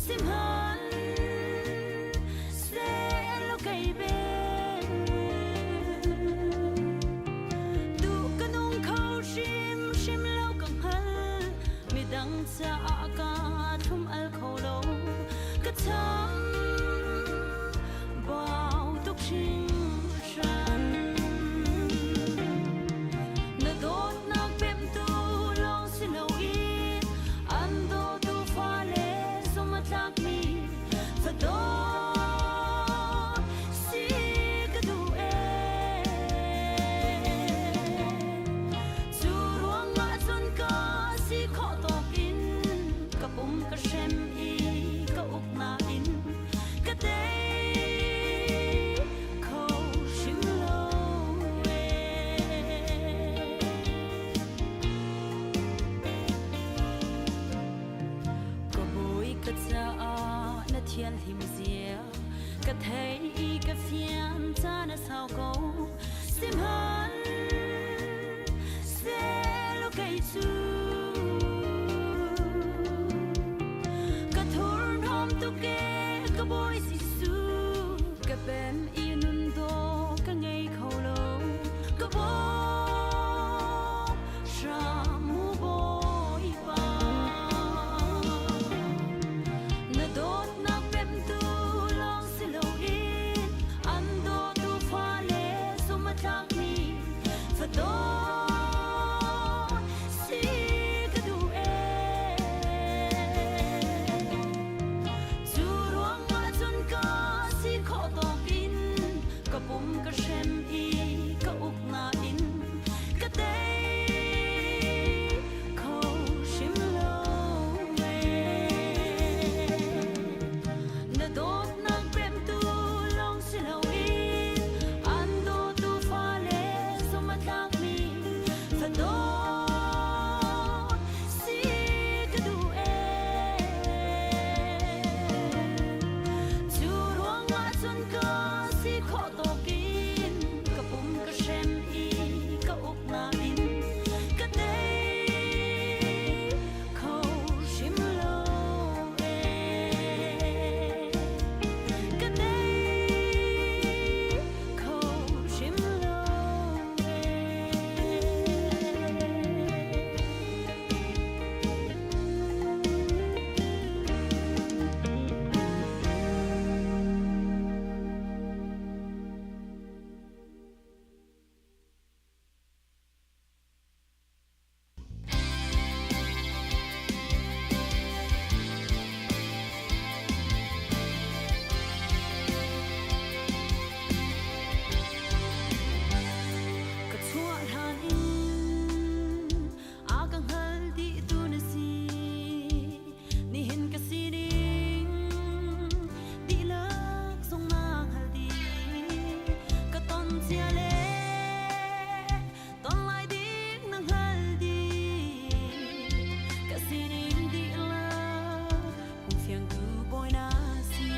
Sihmanhsehlaw kei bel tu ka nung kho hrimhrim lo ka hngal midang caah ka thlum al kho lo ka cham bau tuk hringhran na dawtnak pemtu lawng si loin an dawtu fale zumh a tlakmi fadawt si ka duh ee. Cu ruangah cun ka si khawh tawk in ka pum ka hrem i ka uk nain ka tei kho hrim lo ee. Ka bawi ka caah na thianhlim zia ka thei i ka fian caan a sau ko sihman sehlaw kei cu ka thurhnawm tuk ee ka bawi Jesuh ka pem i nun dawh ka ngei kho lo ka bawm hram mu Bawipa na dawtnak pemtu lawng si loin an dawtu fale sum a tlakmi fadawt si ka duh ee Cu ruangah cun ka si khawh tawkin ka pum ka hrem i ka uk nain ka tei kho hrim lo ee. Na dawtnak pemtu lawng si loin an dawtu fale zumh a tlakmi fadawt si ka duh ee. Cu ruangah cun ka si khawh tawkin ka pum ka hrem i ka uk nain ka tei kho hrim lo ee. Ka tei kho hrim lo ee. Ka chuah hlan in a ka hngal dih tu na si. Nihin ka sining dihlak zong na hngal dih. Ka ton cia le ton lai ding na hngal dih. Ka sining dihlak hung fiangtu bawi na si.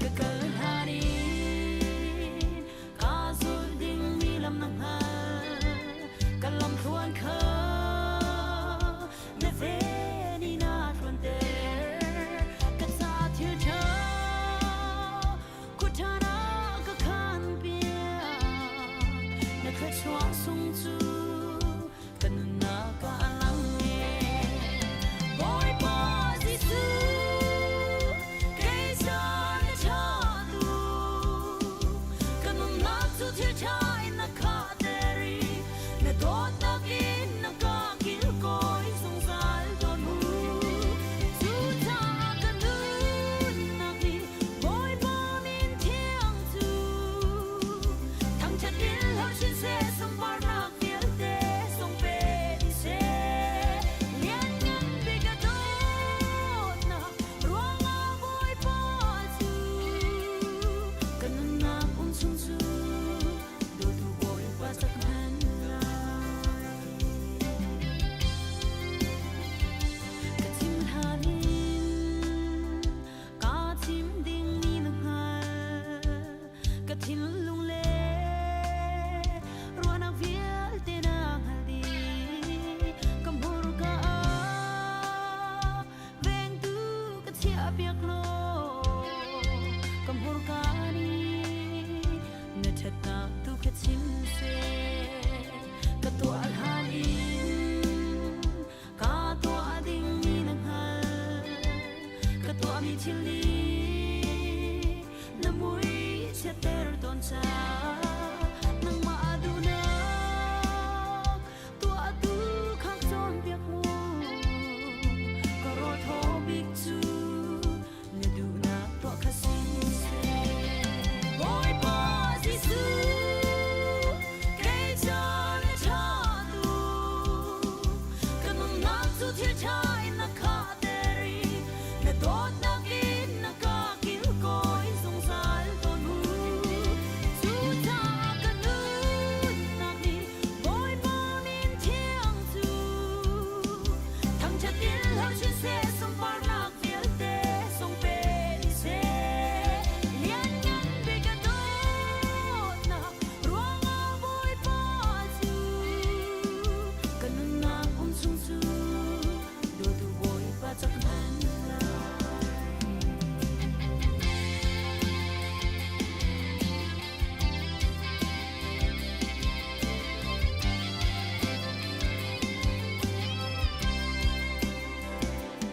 Ka kal hlan in ka zulh dingmi lam na hngal. Ka lamthluan kha na ven i na ṭuanter. Ka ca thil ṭha khuṭhan ah ka khanpiak. Na thluachuah sung cu ka nunnak ah a lang ee. Bawipa Jesuh, kei ca na ṭha tu, ka nunnak cu thil ṭha in na khahter i na dawtnak in na ka kilkawi zungzal tawn mu. Cucaah ka nunnak nih Bawipa min thiang cu thangṭhat in hlo chin seh sunparnak vialte. kha chim seh. Ka tuah hlan in ka tuah dingmi na hngalh. Ka tuahmi thil nih na mui chiatter tawn ca. Nangmah duhnak tuahtu kha cawnpiak mu. Ka rawl thaw bik cu na duhnak tuah kha si seh. Bawipa Jesuh, kei ca na ṭha tu, ka nunnak cu thil ṭha in na khahter i na dawtnak in na ka kilkawi zungzal tawn mu. Cucaah ka nunnak nih Bawipa min thiang cu thangṭhat in hlo chin seh, sunparnak vialte sung pe dih seh. Lianngan bik a dawtnak ruangah Bawipa cu ka nunnak um chung cu dawtu Bawipa cak hman lai.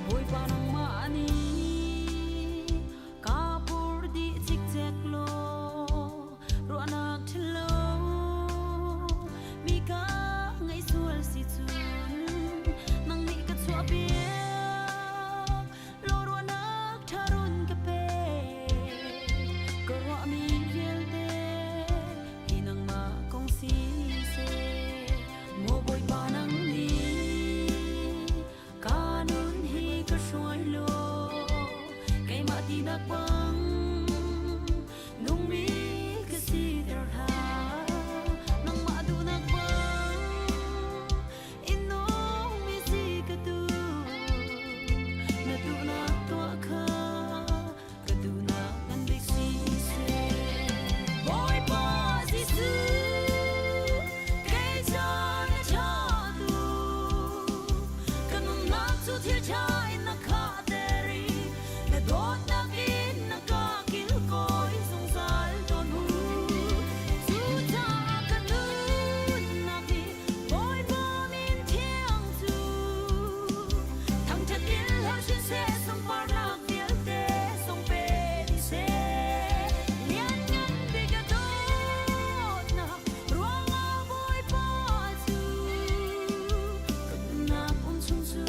Bawipa nangmah nih ka pur dih cikcek law ruahnak ṭhalo mi ka ngaih sual si cun nang nih ka chuahpiak law ruahnak ṭha run ka pe. Ka ruahmi vialte hi nangmah kong si seh. Maw Bawipa nang nih ka nun hi ka hruai law keimah tinak bang nungmi ka siter hlah. Nangmah duhnak bang in nungmi si ka duh. Na duhnak tuah kha ka duhnak ngan bik si seh. Bawipa Jesuh, kei ca na ṭha tu, ka nunnak cu thil ṭha in na khahter i na dawtnak in na ka kilkawi zungzal tawn mu. Cucaah ka nunnak nih Bawipa min thiang cu thangṭhat in hlo chin seh, sunparnak vialte sung pe dih seh. Lianngan bik a dawtnak ruangah Bawipa cu ka nunnak um chung cu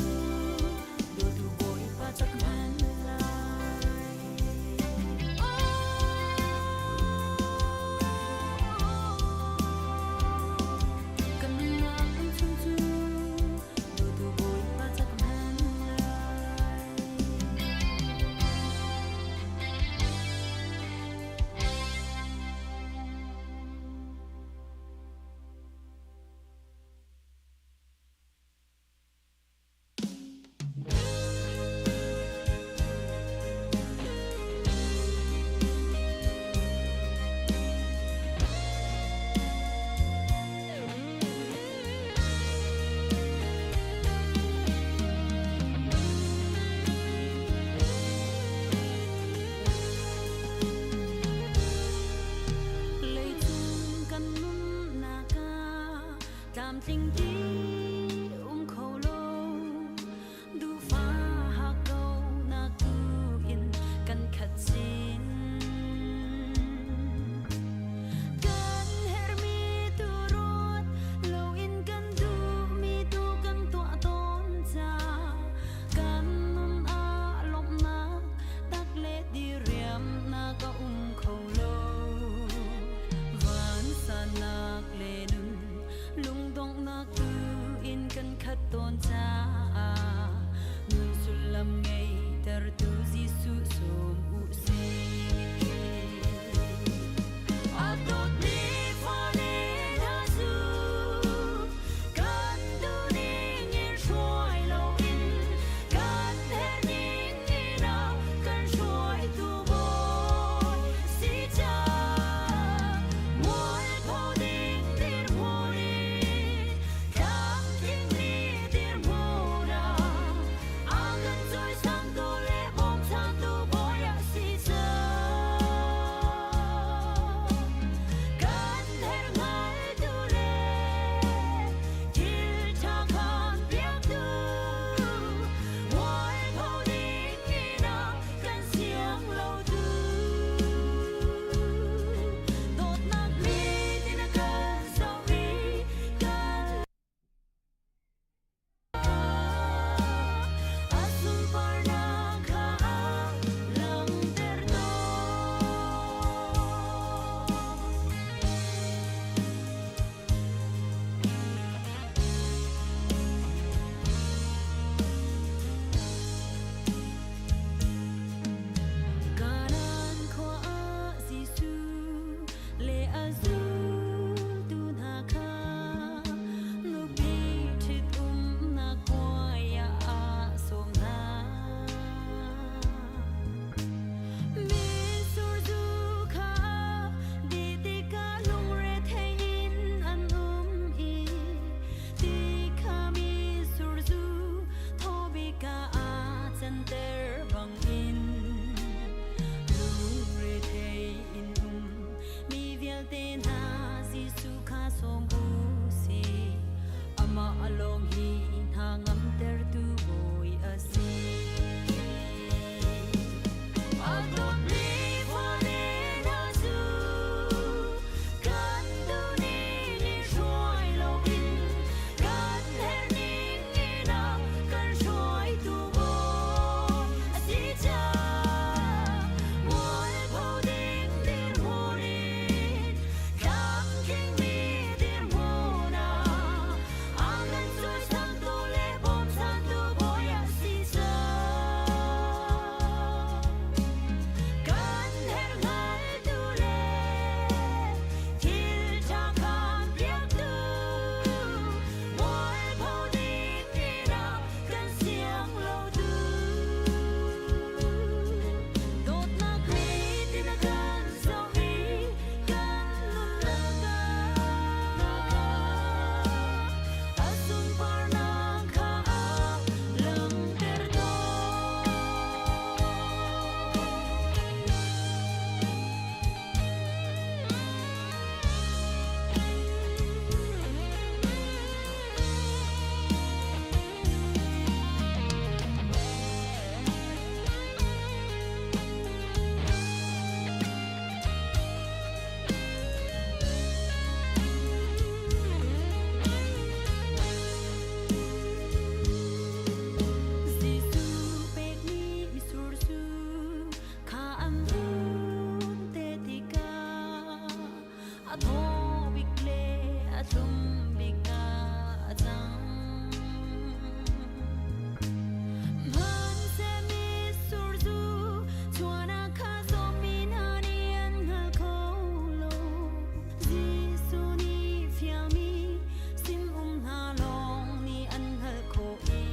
dawtu Bawipa cak hman lai. Ka nunnak um chung cu dawtu Bawipa cak hman lai. Leicung kan nunnak ah tlamtling ti um kho lo, duhfa hakkaunak tu in kan khat chin. Kan herhmi tu ruat loin kan duhmi tu kan tuah tawn ca kan nun ah lawmhnak tak le diriamnak a um kho lo. Vansannak le nun lungdonghnak tu sawm u si. Amah alawng hi hna ngamtertu bawi a si. A dawtmi fale hna cu kan duhning in hruai loin kan herhning in a kan hruaitu bawi a si caah mualpho ding dirhmun in tlamtlingmi dirhmun ah a kan cawisangtu le bawmchantu bawi a si cang. Kan herh hngaltu le thil ṭha khaan piaktu mualpho ding in a kan siang lotu. Dawtnak mit in a kan zoh i kan nunnak ah a sunparnak kha a langhter tawn. Jesuh pekmi mitsur cu kha an vun te tikah a thaw bik le a thlum bik ah a cang. Hmanseh mitsur cu chuahnak kha zawmi hna nih an hngal kho lo. Jesuh nih fialmi sinum hna lawng nih an hngalh khawh i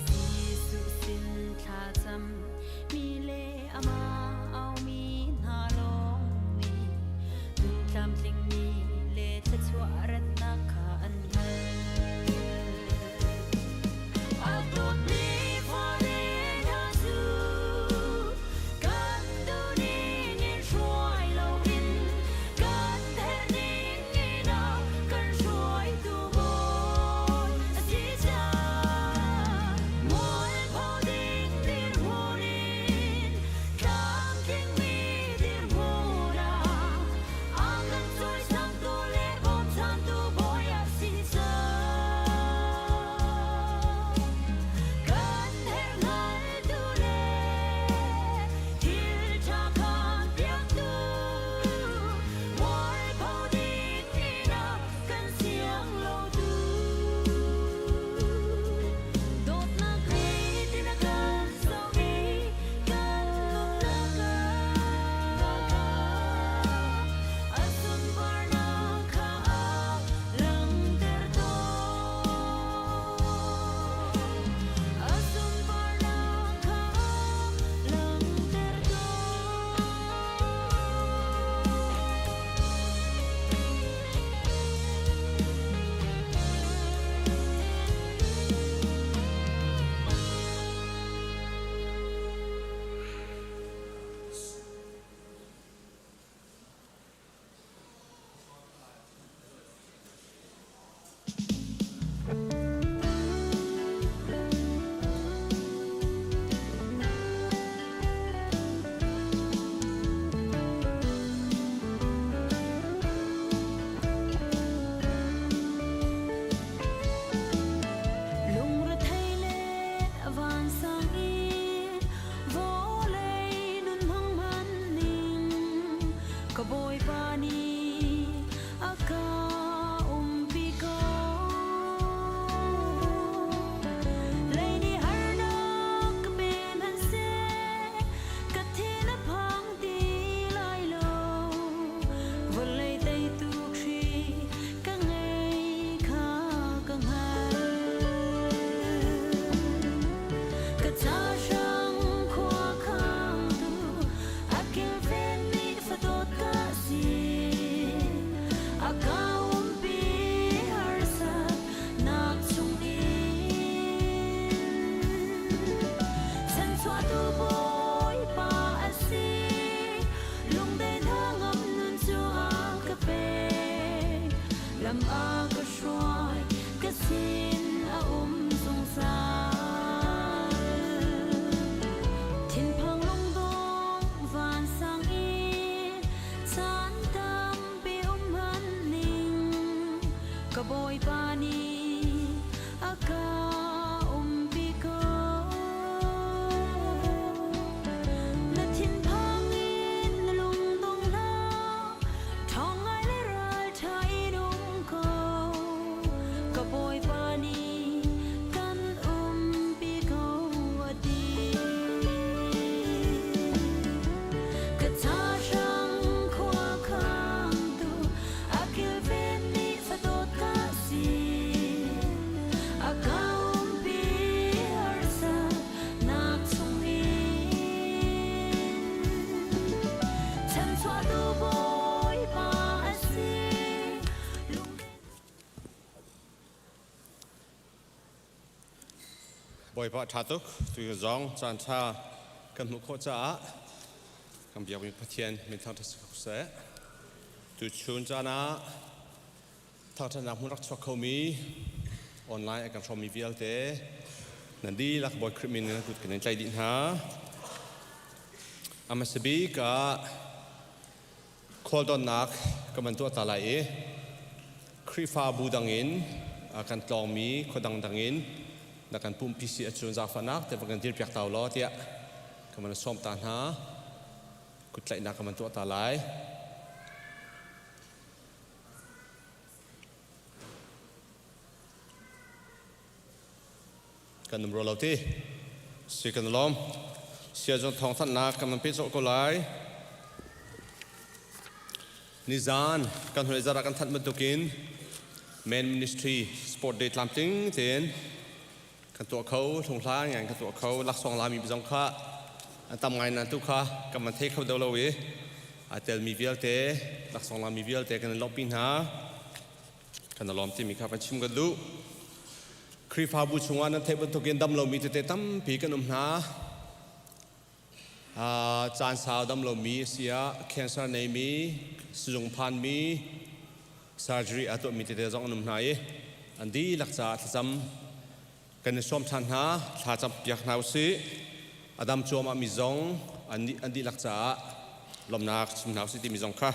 Jesuh sin thlacam mi le amah aumi hna lawng nih nun tlamtlingmi le thluachuah. Lam a ka hruai, ka sin a um zungzal. Thinphang lungdong vansang i caan tampi um hmanning ka Bawipa nih a ka umpi ko. Na thinphang in na lungdong hlah, ṭhawng ngai le ralṭha in um ko. Ka Bawipa nih kan umpi ko a ti. Ka cahrang khua khangtu a kilvenmi fadawt ka si. A ka umpi harsatnak chungin. Chanchuahtu Bawipa a si. Bawipa ṭha tuk tu zong caan ṭha kan hmuh khawh caah kan biakmi Pathian min thangṭhat si ko seh. Tuchun caan ah thangṭhatnak hmun rak chuak khomi online a kan hrawmmi vialte nan dihlak Bawi Khrih min in kut kan in tlaih dih hna. A hmasa bik ah Khualdonnak kan van tuah ta lai i Khrihfabu dang in kan tlawngmi khua dangdang in na kan pumpi si ahcun zaangfahnak te van kan dirpiak ta law tiah kan van sawm ta hna. Kuttlaihnak kan van tuah ta lai. Kan um rua lo ti. Si kan lawm. Sia zong thawng thanhnak kan van pe cawh ko lai. Nizan kan hnulei zarh ah kan thanh bantukin Men Ministry Sport Day tlamtling tein kan tuah kho, hlunghla ngai kan tuah kho, laksawng lami zong kha an tam ngai nan tu kha kan van thei kho deuh lo i aa telmi vialte laksawng lami vialte kan in lawmhpi hna. Kan i lawm timi kha van chim kan duh. Khrihfabu chungah nan theih bantukin dam lomi tete tampi kan um hna. Caan sau dam lomi a si ah cancer neimi, sizung phanmi, surgery aa tuahmi tete zong an um hna i an dihlak caah thlacam kan i sawm ṭhan hna. Thlacam piak hna usih. A dam cuahmah mi zong an dihlak caah lawmhnak chim hna usih timi zong kha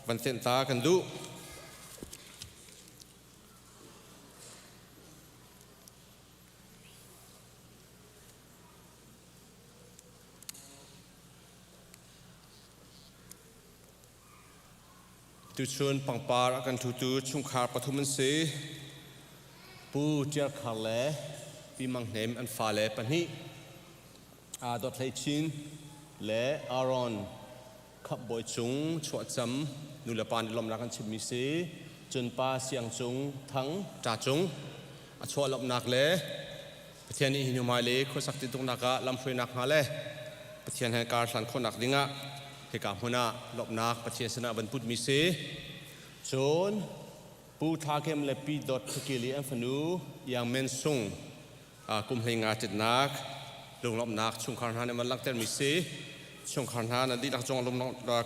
van fenh ta kan duh. Tuchun pangpar a kan ṭhutu chungkhar pathum an si. Pu Ṭial Khar le Pi Mang Hnem an fale pahnih Aa Dawt Hlei Chin le Aaron Khamh Bawi Cung chuahcam nulepa nih lawmhnak an chimmi si. Cun Pa Siang Cung Thang Ṭa Cung a chuah lawmhnak le Pathian nih hi hnu hmai le khuasak tintuknak ah lamhruainak hnga le Pathian he kar hlan khawhnak dingah hika hmun ah lawmhnak Pathian sinah van putmi si. Cun Pu Thla Kem le Pi Dawt Thakili an fanu Iang Men Sung kum 15 citnak lunglawmhnak chungkhar hna nih van langhtermi si. Chungkhar hna nan dihlak cung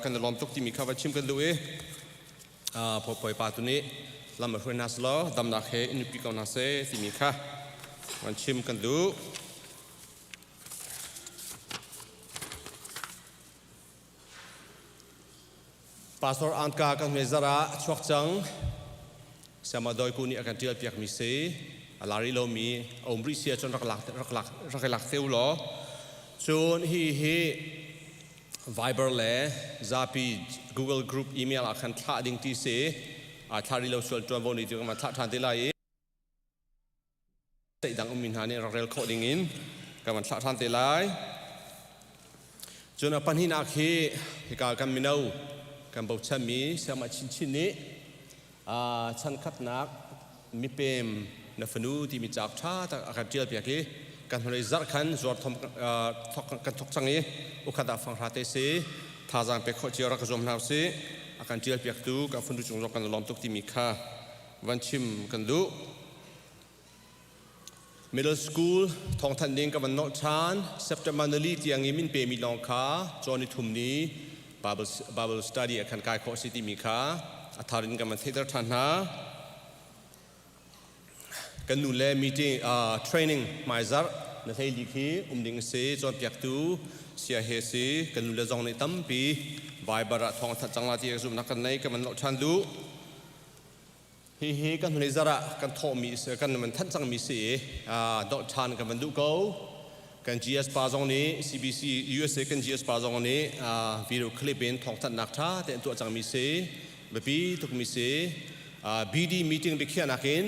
kan i lawm tuk timi kha van chim kan duh i Bawipa tu nih lam a hruai hna selaw damnak he in nupi ko hna seh timi kha van chim kan duh. Pastor Anka kan hme zar ah a chuak cang. Siama doi ku nih a kan tial piak mi si. A lari lomi a um rih si ahcun rak lak rak lak rak i lak te u law. Cun hi hi Viber le zapi Google Group email ah khan thlah ding ti si. Aa thlah rih lo sual ṭuanvo nih cu kan thlah ṭhan te lai i state dang ummi hna nih rak rel khawh ding in kan van thlah ṭhan te lai. Cun a pahnihnak hi hika kan mino kan bochanmi Siangmah Chinchin nih chankhatnak mipem na fanu timi cauk ṭha tak a kan ṭial piak i kan hnulei zarh khan zuar thom kan thok cang i ukhat ah fanghra te si thazaang pek khawh cio rak ka zuam hna usih. A kan ṭial piaktu kan fanu cung zong kan lawm tuk timi kha van chim kan duh. Middle school thawngthanh ding ka van nolh ṭhan. September nali tiang i min pemi lawng kha cawn ni thum ni Bible, Bible study ah khan kai khawh a si timi kha a thar in kan van theihter ṭhan hna. Kan nu le meeting training hmaizarh na hlei li khi um ding a si. Cawnpiaktu sia he si. Kan nu le zong nih tampi Viber ah thawng thanh cang la ti zumhnak kan nei. Kan van loh ṭhan duh. Hihi kan hnulei zarh ah kan thawhmi kan van thanh cangmi si i dolh ṭhan kan van duh ko. Kan GS pa zong nih CBC USA kan GS pa zong nih video clip in thawngthanhnak ṭha tein tuah cangmi si. Biapi tukmi si. BD meeting biakhiahnak in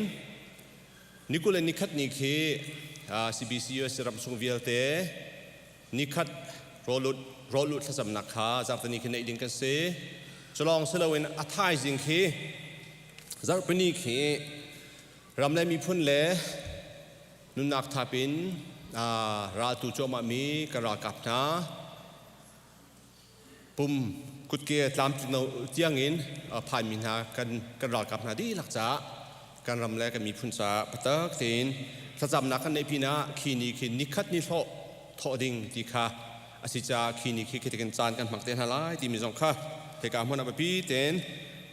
ni 21 ni khi CBC USA ram chung vialte nikhat rawlut rawlut thlacamnak kha zarhteni khi neih ding kan si. Culawng si loin a thaizing khi zarhpini khi ram le miphun le nunnak thap in raltu cuahmah mi kan ralkap hna pum kutke tlamtling lo tiangin phanmi hna kan kan ralkap hna dihlak caah kan ram le kan miphun caah patak tein thlacamnak kan neih pinah khi ni khi nikhat ni hlawh thawh ding ti kha a si caah khi ni khi khitikin caan kan hmang te hna lai timi zong kha hika hmun ah biapi tein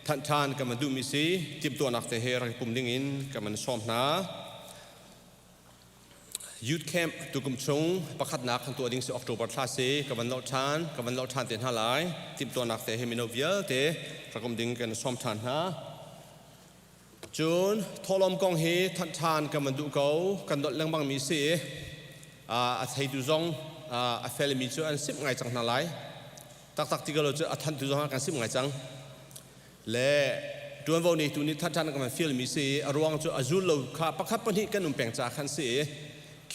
thanh ṭhan kan van duhmi si timhtuahnak te he rak i pum ding in kan van sawm hna. Youth camp tukum chung pakhatnak kan tuah ding si October thla si ka van loh ṭhan ka van loh ṭhan te hna lai. Timhtuahnak te he mino vialte rak um ding kan sawm ṭhan hna. Cun thawhlawm kong hi thanh ṭhan kan van duh ko. Kan dolh lengmang mi si. A theitu zong a felmi cu an simh ngai cang hna lai. Taktak ti ko lo cu a thantu zong kan simh ngai cang. Le ṭuanvo neitu nih ṭhan kan van fialmi si i a ruang cu a zul lo kha pakhat pahnih kan um peng caah khan si i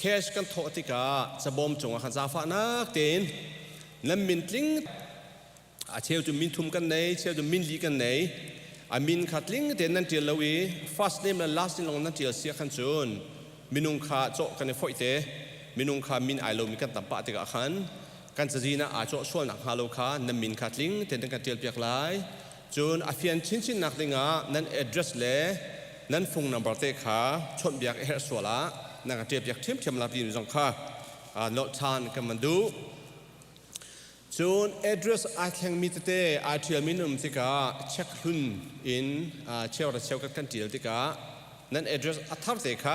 cash kan thawh tikah cabawm cungah khan zaangfahnak tein nan min tling a cheu cu min thum kan nei cheu cu min li kan nei a min kha tling tein nan ṭial lo i first name le last name lawng nan ṭial sia khan cun minung kha cawh kan i foih te minung kha min ai lomi kan tam pah tikah khan kan cazin ah aa cawh sual nakhnga lo kha nan min kha tling tein nan kan ṭialpiak lai. Cun a fian chinchin nak dingah nan address le nan phone number te kha chawnhbiak a herh sual ah nan kan ṭialpiak ṭhiamṭhiam la timi zong kha nolh ṭhan kan van duh. Cun address ai thlengmi tete ai ṭhialmi nan um tikah check hlun in cheuhra cheukhat kan ṭial tikah nan address a thar te kha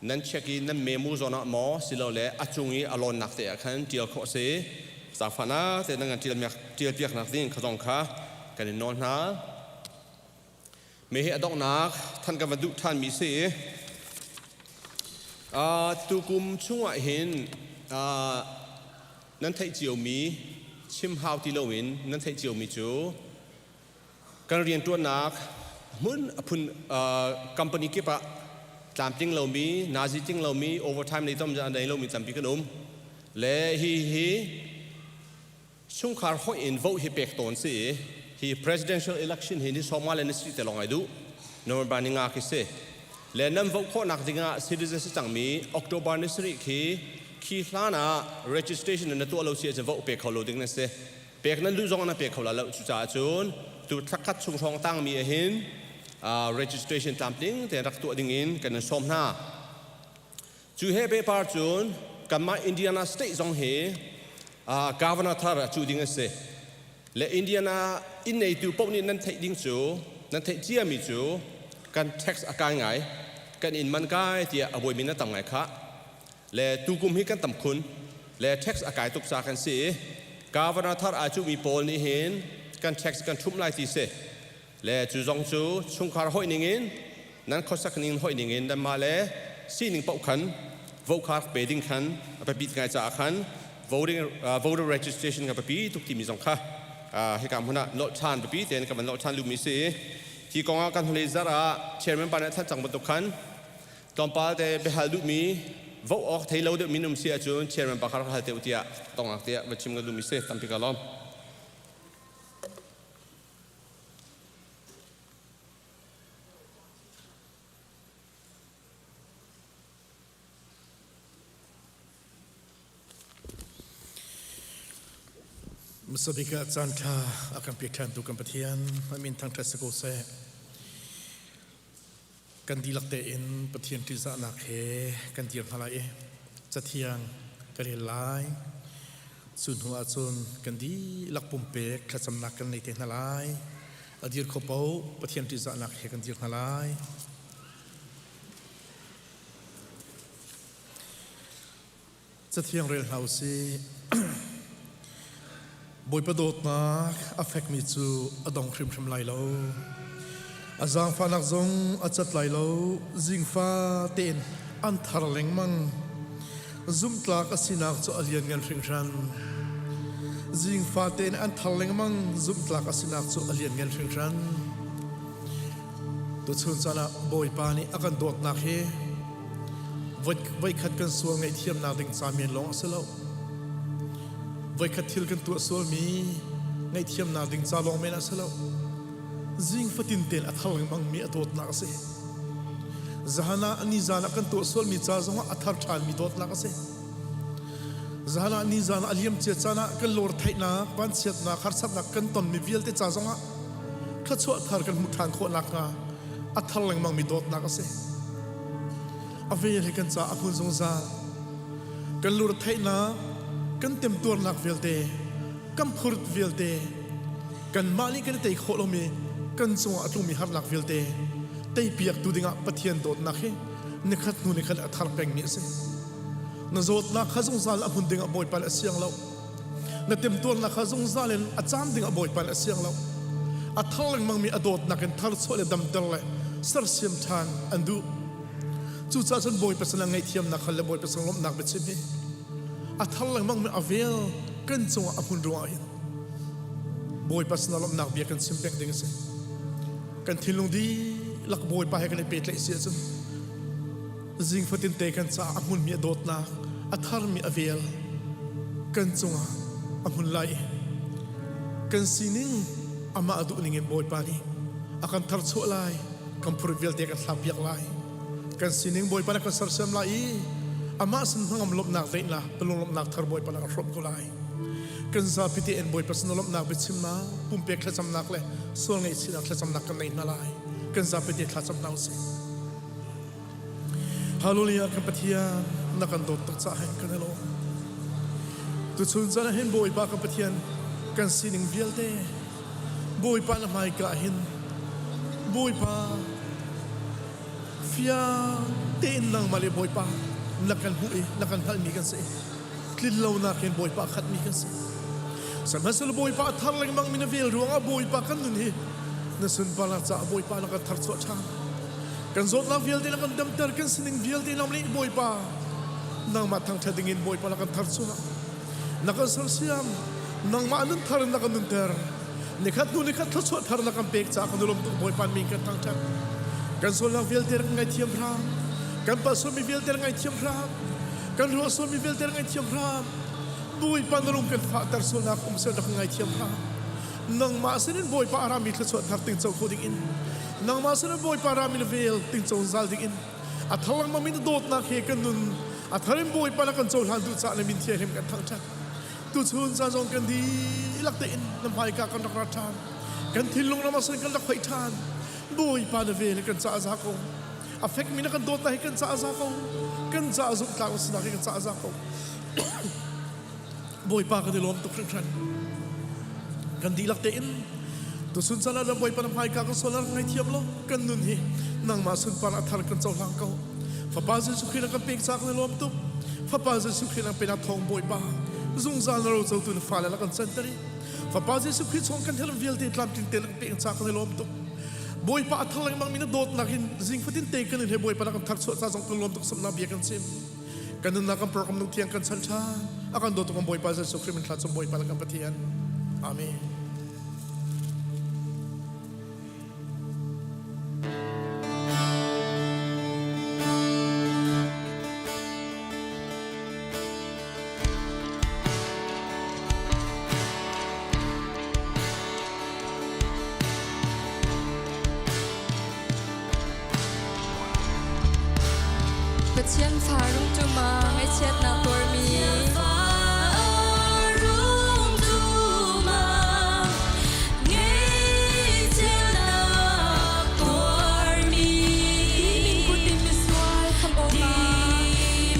nan check i nan memo zawn ah maw silole a cung i a lawnnak te ah khan ṭial khawh a si. Zaangfahnak te nan kan ṭial piaknak ding kha zong kha kan in nawl hna. Me hi a donghnak than kan va duh ṭhanmi si. Tukum chungah hin nan theih ciomi chim hau ti loin nan theih ciomi cu kan rianṭuannak hmun a phun company kip ah tlamtling lomi nazi tling lomi overtime nei tom nei lomi tampi kan um le hi hi chungkhar hoih in vote hi pek tawn si i hi presidential election hi ni sawma le ni si te lawng ai duh November ni nga khi si le nan vote khawhnak dingah citizen si cangmi October ni sarih khi khi hlan ah registration na tuah lo si ahcun vote pe kho lo ding na si. Pek nan duh zong na pe kho la lo. Cucaah cun tu thlakhat chung hrawng tangmi ahhin registration tlamtling tein rak tuah ding in kan in sawm hna. Cu he pehpar cun kanmah Indiana state zong hi governor thar a cuh ding a si. Le Indiana inn neitu paoh nih nan theih ding cu nan theih ciami cu kan tax a kai ngai, kan inn man kai tiah a buaimi na tam ngai khah. Le tukum hi kan tam khun le tax a kai tuk ca kan si i governor thar aa cuhmi pawl nih hin kan tax kan ṭhumh lai ti si. Le cu zong cu chungkhar hoih ning in nan khuasak ning hoih ning in nanmah le sining paoh khan vote kha pe ding khan a biapit ngai caah khan voting voter registration kha biapi tuk timi zong kha hika hmun ah nolh ṭhan biapi tein kan van nolh ṭhan lumi si. Hi kong ah kan hnulei zarh ah chairman pa nih a thanh cang bantuk khan tlawmpal te biahal duhmi vote awk thei lo deuh min um si ahcun chairman pa kha rak hal te u tiah tongak tiah va chim ka duhmi si. Tampi ka lawm. Hmasabik ah caanṭha a kan pek ṭhantu kan Pathian a min thangṭhat si ko seh. Kan dihlak tein Pathian ṭihzahnak he kan dir hna lai i Cathiang ka rel lai. Cu hnu ahcun kan dihlak pumpek thlacamnak kan nei te hna lai. A dir kho paoh Pathian ṭihzahnak he kan dir hna lai. Cathiang rel hna usih. Bawipa dawtnak a fekmi cu a dong hrimhrim lai lo. A zaangfahnak zong a cat lai lo. Zingfa tein an thar lengmang. Zumhtlak a sinak cu a lianngan hringhran. Zingfa tein an thar lengmang. Zumhtlak a sinak cu a lianngan hringhran. Tuchun caan ah Bawipa nih a kan dawtnak hi voikhat kan sual ngaihthiamnak ding ca men lawng a si lo. Voikhat thil kan tuah sualmi ngaihthiamnak ding ca lawng men a si lo. Zing fatin tein a thar lengmangmi a dawtnak a si. Zahan ah nizan ah kan tuah sualmi ca zongah a thar ṭhanmi dawtnak a si. Zahan ah nizan ah a liamcia caan ah kan lawr theihnak, vanchiatnak, harsatnak kan tonmi vialte ca zongah thluachuah thar kan hmuh ṭhan khawh nakhnga a thar lengmangmi dawtnak a si. A vel he kan caah a hmun zungzal. Kan lurtheihnak, kan temtuarnak vialte, kan phurt vialte, kanmah nih kan i tei khawh lomi kan cungah a tlungmi harnak vialte teipiaktu dingah Pathian dawtnak hi nikhat hnu nikhat a thar pengmi a si. Na zawtnak kha zungzal a hmun dingah Bawipa nih a siang lo. Na temtuarnak kha zungzal in a caam ding a Bawipa nih a siang lo. A thar lengmangmi a dawtnak in tharchuah le damter le sersiam ṭhan an duh. Cucaah cun Bawipa sinah ngaihthiamnak hal le Bawipa sin lawmhnak biachim hi a thar lengmangmi a vel kan cungah a hmun ruangah hin Bawipa sinah lawmhnak bia kan chim peng ding a si. Kan thinlung dihlak Bawipa he kan i pehtlaih si ahcun Zing fatin te kan caah a hmunmi a dawtnak, a tharmi a vel kan cungah a hmun lai i kan sining amah a duh ningin Bawipa nih a kan tharchuah lai, kan phur vialte kan thlakpiak lai. Kan sining Bawipa nih a kan sersiam lai i amah sin hnangam lawmhnak daihnak, lunglawmhnak thar Bawipa nih a hrawmh ko lai. Kan zapi tein Bawipa sin lawmhnak biachimnak, pumpek thlacamnak le sual ngaihchihnak thlacamnak kan nei hna lai. Kan zapi te thlacam hna usih. Hallelujah kan Pathian na kan dawt tuk caah hin kan i lawm. Tuchun caan ah hin Bawipa kan Pathian kan sining vialte Bawipa na hmaika ah hin Bawipa fiang tein nangmah le Bawipa na kan hmuh i na kan hngalhmi kan si. Tlinlonak in Bawipa a khatmi kan si. Sihmanhsehlaw Bawipa a thar lengmangmi na vel ruangah Bawipa kan nun hi na sunparnak caah Bawipa na kan tharchuah ṭhan. Kan zawtnak vialte na kan damter, kan sining vialte nang nih Bawipa nangmah thangṭhat dingin Bawipa na kan tharchuah. Na kan sersiam, nangmah nun thar in na kan nunter. Nikhat hnu nikhat thluachuah thar na kan pek caah kan i lawm tuk Bawipa min kan thangṭhat. Kan sualnak vialte rak ngaithiam hram. Kan palhsualmi vialte rak ngaithiam hram. Kan ruah sualmi vialte rak ngaithiam hram. Bawipa na lung kan fahter sualnak um sel rak ngaithiam hram. Nangmah sinin Bawipa a rami thluachuah thar tingco kho ding in nangmah sinin Bawipa rami na vel tingco zal ding in a thar lengmang mi na dawtnak he kan nun a thar in Bawipa na kan cohlan duh caah na min thianghlim kan thangṭhat. Tuchun caan zong kan dihlak tein na hmaika kan rak ra ṭhan. Kan thinlung ram ah kan rak hoih ṭhan. Bawipa na vel kan caah za ko. A fekmi na kan dawtnak hi kan caah za ko. Kan caah zumhtlak na sinak hi kan caah za ko. Bawipa kan i lawm tuk hringhran. Kan dihlak tein tuchun caan ah Bawipa na hmaika kan sual ngaithiam lo kan nun hi nangmah sunpar a thar kan cohlang ko. Fapa Jesuh Khrih na kan pek caah kan i lawm tuk. Fapa Jesuh Khrih na penak thawng Bawipa zungzal na rocotu na fale na kan canter i Fapa Jesuh Khrih chung kan herh vialte tlamtling te na kan pek caah kan i lawm tuk. Bawipa a thar lengmang mi na dawtnak in zing fatin te kan in he Bawipa na kan tharchuah ca zong kan lawm tuk samnak bia kan chim. Kan nunnak kan program nung thiang kan chan ṭha. A kan dawtu kan Bawipa Jesuh Khrih min thla cung Bawipa le kan Pathian. Amen. Pathian fa rungṭum ah ngaihchiatnak tuarmi. Min put in misual khamh awkah.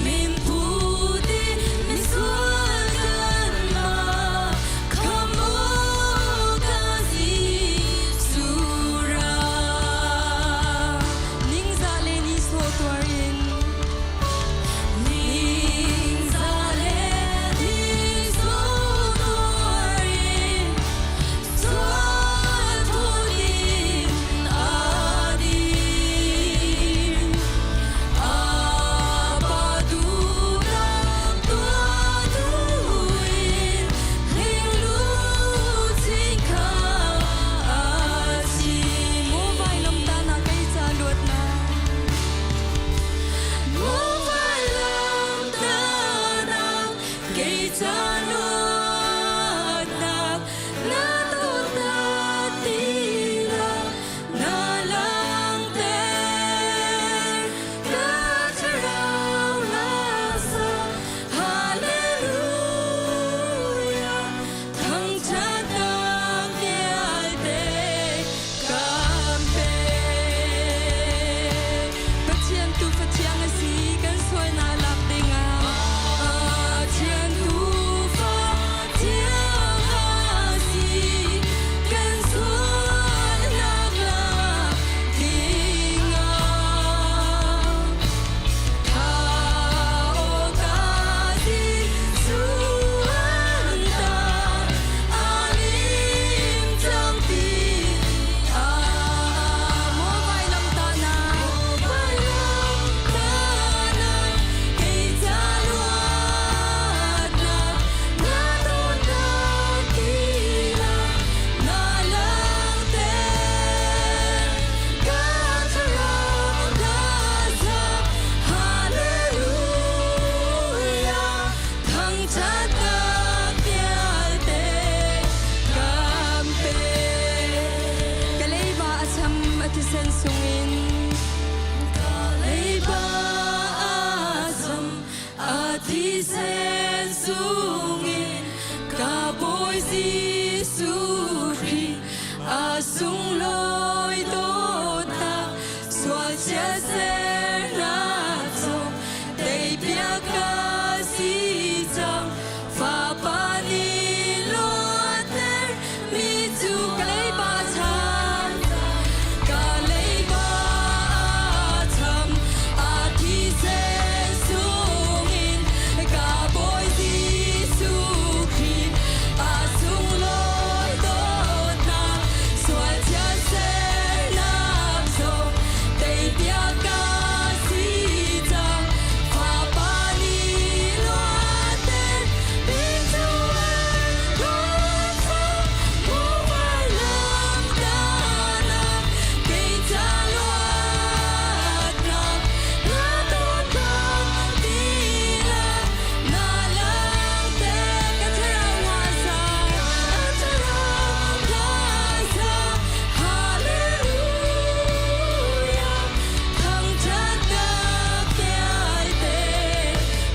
Min put in misual kanmah khamh awkah Jesuh ra. Ningzah le nihsawh tuar in. Ningzah le thisen sungin Ka leiba a cham a thisen sungin ka Bawi Jesuh Khrih a sunglawi dawtnak sual chiatsernak zong teipiak ka si cang Fapa nih luatter mi cu Ka leiba chan ka leiba cham a thisen sungin ka Bawi Jesuh Khrih a sunglawi dawtnak sual chiatsernak zong teipiak ka si cang Fapa nih luatter mi cu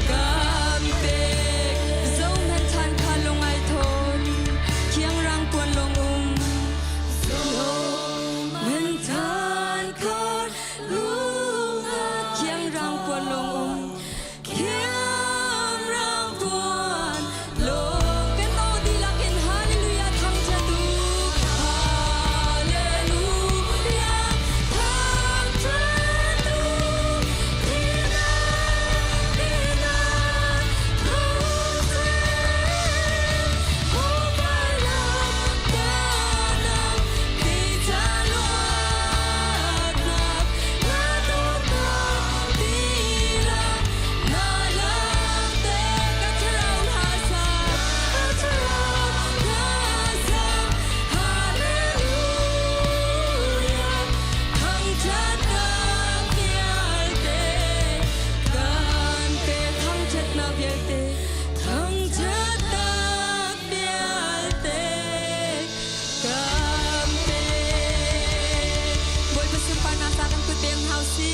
Kan pek Zohhmanh ṭhan kha lung ai thawn khiangrang puan lawng um Zohhmanh ṭhan kha lung khiangrang puan lawng um Khiangrang puan lawng Kan aw dihlak in Hallelujah thangṭhat u Hallelujah thangṭhat u Thihnak thihnak Kan pe thangṭhatnak vialte thangṭhatnak vialte kan pe Bawipa sunparnak ca kan kut peng hau si.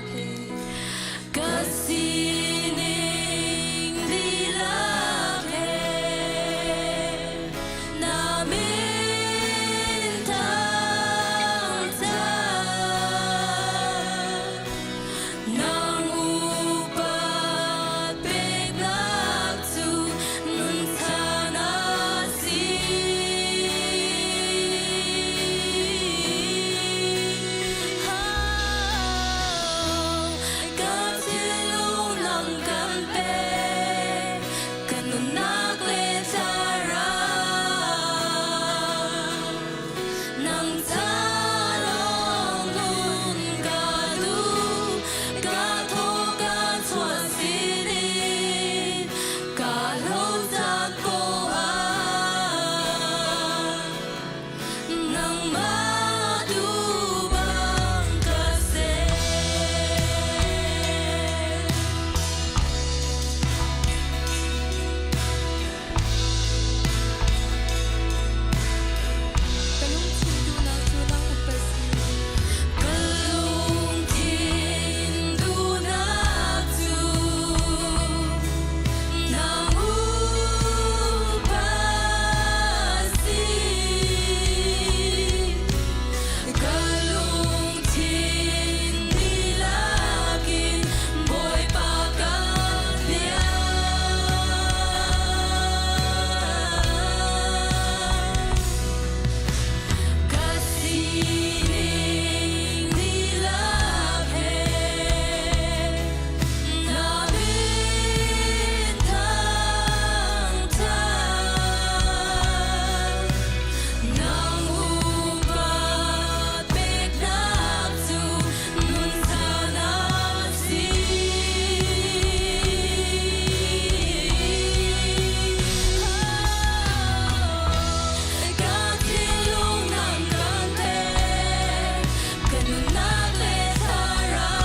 dihlak he. Ka sining dihlak he na min thangṭhat. Nang upat peknak cu nun chan a si. Ka thinlung nang kan pek, ka nunnak le thlarau. Nang ca lawng nun ka duh, ka thaw ka chuah sinin, ka hlo caan poah. Nangmah duh bang ka ser. Ka lungthin duhnak cu nang upat si. Ka lungthin duhnak cu nang upat si. Ka lungthin dihlak in Bawipa ka biak. Ka sining dihlak he na min thangṭhat. Nang upat peknak cu nun chan a si. Ka thinlung nang kan pek, ka nunnak le thlarau.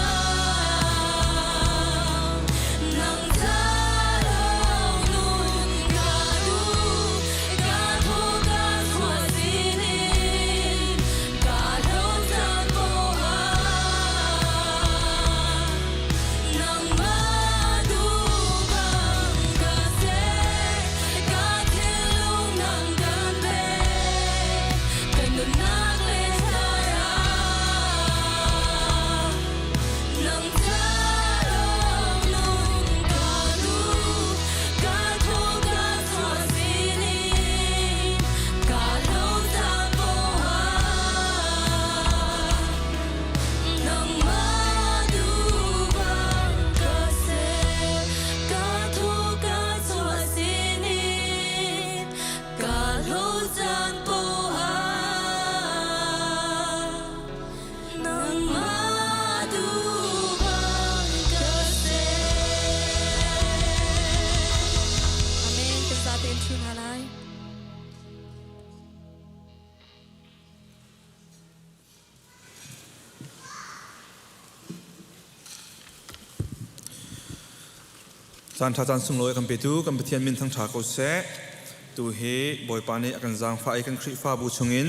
Nang ca lawng nun ka duh, ka thaw ka chuah sinin, ka hlo caan poah. Nangmah duh bang ka ser, ka thinlung nang kan pek, ka nunnak le thlarau. Nang ca lawng nun ka duh, ka thaw ka chuah sinin, ka hlo caan poah. Nangmah duh bang ka ser, ka thaw ka chuah sinin, ka hlo caan poah. Nangmah duh bang ka ser. Amen. Kan zatein ṭhu hna lai. Caan ṭha caan sunglawi kan petu kan Pathian min thangṭha ko seh. Tu hi Bawipa nih a kan zaangfah i kan Khrihfabu chungin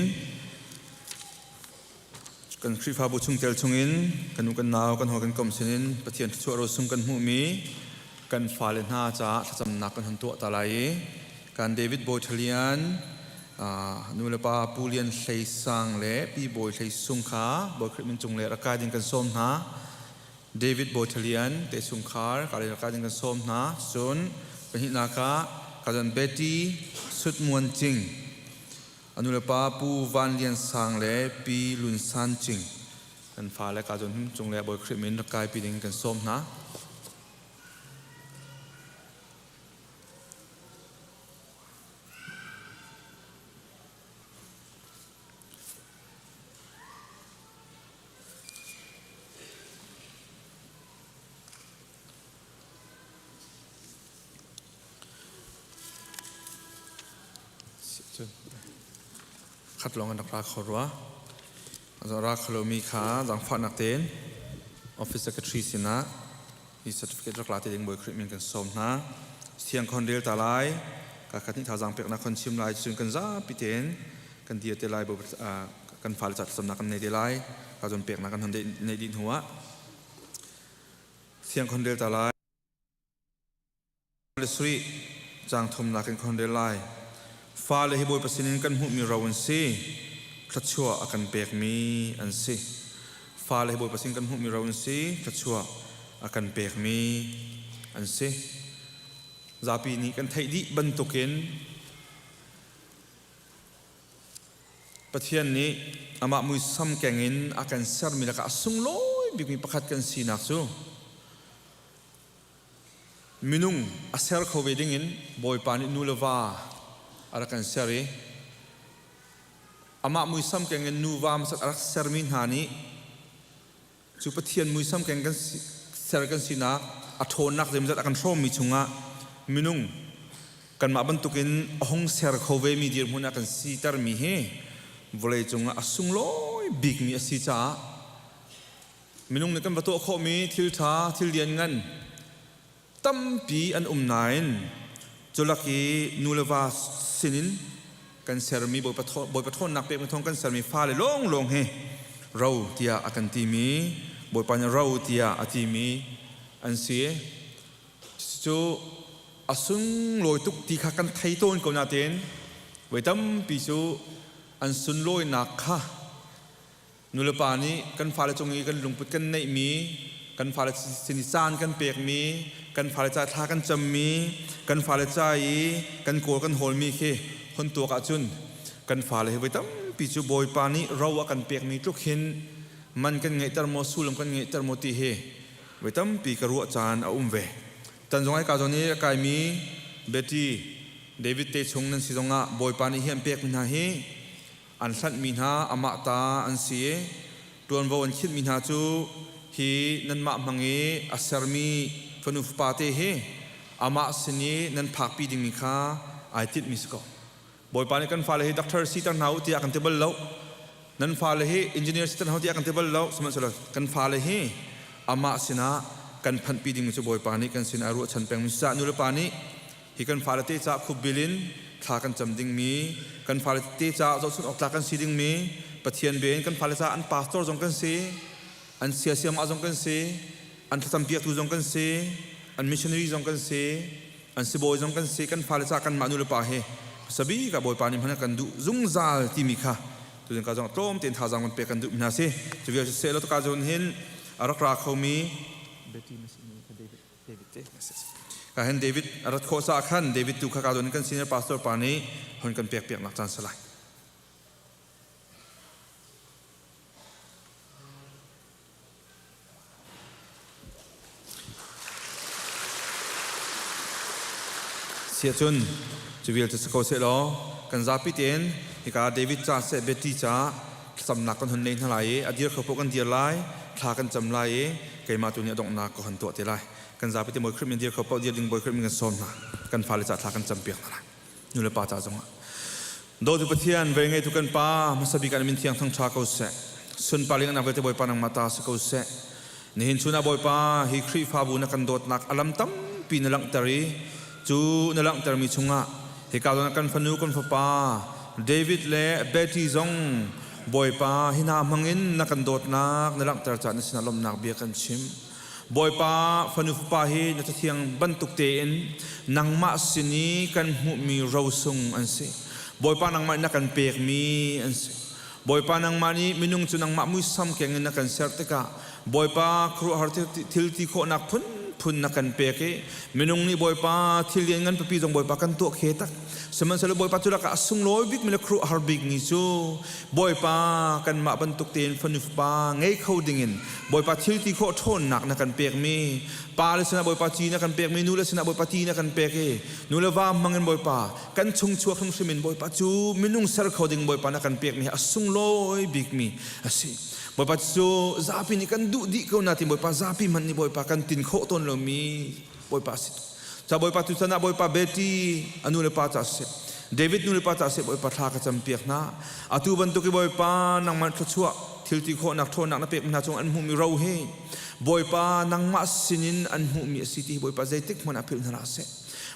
kan Khrihfabu chungtel chungin kan u kan nau kan hawi kan kom sinin Pathian thluachuah rosung kan hmuhmi kan fale hna caah thlacamnak kan hun tuah ta lai i kan David Bawi Ṭhalian nu le pa Pu Lian Hlei Sang le Pi Bawi Hlei Sung kha Bawi Khrih min cung le rak kai ding kan sawm hna. David Bawi Ṭhalian te chungkhar ka le rak kai ding kan sawm hna. Cun pahnihnak ah Cousin Betty Sut Muan Cing a nu le pa Pu Van Lian Sang le Pi Lun San Cing kan fale ka cun cung le Bawi Khrih min rak kai pi ding kan sawm hna. Khat lawng in rak ra kho rua. Ra kho lomi kha zaangfahnak tein office secretary sinah hi certificate rak la te ding Bawi Khrih min kan sawm hna. Thiang khon rel ta lai. Ka khat nih thazaang peknak khon chim lai cun kan zapi tein kan dir te lai kan fale ca thlacamnak kan nei te lai. Ka zon peknak kan hon nei dih hnu ah. Cathiang kan rel ta lai. Le sarih caang thumnak in kan rel lai. Fale hi Bawipa sinin kan hmuhmi ro an si. Thluachuah a kan pekmi an si. Fale hi Bawipa sin kan hmuhmi ro an si. Thluachuah a kan pekmi an si. Zapi nih kan theih dih bantukin Pathian nih amah muisam keng in a kan sermi lakah a sunglawi bikmi pakhat kan sinak cu minung a ser kho ve dingin Bawipa nih nu le va a rak kan ser i amah muisam keng in nuva hmasat a rak sermi hna nih cu Pathian muisam keng kan ser kan sinak a ṭhawnnak zeimawzat a kan hrawmmi chungah minung kanmah bantukin a hung ser kho vemi dirhmun ah kan sitermi hi vawlei cungah a sunglawi bikmi a si caah minung nih kan va tuah khawhmi thil ṭha thil lianngan tampi an um nain culak i nu le va sinin kan sermi Bawipa ṭhawnnak pekmi thawng kan sermi fale lawnglawng hi ro tiah a kan timi Bawipa nih ro tiah a timi an si. Cucu a sunglawi tuk ti kha kan thei tawn ko nain voi tampi cu an sunlawinak kha Nulepa nih kan fale cung i kan lungput kan neihmi, kan fale sin i caan kan pekmi, kan fale ca thla kan cammi, kan fale ca i kan kawl kan hawlmi khi hon tuak ahcun kan fale hi voi tampi cu Bawipa nih ro a kan pekmi tluk hin man kan ngeihter maw sullam kan ngeihter maw ti hi voi tampi ka ruah caan a um ve. Tan zong ai ka zawn i a kaimi Betty, David te chung nan si zongah Bawipa nih hi an pekmi hna hi An hlanhmi hna amah ta an si i ṭuanvo an khinhmi hna cu hi nanmah hmang i a sermi fanu fapate hi amah sin i nan phakpi dingmi kha ai tinhmi si ko. Bawipa nih kan fale hi doctor siter hna u tiah kan ti bal lo. Nan fale hi engineer siter hna u tiah kan ti bal lo. Sihmanhsehlaw kan fale hi amah sinah kan phanhpi dingmi cu Bawipa nih kan sin ai ruahchan pengmi si caah nulepa nih Hi kan fale te caah khupbil in thla kan cam dingmi, kan fale te caah zohchunh awk tlak kan si dingmi, Pathian bia in kan fale caah an pastor zong kan si, an siasiamah zong kan si, an thlacam piaktu zong kan si, an missionary zong kan si, an sibawi zong kan si, kan fale caah kanmah nu le pa hi hmasa bik ah Bawipa nih hman a kan duh zungzal timi kha tuzing ka zong tlawm tein thazaang kan pek kan duh mi hna si. Cu vial siseh law ka zawn hin a rak ra khomi Betty David te ka hen David a rat khawh caah khan David tu kha ka don kan senior pastor pa nih hon kan pek piak nak caan salai. Siacun cu vial cu si ko seh law kan zapi tein hika David ca seh Betty ca thlacamnak kan hun nei hna lai i a dir kho poh kan dir lai thla kan cam lai i keimah tu nih a donghnak ka hon tuah te lai. Kan zapi te Bawi Khrih min dir kho paoh dir ding Bawi Khrih min kan sawm hna. Kan fale ca thla kan campiak hna lai. Nu le pa ca zongah. Dawtu Pathian, vei ngeitu kan Pa, hmasa bik ah na min thiang thangṭha ko seh. Sunpar ling anak vialte Bawipa nangmah ta si ko seh. Nihin chun ah Bawipa, hi Khrihfabu na kan dawtnak a lam tampi na langhter i cu na langhtermi chungah hika zawn ah kan fanu kan fapa David le Betty zong Bawipa hi hna hmangin na kan dawtnak na langhter caah na sinah lawmhnak bia kan chim. Bawipa fanu fapa hi na cathiang bantuk tein nangmah sin i kan hmuhmi rosung an si. Bawipa nangmah nih na kan pekmi an si. Bawipa nangmah nih minung cu nangmah muisam keng in na kan ser tikah Bawipa khuaruahhar thil ti khawhnak phunphun na kan pek i minung nih Bawipa thil lianngan pipi zong Bawipa kan tuah khe tak. Sihmanhsehlaw Bawipa cu lakah a sunglawi bikmi le khuaruahhar bikmi cu Bawipa kanmah bantuk tein fanu fapa ngei kho dingin Bawipa thil ti khawh ṭhawnnak na kan pekmi pa le sinah Bawipa ci na kan pekmi nu le sinah Bawipa ti na kan pek i nu le va hmangin Bawipa kan chungchuak hrimhrim in Bawipa cu minung ser kho ding Bawipa na kan pekmi hi a sunglawi bikmi a si. Bawipa cu zapi nih kan duh dih ko nain Bawipa zapi hmanh nih Bawipa kan tin khawh tawn lomi Bawipa a si. Ca Bawipa tu chan ah Bawipa Betty a nu le pa ca siseh David nu le pa ca siseh Bawipa thla ka campiak hna. Atu bantuk i Bawipa nangmah thluachuah thil ti khawhnak ṭhawnnak na pek hna cung an hmuhmi ro hi Bawipa nangmah sinin an hmuhmi a si ti hi Bawipa zeitik hmanh ah philh hna hlah seh.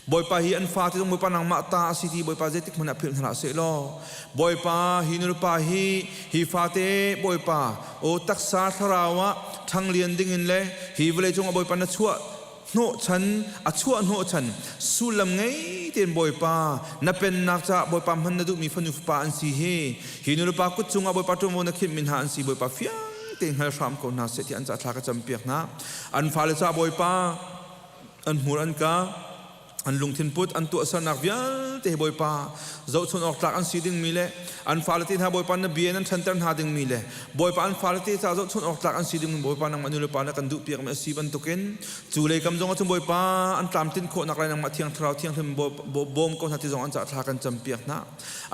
Bawipa hi an fa te zong Bawipa nangmah ta a si ti Bawipa zeitik hmanh ah philh hna hlah seh law Bawipa hi nulepa hi hi fate Bawipa aw taksa thlarau ah ṭhanglian dingin le hi vawlei cungah Bawipa na chuah hnawhchan a chuah hnawhchan sullam ngei tein Bawipa na pennak caah Bawipa hman na duhmi fanu fapa an si hi hi nulepa kut cungah Bawipa ṭuanvo na khinhmi hna an si Bawipa fiang tein hngal hram ko hna seh ti an ca thla ka campiak hna an fale ca Bawipa an hmur an ka an lungthin put an tuahsernak vialte hi Bawipa zohchun awk tlak an si dingmi le an fale te hna Bawipa na bia in an ṭhanter hna dingmi le Bawipa an fale te ca zohchun awk tlak an si dingmi Bawipa nangmah nu le pa na kan duhpiakmi a si bantukin cu lei kam zong ah cun Bawipa an tlamtlin khawhnak lai nangmah Thiang Thlarau Thianghlim bawm ko hna ti zong an ca thla kan campiak hna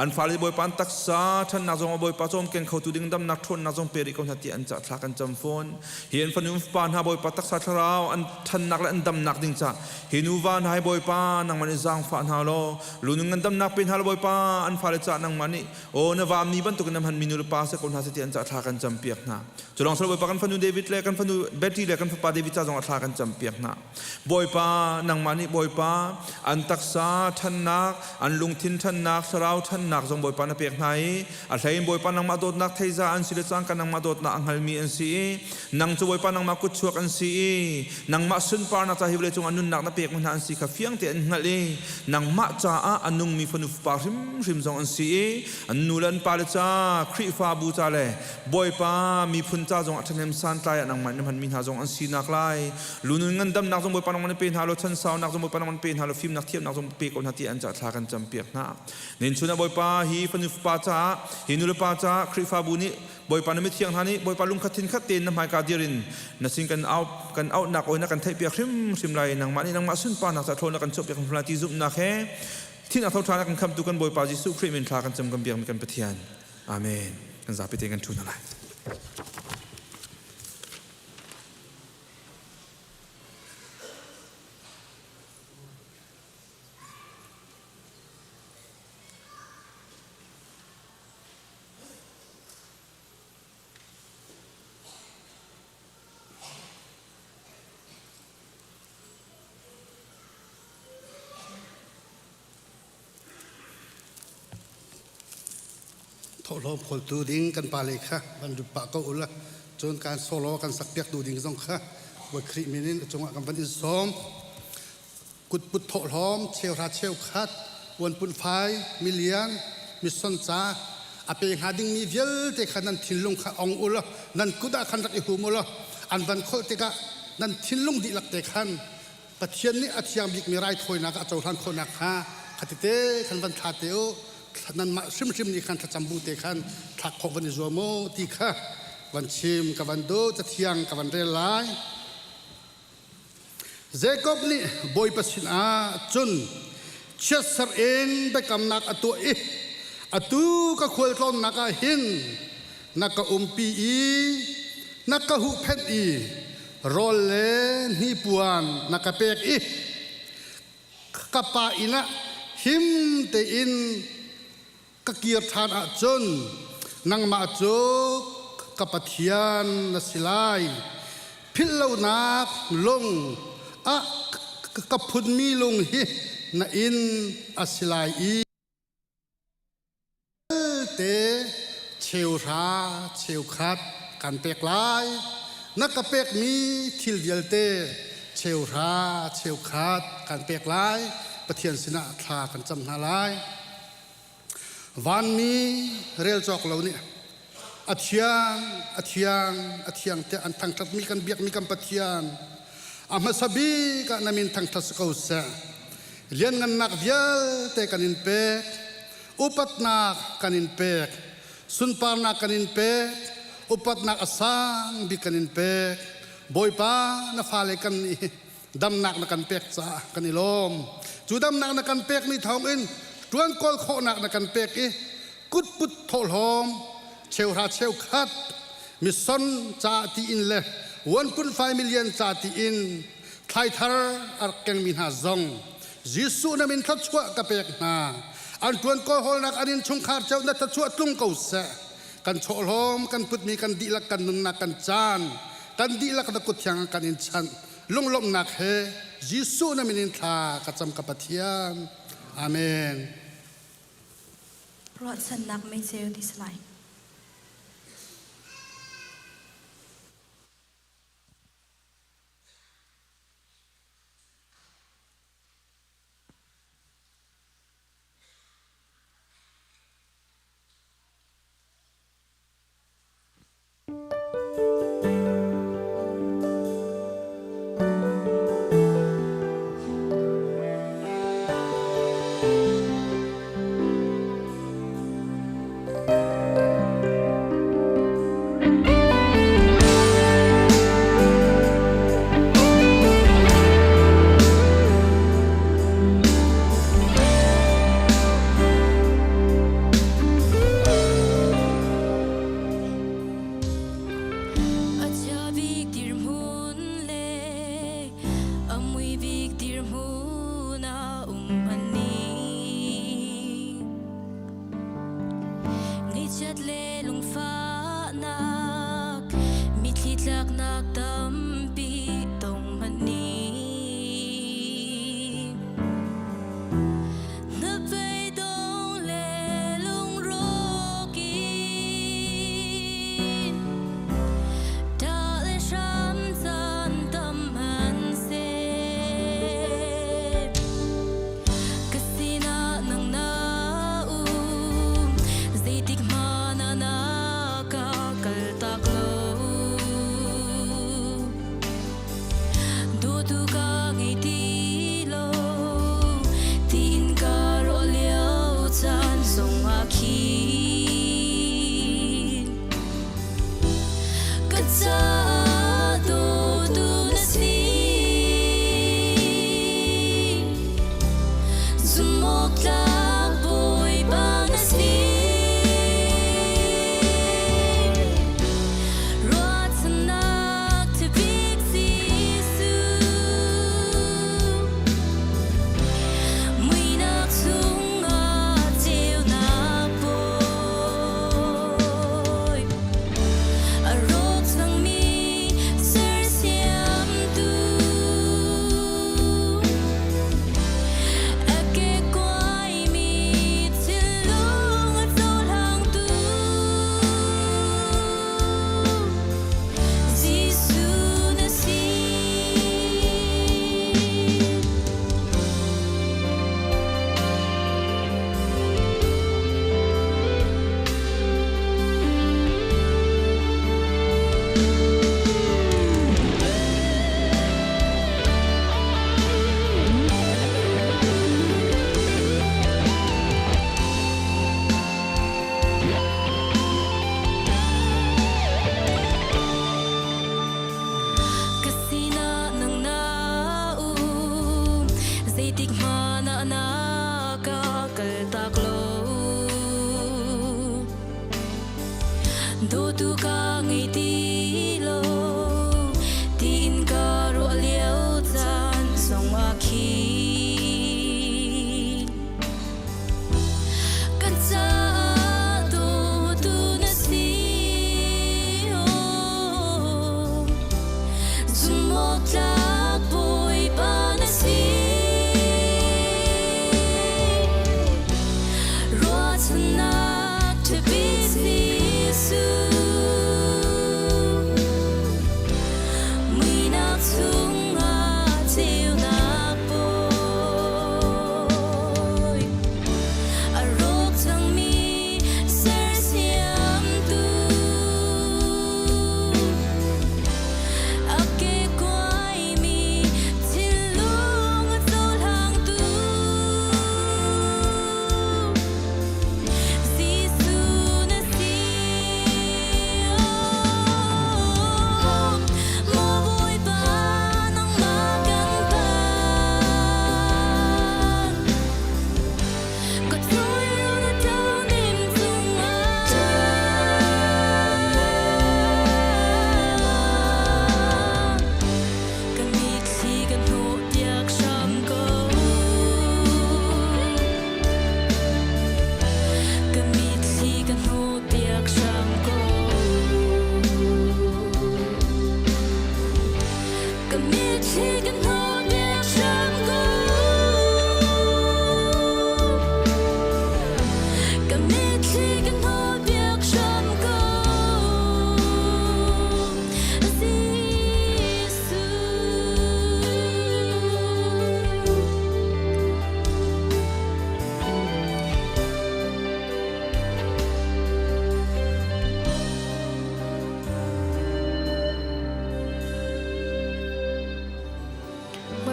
an fale Bawipa an taksa ṭhannak zong ah Bawipa cawmken khotu ding damnak ṭhawnnak zong pe rih ko hna ti an ca thla kan cam fawn hi an fanu fapa hna Bawipa taksa thlarau an ṭhannak le an damnak ding ca Hi nuva hna hi Bawipa nangmah nih zaangfah hna law lunung ngandamnak pe hna law Bawipa an fale cah nangmah nih aw na vaamni bantukin na hmanmi nu le pa si ko hna seh ti an cah thla kan campiak hna. Cu lawng silo Bawipa kan fanu David le kan fanu Betty le kan fapa David ca zong ah thla kan campiak hna. Bawipa nangmah nih Bawipa an taksa ṭhannak, an lungthin ṭhannak, thlarau ṭhannak zong Bawipa na pek hna i a hlei in Bawipa nangmah dawtnak theiza an si le cangka nangmah dawtnak a hngalmi an si i nang cu Bawipa nangmah kutchuak an si i nangmah sunparnak ca hi vawlei cungah nunnak na pekmi hna an si kha fiang tein an hngalh i nangmah caah a nungmi fanu fapa hrimhrim zong an si i an nu le an pale ca Khrihfabu ca le Bawipa miphun ca zong ah ṭhahnem santlai ah nangmah na hmanmi hna zong an sinak lai lunun ngandamnak zong Bawipa nangmah na pe hna law chansaunak zong Bawipa nangmah na pe hna law fimnak thiamnak zong pe ko hna ti an ca thla kan campiak hna nin chun ah Bawipa hi fanu fapa caah hi nu le pa caah Khrihfabu nih Bawipa na mithiang hna nih Bawipa lungkhat thinkhat tein na hmaika dir in na sin kan au kan auhnak aw na kan theihpiak hrimhrim lai nangmah nih nangmah sunparnak ca thawl na kan chuahpiak hrimhrim lai ti zumhnak he thin a tho ṭhan a kan khamtu kan Bawipa Jesuh Khrih min thla kan cam kan biakmi kan Pathian Amen kan zapi tein kan ṭhu hna lai. Thawhlawm khawltu ding kan pale kha van lut pah ko ula cun kan solo kan sak piak tu ding zong kha Bawi Khrih min in a cungah kan van in sawm. Kutput thawhlawm cheuhra cheukhat 1.5 million mission ca a pe hnga dingmi vialte kha nan thinlung kha ong u law nan kut ah khan rak i hum u law an van kholh tikah nan thinlung dihlak te khan Pathian nih a thiang bikmi raithawinak a cohlan khawh nakhnga khatite khan van thla te u nanmah hrimhrim nih khan thlacam bu te khan thlak khawh van i zuam u ti kha van chim ka van duh cathiang ka van rel lai. Jakob nih Bawipa sinah cun chiatserh in biakamnak a tuah i atu ka khualtlawnnak ah hin na ka umpi i na ka huhphenh i rawl le hnipuan na ka pek i ka pa inn ah him tein ka kir ṭhan ahcun nangmah cu ka Pathian na si lai. Philhlonak lung ah ka phunmi lung hi na inn a si lai i te cheuhra cheukhat kan pek lai. Na ka pekmi thil vialte cheuhra cheukhat kan pek lai. Pathian sinah thla kan cam hna lai. Vanmi rel cawk lo nih a thiang, a thiang, a thiang tiah an thangṭhatmi kan biakmi kan Pathian a hmasa bik ah na min thangṭhat si ko seh. Lianngannak vialte kan in pek, upatnak kan in pek, sunparnak kan in pek, upatnak a sang bik kan in pek. Bawipa na fale kan nih hi damnak na kan pek caah kan i lawm. Cu damnak na kan pekmi thawngin ṭuan kawl khawhnak na kan pek i kutput thawhlawm cheuhra cheukhat mission ca tiin le 1.5 million ca tiin thlaithar a rak kengmi hna zong Jesuh na min thluachuah ka pek hna. An ṭuan kawlhawlnak an innchungkhar cio na thluachuah tlung ko seh. Kan chawhlawm kan putmi kan dihlak kan nunnak kan caan kan dihlak na kut thiang kan in chanh lunglawmhnak he. Jesuh na min in thla ka cam ka Pathian. Amen. Ruahchannak meiceu ti si lai. A chia bik dirhmun le a mui bik dirhmun ah um an ni. Ngaihchiat le lungfahnak, mitthli tlaknak tampi tong hmanh ni. Hnabeidong le lungrawk in ṭah le hram caan tam hmanhseh ka sinah nang na um zeitik hmanh ah na ka kaltak lo. Dawtu ka ngei ti lo tiin ka ruah lio caan zong ah khin ka caah dawtu na si. Zumhawktlak Bawipa na si. Ruahchannak ṭhabik Jesuh. Muihnak chungah ceunak bawi. A rawk cangmi sersiamtu. A kekuaimi thinlung a cohlangtu. Jesuh na si. Ka sinah nang na um, zeitik hmanh ah na ka kaltak lo. Dawtu ka ngei ti lo, tiin ka ruah lio caan zong ah khin. Ka caah dawtu na si. Oh. Zumhawktlak Bawipa na si. Ruahchannak ṭhabik Jesuh. Muihnak chungah ceunak bawi. A rawk cangmi sersiamtu. A kekuaimi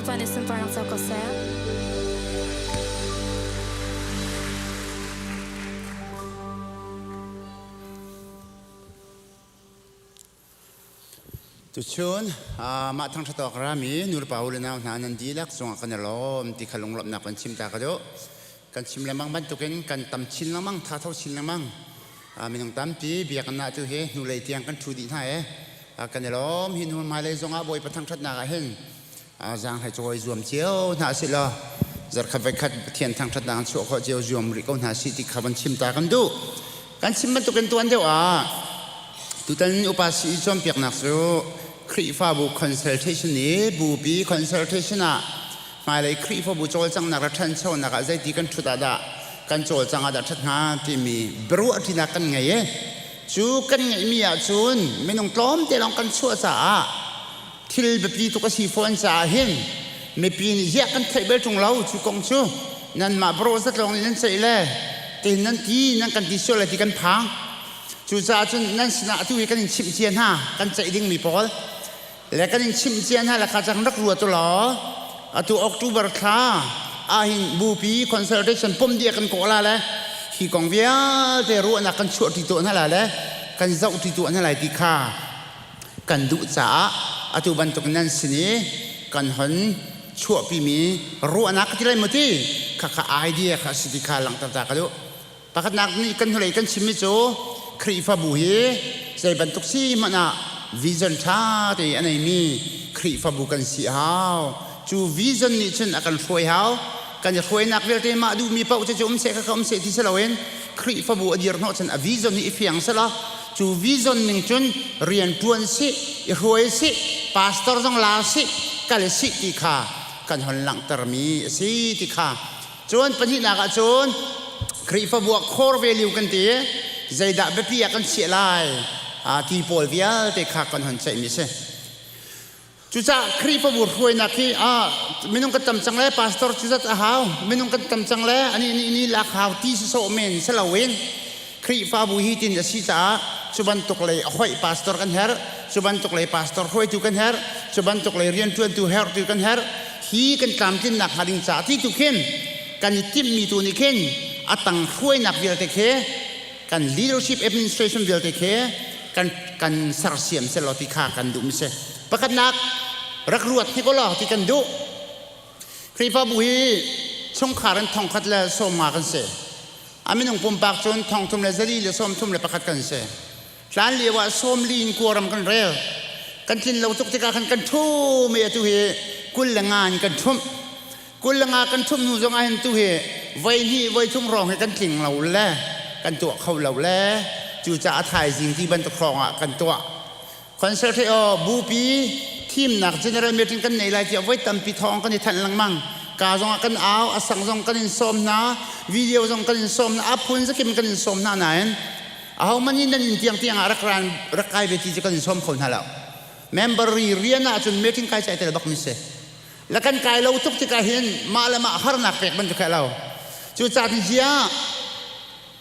Bawipa nih sunparnak co ko seh. Tuchun mah thangṭhat awk rami nulepa u le nau hna nan dihlak cungah kan i lawm ti kha lunglawmhnak kan chim ta ka duh. Kan chim lengmang bantukin kan tam chin lengmang, thatho chin lengmang. Minung tampi biakinn ah tu hi hnulei tiang kan ṭhu dih hna i kan i lawm. Hi hnu hmailei zongah Bawipa thangṭhatnak ah hin zaanghlei cawi zuam cio hna sih law zarkhat voikhat Pathian thangṭhatnak an chuah khawh cio zuam rih ko hna sih ti kha van chim ta kan duh. Kan chim bantukin tuan deuh ah tutan upa si cawnpiaknak cu Khrihfabu consultation i bupi consultation ah hmailei Khrihfabu cawlcanghnak le ṭhanchonak ah zeiti kan ṭhut ah dah kan cawlcang ah dah ṭhat hnga timi biaruahṭinak kan ngei i cu kan ngeihmi ahcun minung tlawmte lawng kan chuah caah thil biapi tuk a si fawn caah hin mipi nih ziah kan theih bal ṭung lo cu kong cu nanmah bro zat lawng nih nan ceih le tein nan ti nan kan ti sual le ti kan phang. Cucaah cun nan sinah atu hi kan in chimh cia hna kan ceih dingmi pawl le kan in chimh cia hna le kha cang rak ruat u law atu October thla ahhin bupi consultation pom dia kan kawh la le hi kong vialte ruahnak kan chuahṭi tuah hna la le kan zohṭi tuah hna lai ti kha kan duh caah atu bantuk nan sin i kan hon chuahpimi ruahnak ka ti lai maw ti khakha idea kha a si ti kha langhter ta ka duh. Pakhatnak nih kan hnulei kan chimmi cu Khrihfabu hi zei bantuk si hmanh ah vision ṭha te a neimi Khrihfabu kan si hau. Cu vision nih cun a kan hruai hau. Kan i hruainak vialte mah duhmi paoh cu cu um seh khakha um seh ti si loin Khrihfabu a dir hnawh cun a vision hi i fiang selaw cu vision ning cun rian ṭuan sih, i hruai sih, pastor zong la sih, kal sih ti kha kan hon langhtermi a si ti kha. Cun pahnihnak ah cun Khrihfabu ah core value kan ti i zeidah biapi ah kan chiah lai ti pawl vialte kha kan hon ceihmi a si. Cucaah Khrihfabu hruainak hi minung kan tam cang le pastor cu zat a hau, minung kan tam cang le ani nih ni lak hau ti sawsawh men si loin Khrihfabu hi tin a si caah cu bantuk lei a hoih pastor kan herh, cu bantuk lei pastor hruaitu kan herh, cu bantuk lei rianṭuantu herhtu kan herh. Hi kan tlamtlinnak hnga ding caah ti tu khin kan i timhmi tu nih khin a tang hruainak vialte khi kan leadership administration vialte khi kan kan sersiam selaw ti kha kan duh mi si. Pakhatnak rak ruat hnik law ti kan duh. Khrihfabu hi chungkhar in thongkhat le 50 kan si. A minung pumpak cun 331 kan si. Hlan lio ah 40 in kuaram kan rel. Kan tlin lo tuk tikah khan kan ṭhum i atu hi 25 in kan ṭhumh. 25 kan ṭhumh hnu zong ah hin tu hi voi hnih voi thum hrawng hi kan tling lo le kan tuah kho lo le cucaah thaizing ti bantuk hrawng ah kan tuah. Concert hi aw bupi thimnak general meeting kan nei lai tiah voi tampi thawng kan i thanh lengmang. Ka zong ah kan au, a sang zong kan in sawm hna, video zong kan in sawm hna, a phun zakim kan in sawm hna nain ahohmanh nih nan inn tiang tiang ah rak ran rak kai ve ti cu kan in sawm kho hna lo. Member ri rian ah cun meeting kai cai tel bak mi si. La kan kai lo tuk tikah hin mah le mah harnak pek bantuk he lo. Cucaah zia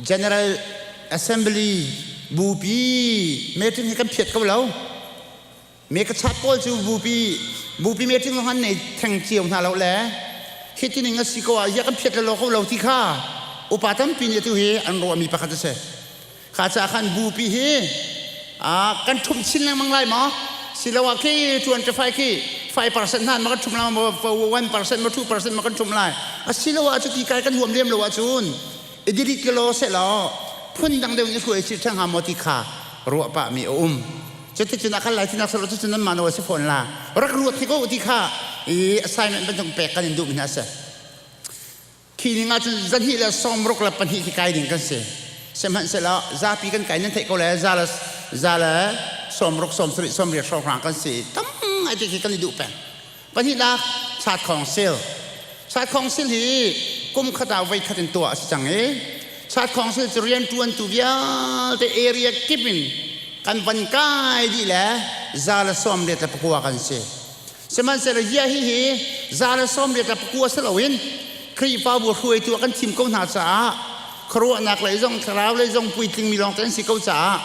General Assembly bupi meeting hi kan phiat ko lo. Me ka chat pawl cu bupi bupi meeting zong an nei theng cio hna lo le hi tining a si ko ah ya kan phiat lo ko lo ti kha upa tampi nih atu hi an ruahmi pakhat a si. Kha ca khan bupi hi kan ṭhumh chin lengmang lai maw? Siloah khi 25 khi 5% hna ma kan ṭhumh lai maw 1% ma 2% ma kan ṭhumh lai? Asiloah cuti kai kan huam lem lo ahcun i delete law sehlaw phun dang deuh in i hruai si ṭhang hnga maw ti kha ruah pahmi a um. Cuticun a kal lai tinak selaw cucun nanmah nawl a si fawn la. Rak ruat hnik u ti kha i assignment bantuk pek kan in duhmi hna a si. Khi ning ahcun 262 khi kai ding kan si. Sihmanhsehlaw zapi kan kai nan theih ko le za le za le 60 70 80 hrawnghrang kan si. Tam ngai te khi kan i duh peng. Pahnihnak Chat Council. Chat Council hi kum khat ah voi khat in tuah a si cang i Chat Council cu rianṭuantu vialte area kip in kan van kai dih le 189 kan si. Sihmanhsehlaw hiah hihi 189 si loin Khrihfabu hruaitu ah kan thim ko hna caah khuaruahnak lei zong thlarau lei zong puitlingmi lawng te an si ko caah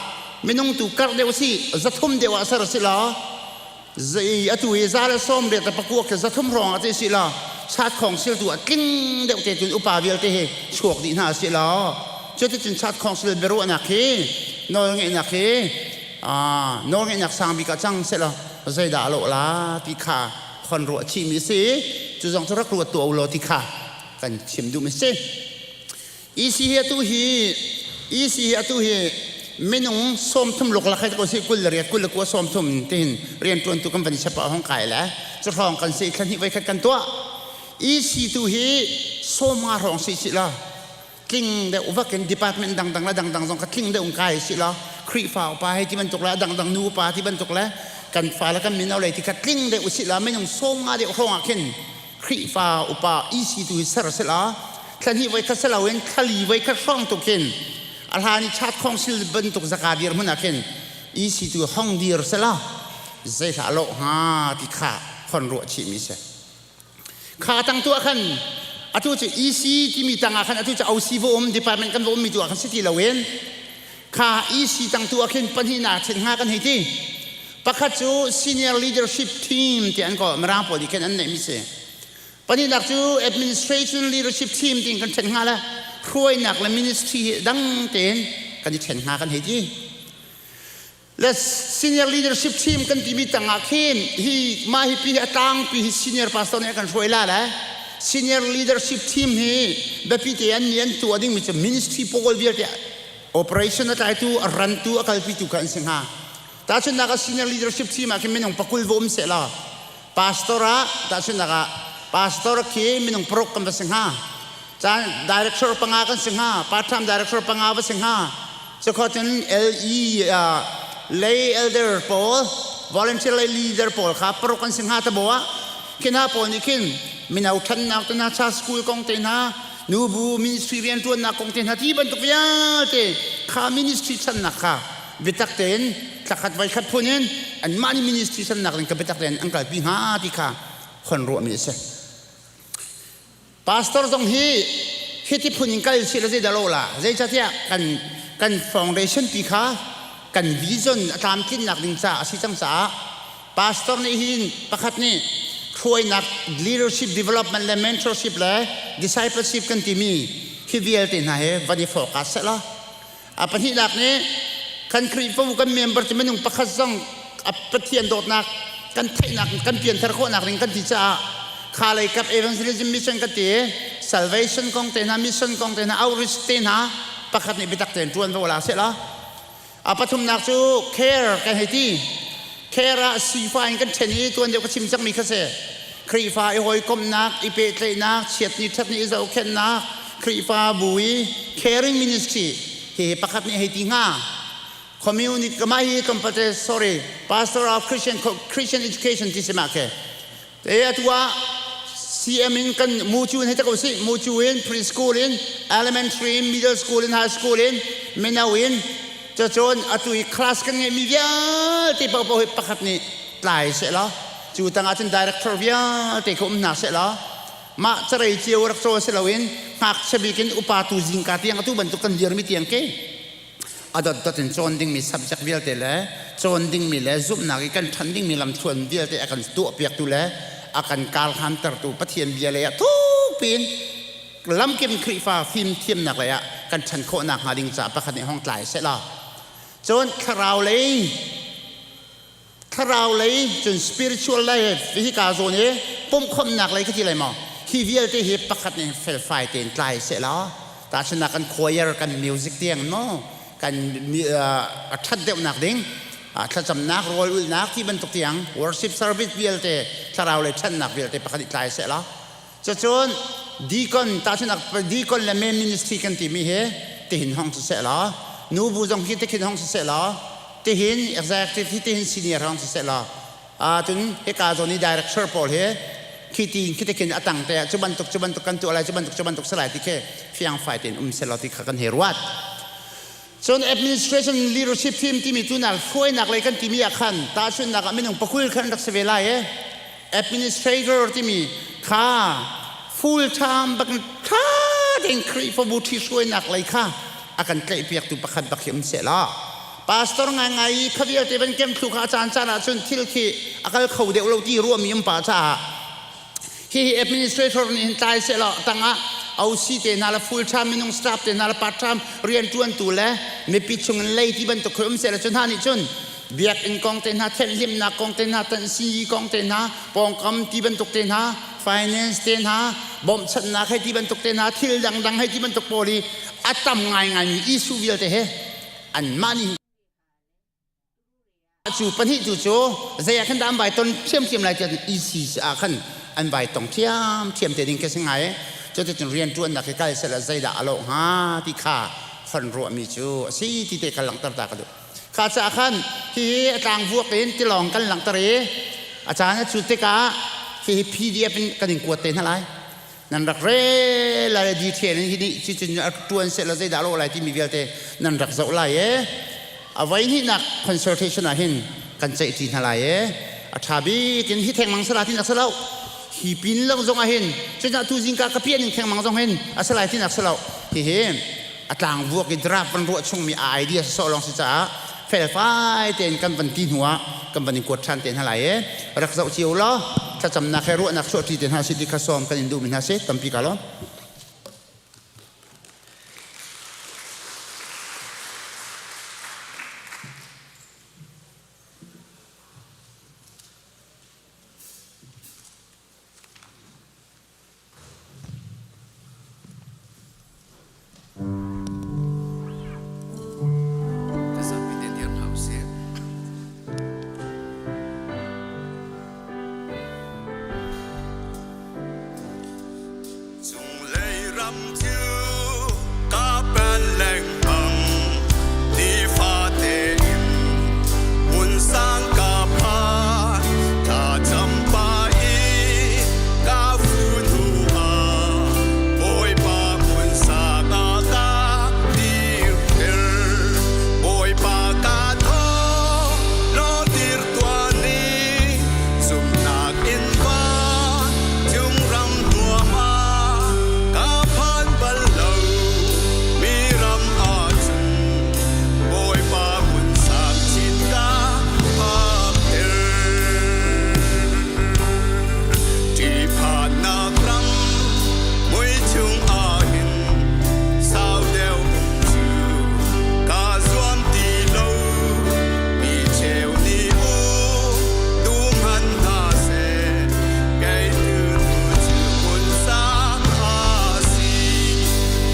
minung tu karh deuh si 300 deuh ah ser si law. Zei atu hi za le sawm riat le pakua khi 300 hrawng ah si la chat khawngsil tu ah tling deuh te cun upa vialte hi chuak dih hna si law cuticun chat khawngsil biaruahnak hi nawlngeihnak hi nawlngeihnak sang bik ah cang seh law zeidah a lawh la ti kha khon ruah chihmi si. Cu zong cu rak ruat tuah u law ti kha kan chim duhmi si. EC hi atu hi EC hi atu hi minung 30 luklak hai ko si 28 29 30 tihin rianṭuantu kan van i chap ah hong kai le cu hrawng kan si thla hnih voi khat kan tuah. EC tu hi 50 hrawng si si la tling deuh vak in department dangdang le dangdang zong kha tling deuh in kai si la Khrihfa upa hei ti bantuk le dangdang nu upa ti bantuk le kan fa le kan mino lei ti kha tling deuh si la minung 50 deuh hrawng ah khin Khrihfa upa EC tu hi ser sila thla hnih voi khat si loin thla li voi khat hrawng tu khin a hlan i chat khawngsil bantuk zaka dir hmun ah khin EC tu hong dir sila zei hlah lawh hnga ti kha khon ruah chih mi si. Kha tang tu ah khan atu cu EC timi tang ah khan atu cu OC va um department kan va um mi tu ah khan si ti loin kha EC tang tu ah khin pahnih nak chen hnga kan hei ti. Pakhat cu senior leadership team ti an ko Mirang pawl nih khin an neih mi si. Pahnihnak cu administration leadership team tiin kan ṭhen hnga le hruainak le ministry hi dang tein kan i ṭhen hnga kan hei ti. Le senior leadership team kan timi tangah khin hi mah hi pi hi a tlangpi hi senior pastor nih a kan hruai la le senior leadership team hi biapi te an nih an tuah dingmi cu ministry pawl vialte operation a tlaitu a rantu a kalpitu kha an si hnga. Tahchunhnak ah senior leadership team ah khin minung 20 va um seh law pastor ah tahchunhnak ah pastor khi minung 6 kan va si hnga. Caan director panga kan si hnga, part time director panga va si hnga. Cukhawt cun LE lay elder pawl, volunteer lay leader pawl kha paruk kan si hnga ta bo ah khi hna pawl nih khin mino ṭhannak te hna, cha school kong te hna, nubu ministry rianṭuannak kong te hna ti bantuk vialte kha ministry channak kha biatak tein thlakhat voikhat phun in anmah nih ministry sannak ding ka biatak tein an kalpi hnga ti kha khon ruahmi a si. Pastor zong hi hiti phun in kal si la zei dah lo la zeicahtiah kan kan foundation pi kha kan vision a tlamtlinnak ding caah a si cang caah pastor nih hin pakhat nih hruainak leadership development le mentorship le discipleship kan timi hi vialte hna he van i focus seh law A pahnihnak nih kan Khrihfabu kan member cu minung pakhat zong a Pathian dawtnak kan theihnak kan pianthar khawhnak ding kan ti caah kha lei kap evangelism mission kan ti salvation kong te hna mission kong te hna outreach te hna pakhat nih biatak tein ṭuan vo la seh la. A pathumnak cu care kan hei ti. Care ah sifa in kan ṭhen i tuan deuh ka chim cangmi kha si. Khrihfa i hawikomhnak, i pehtlaihnak, chiatni ṭhatni i zohkhenhnak, Khrihfabu i caring ministry hihi pakhat nih hei ti hnga. Community mah hi tlawmpal sorry pastor of Christian Christian education ti si mah khi. Te atu ah CM in kan mucu in hei ta ko si mucu in preschool in elementary in middle school in high school in mino in Cucun atu i class kan ngeihmi vialte paohpaoh hi pakhat nih tlai sehlaw cu tangah cun director vialte kha um hna sehlaw mah carei cio rak cawl si loin ngakchia bik in upa tu zingka tiang atu bantuk kan dirmi tiang ke a dotdot in cawn dingmi subject vialte le cawn dingmi le zumhnak i kan ṭhan dingmi lamthluan vialte a kan tuahpiaktu le a kan karhlantertu Pathian bia lei ah thukpi in lamkim Khrihfa fimthiamnak lei ah kan ṭhan khawh nakhnga ding caah pakhat nih hong tlai seh law cun thlarau lei thlarau lei cun spiritual lei hika zawn i pumhkhawmhnak lei ka ti lai maw hi vialte hi pakhat nih felfai tein tlai seh law tahchunhnak kan choir kan music tiang no kan a ṭhat deuhnak ding thlacamnak rawl ulhnak ti bantuk tiang worship service vialte thlarau lei ṭhannak vialte pakhat nih tlai seh law Cucun deacon tahchunhnak deacon le men ministry kan timi hi tihin hong si seh law nubu zong hi tikhin hong si seh law tihin executive hi tihin senior hong si seh law cun hika zawn i director pawl hi khi ti khi tikhin a tang te ah cu bantuk cu bantuk kan tuah lai cu bantuk cu bantuk si lai ti khi fiangfai tein um seh law ti kha kan hei ruat. Cun administration leadership team timi tu nak hruainak lei kan timi ah khan tahchunhnak ah minung 20 khan rak si ve lai i administrator timi kha full time bak tha tein Khrihfabu ṭhi hruainak lei kha a kan tlaihpiaktu pakhat bak hi um seh law. Pastor ngaingai i kha vialte van kem thlu kha a caan caan ahcun thil khi a kal kho deuh lo ti ruahmi um pa caah hihi administrator nih hin tlai sehlaw tangah OC te hna le full time minung staff te hna le part time rianṭuantu le mipi chungin lei ti bantuk khi um sehlaw cu hna nih cun biakinn kong te hna thianhlimnak kong te hna tanhsi kong te hna pawngkam ti bantuk te hna finance te hna bawmhchanhnak hei ti bantuk te hna thil dangdang hei ti bantuk pawl hi a tam ngaingaimi issue vialte he anmah nih cu pahnih tu cu zei ah khan dah an vai ton ṭhiamṭhiam lai tiah EC ah khan an vai tong ṭhiamṭhiam te ding khi si ngai cuticun rianṭuannak hi kal sehla zeidah a lawh hnga ti kha hon ruahmi cu a si ti te kha langhter ta ka duh kha caah khan hihi a tlangvuak in tilawng kan langhter i a caan a cu tikah hihi PDF in kan in kuat te hna lai nan rak rel lai detail in hi nih cucun a tuan seh la zeidah lawh lai timi vialte nan rak zoh lai e a voi hnihnak consultation ah hin kan ceih ṭi hna lai e a ṭha bik in hi thengmang sala ti nak salo hi pin lo zong ah hin cun tu zingka ka pian in thengmang zong hin a salai ti nak salo hi hi a tlang vuak i draft van ruah chungmi a idea sawh lawng si caah felfai tein kan van ti hnu ah kan van in kuat ṭhan te hna lai e rak zoh cio law thlacamnak he ruahnak chuahṭi te hna si ti kha sawm kan in duhmi hna si tampi ka lawm. Ka zapi te dir hna usih. Cunglei ram cu ka pen lengmang nifate in hmun sang ka phan ka champa i ka fu hnu ah Bawipa hmun sang ah ka dirter Bawipa ka thaw law dir tuah ni zumhnak in van cung ram nuam ah ka phan bal lo mi ram ahcun Bawipa hmun sang chin ka phakter. Ṭihphannak ram mui chung ahhin sau deuh um cu kaa zuam ti lo. Mi cheu nih u dum han hna seh, kei tu cu hmun sang a si.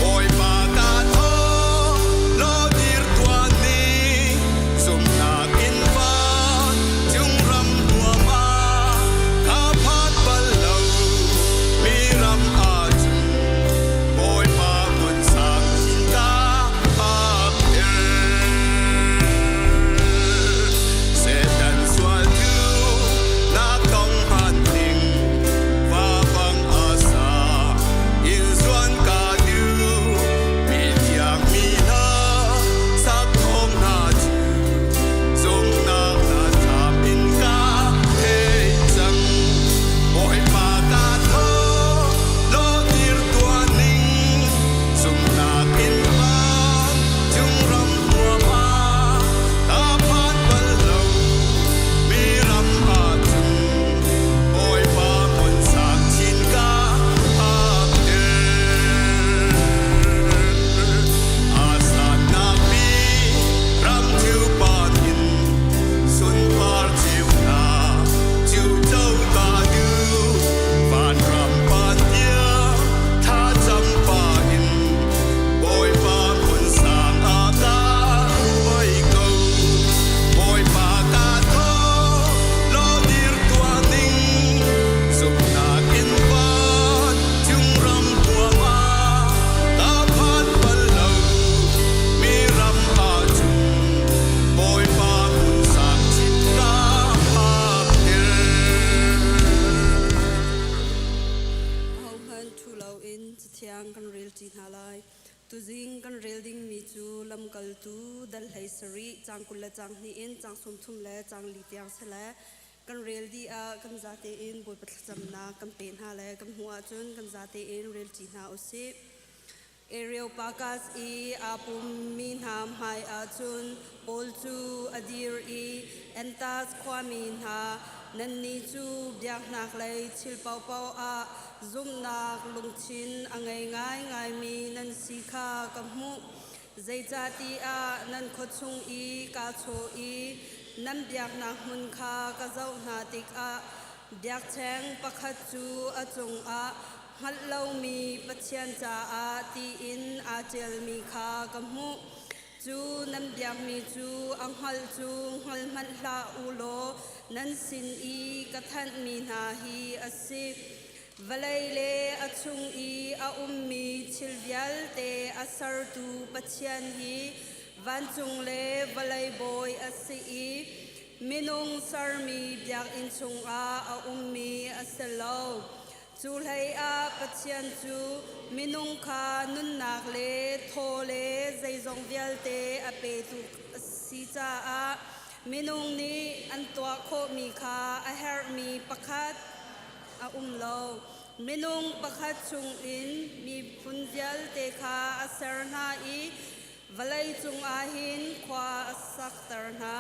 Bawipa ka thaw law dir tuah ni, zumhnak in van cung ram nuam ah ka phan bal lo mi ram ahcun Bawipa hmun sang chin ka phakter. Satan sual cu nak tong han ding va bang a sa in zuan ka duh mi thiang mi hna sak thawng hna cu zumhnak na tham in ka thei cang Bawipa ka thaw law dir tuah ning zumhnak in van cung ram nuam ah ka phan bal lo mi ram ahcun Bawipa hmun sang chin ka phakter. A sannak mi ram cu pan in sunpar ceu hna cu co ta duh vanram pan tiang thlacam pa in Bawipa hmun sang ah ka hruai ko. Bawipa ka thaw law dir tuah ning zumhnak in van cung ram huam ah ka phan bal lo mi ram ahcun Bawipa hmun sang chin ka phakter. Ahohmanh ṭhu loin Cathiang kan rel ṭi hna lai. Tuzing kan rel dingmi cu lamkaltu dal hlei sarih caang 20 le caang hnih in caang 30 le caang li tiang si le kan rel dih ah kan zate in Bawipa thlacamnak kan pe hna le kan hmuh ahcun kan zate in rel ṭi hna usih. Areopagas i aa pummi hna hmaiah cun Paul cu a dir i Entas khuami hna, nannih cu biaknaklei thil paohpaoh ah zumhnak lungthin a ngei ngaingaimi nan si kha ka hmuh. Zeicahtiah nan khua chung i kaa chawh i nan biaknak hmun kha ka zoh hna tikah biakṭheng pakhat cu a cungah hngalh lomi Pathian caah tiin aa ṭialmi kha ka hmuh. Cu nan biakmi cu a hngalh cu hngal hmanh hlah u law nan sin i ka thanhmi hna hi a si. Vawlei le a chung i a ummi thil vialte a sertu Pathian hi vancung le vawlei bawi a si i minung sermi biakinn chungah a ummi a si lo. Cu hleiah Pathian cu minung kha nunnak le thaw le zeizong vialte a petu a si caah minung nih an tuah khawhmi kha a herhmi pakhat a um lo. Minung pakhat chungin miphun vialte kha a ser hna i vawlei cungah hin khua a sakter hna.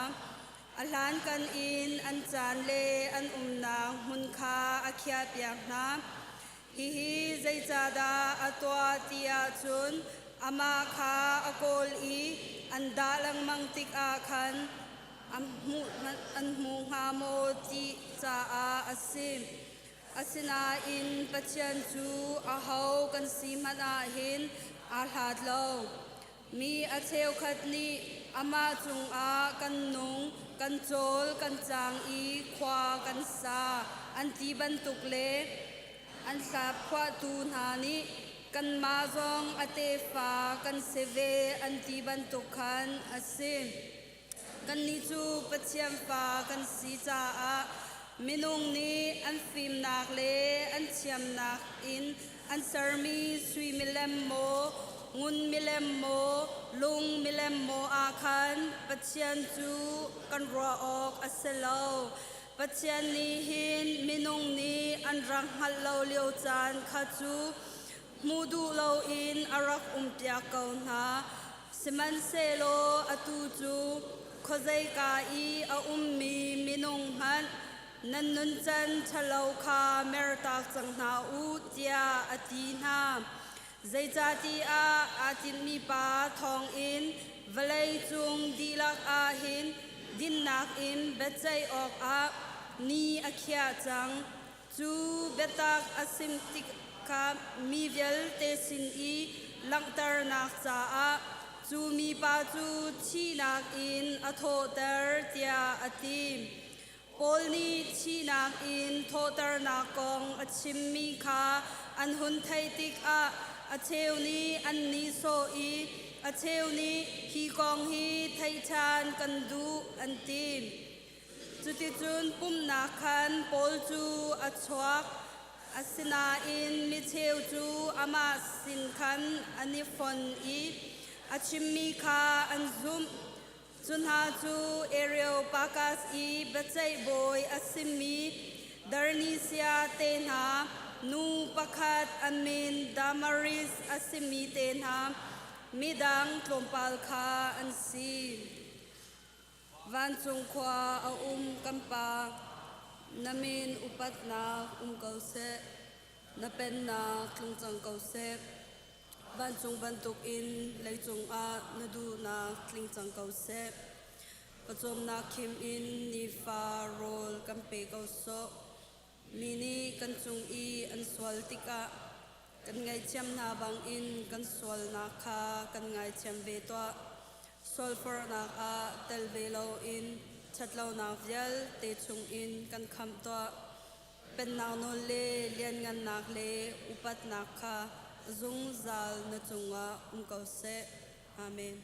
A hlankan in an caan le an umnak hmun kha a khiahpiak hna. Hihi zeicahdah a tuah ti ahcun amah kha a kawl i an dah lengmang tikah khan an hmu hnga maw ti caah a si. Asinain Pathian cu aho kan si hmanh ah hin aa hlat lo. Mi a cheukhat nih amah cungah kan nung, kan cawl, kan cang i khua kan sa an ti bantuk le an hla phuahtu hna nih kanmah zong a tefa kan si ve an ti bantuk khan a si. Kannih cu Pathian fa kan si caah minung nih an fimnak le an thiamnak in an sermi sui milem maw, ngun milem maw, lung milem maw ah khan Pathian cu kan ruah awk a si lo. Pathian nih hin minung nih an rak hngalh lo lio caan kha cu hmuh duh loin a rak umpiak ko hna. Sihmanhsehlaw atu cu khuazeika i a ummi minung hmanh nan nuncan ṭhalo kha mertak cang hna u tiah a ti hna. Zeicahtiah aa tinhmi pa thawngin vawlei cung dihlak ah hin dinnak in biaceih awkah ni a khiah cang. Cu biatak a sim tikah mi vialte sin i langhternak caah cu mipa cu thihnak in a thawhter tiah a ti. Paul nih thihnak in thawhternak kong a chimmi kha an hun theih tikah a cheu nih an nihsawh i a cheu nih hi kong hi theih ṭhan kan duh an ti. Cuticun pumhnak khan Paul cu a chuak. Asinain micheu cu amah sin khan an i fon i a chimmi kha an zumh. Cu hna cu Areopagas i biaceih bawi a simi Darnisia te hna, nu pakhat a min Damaris a simi te hna, midang tlawmpal kha an si. Vancung khua a um kan Pa, na min upatnak um ko seh, na pennak tlung cang ko seh. Vancung bantukin leicung ah na duhnak tling cang ko seh. Pawcawmnak khim in nifa rawl kan pe ko sawh. Mi nih kan cung i an sual tikah kan ngaihthiam hna bangin kan sualnak kha kan ngaithiam ve tuah. Sualforhnak ah tel ve loin ṭhatlonak vialte chungin kan khamh tuah. Pennak nawl le lianngannak le upatnak kha zungzal na cungah um ko seh. Amen.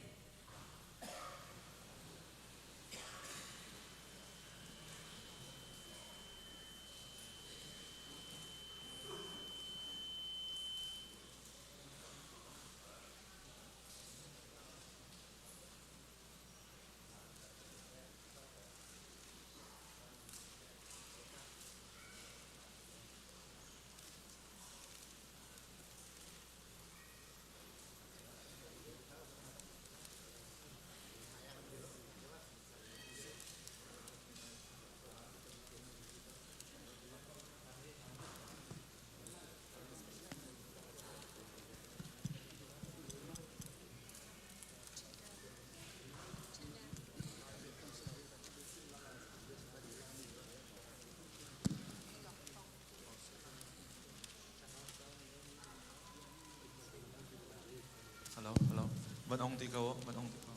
Van ong ti ko, van ong ti ko.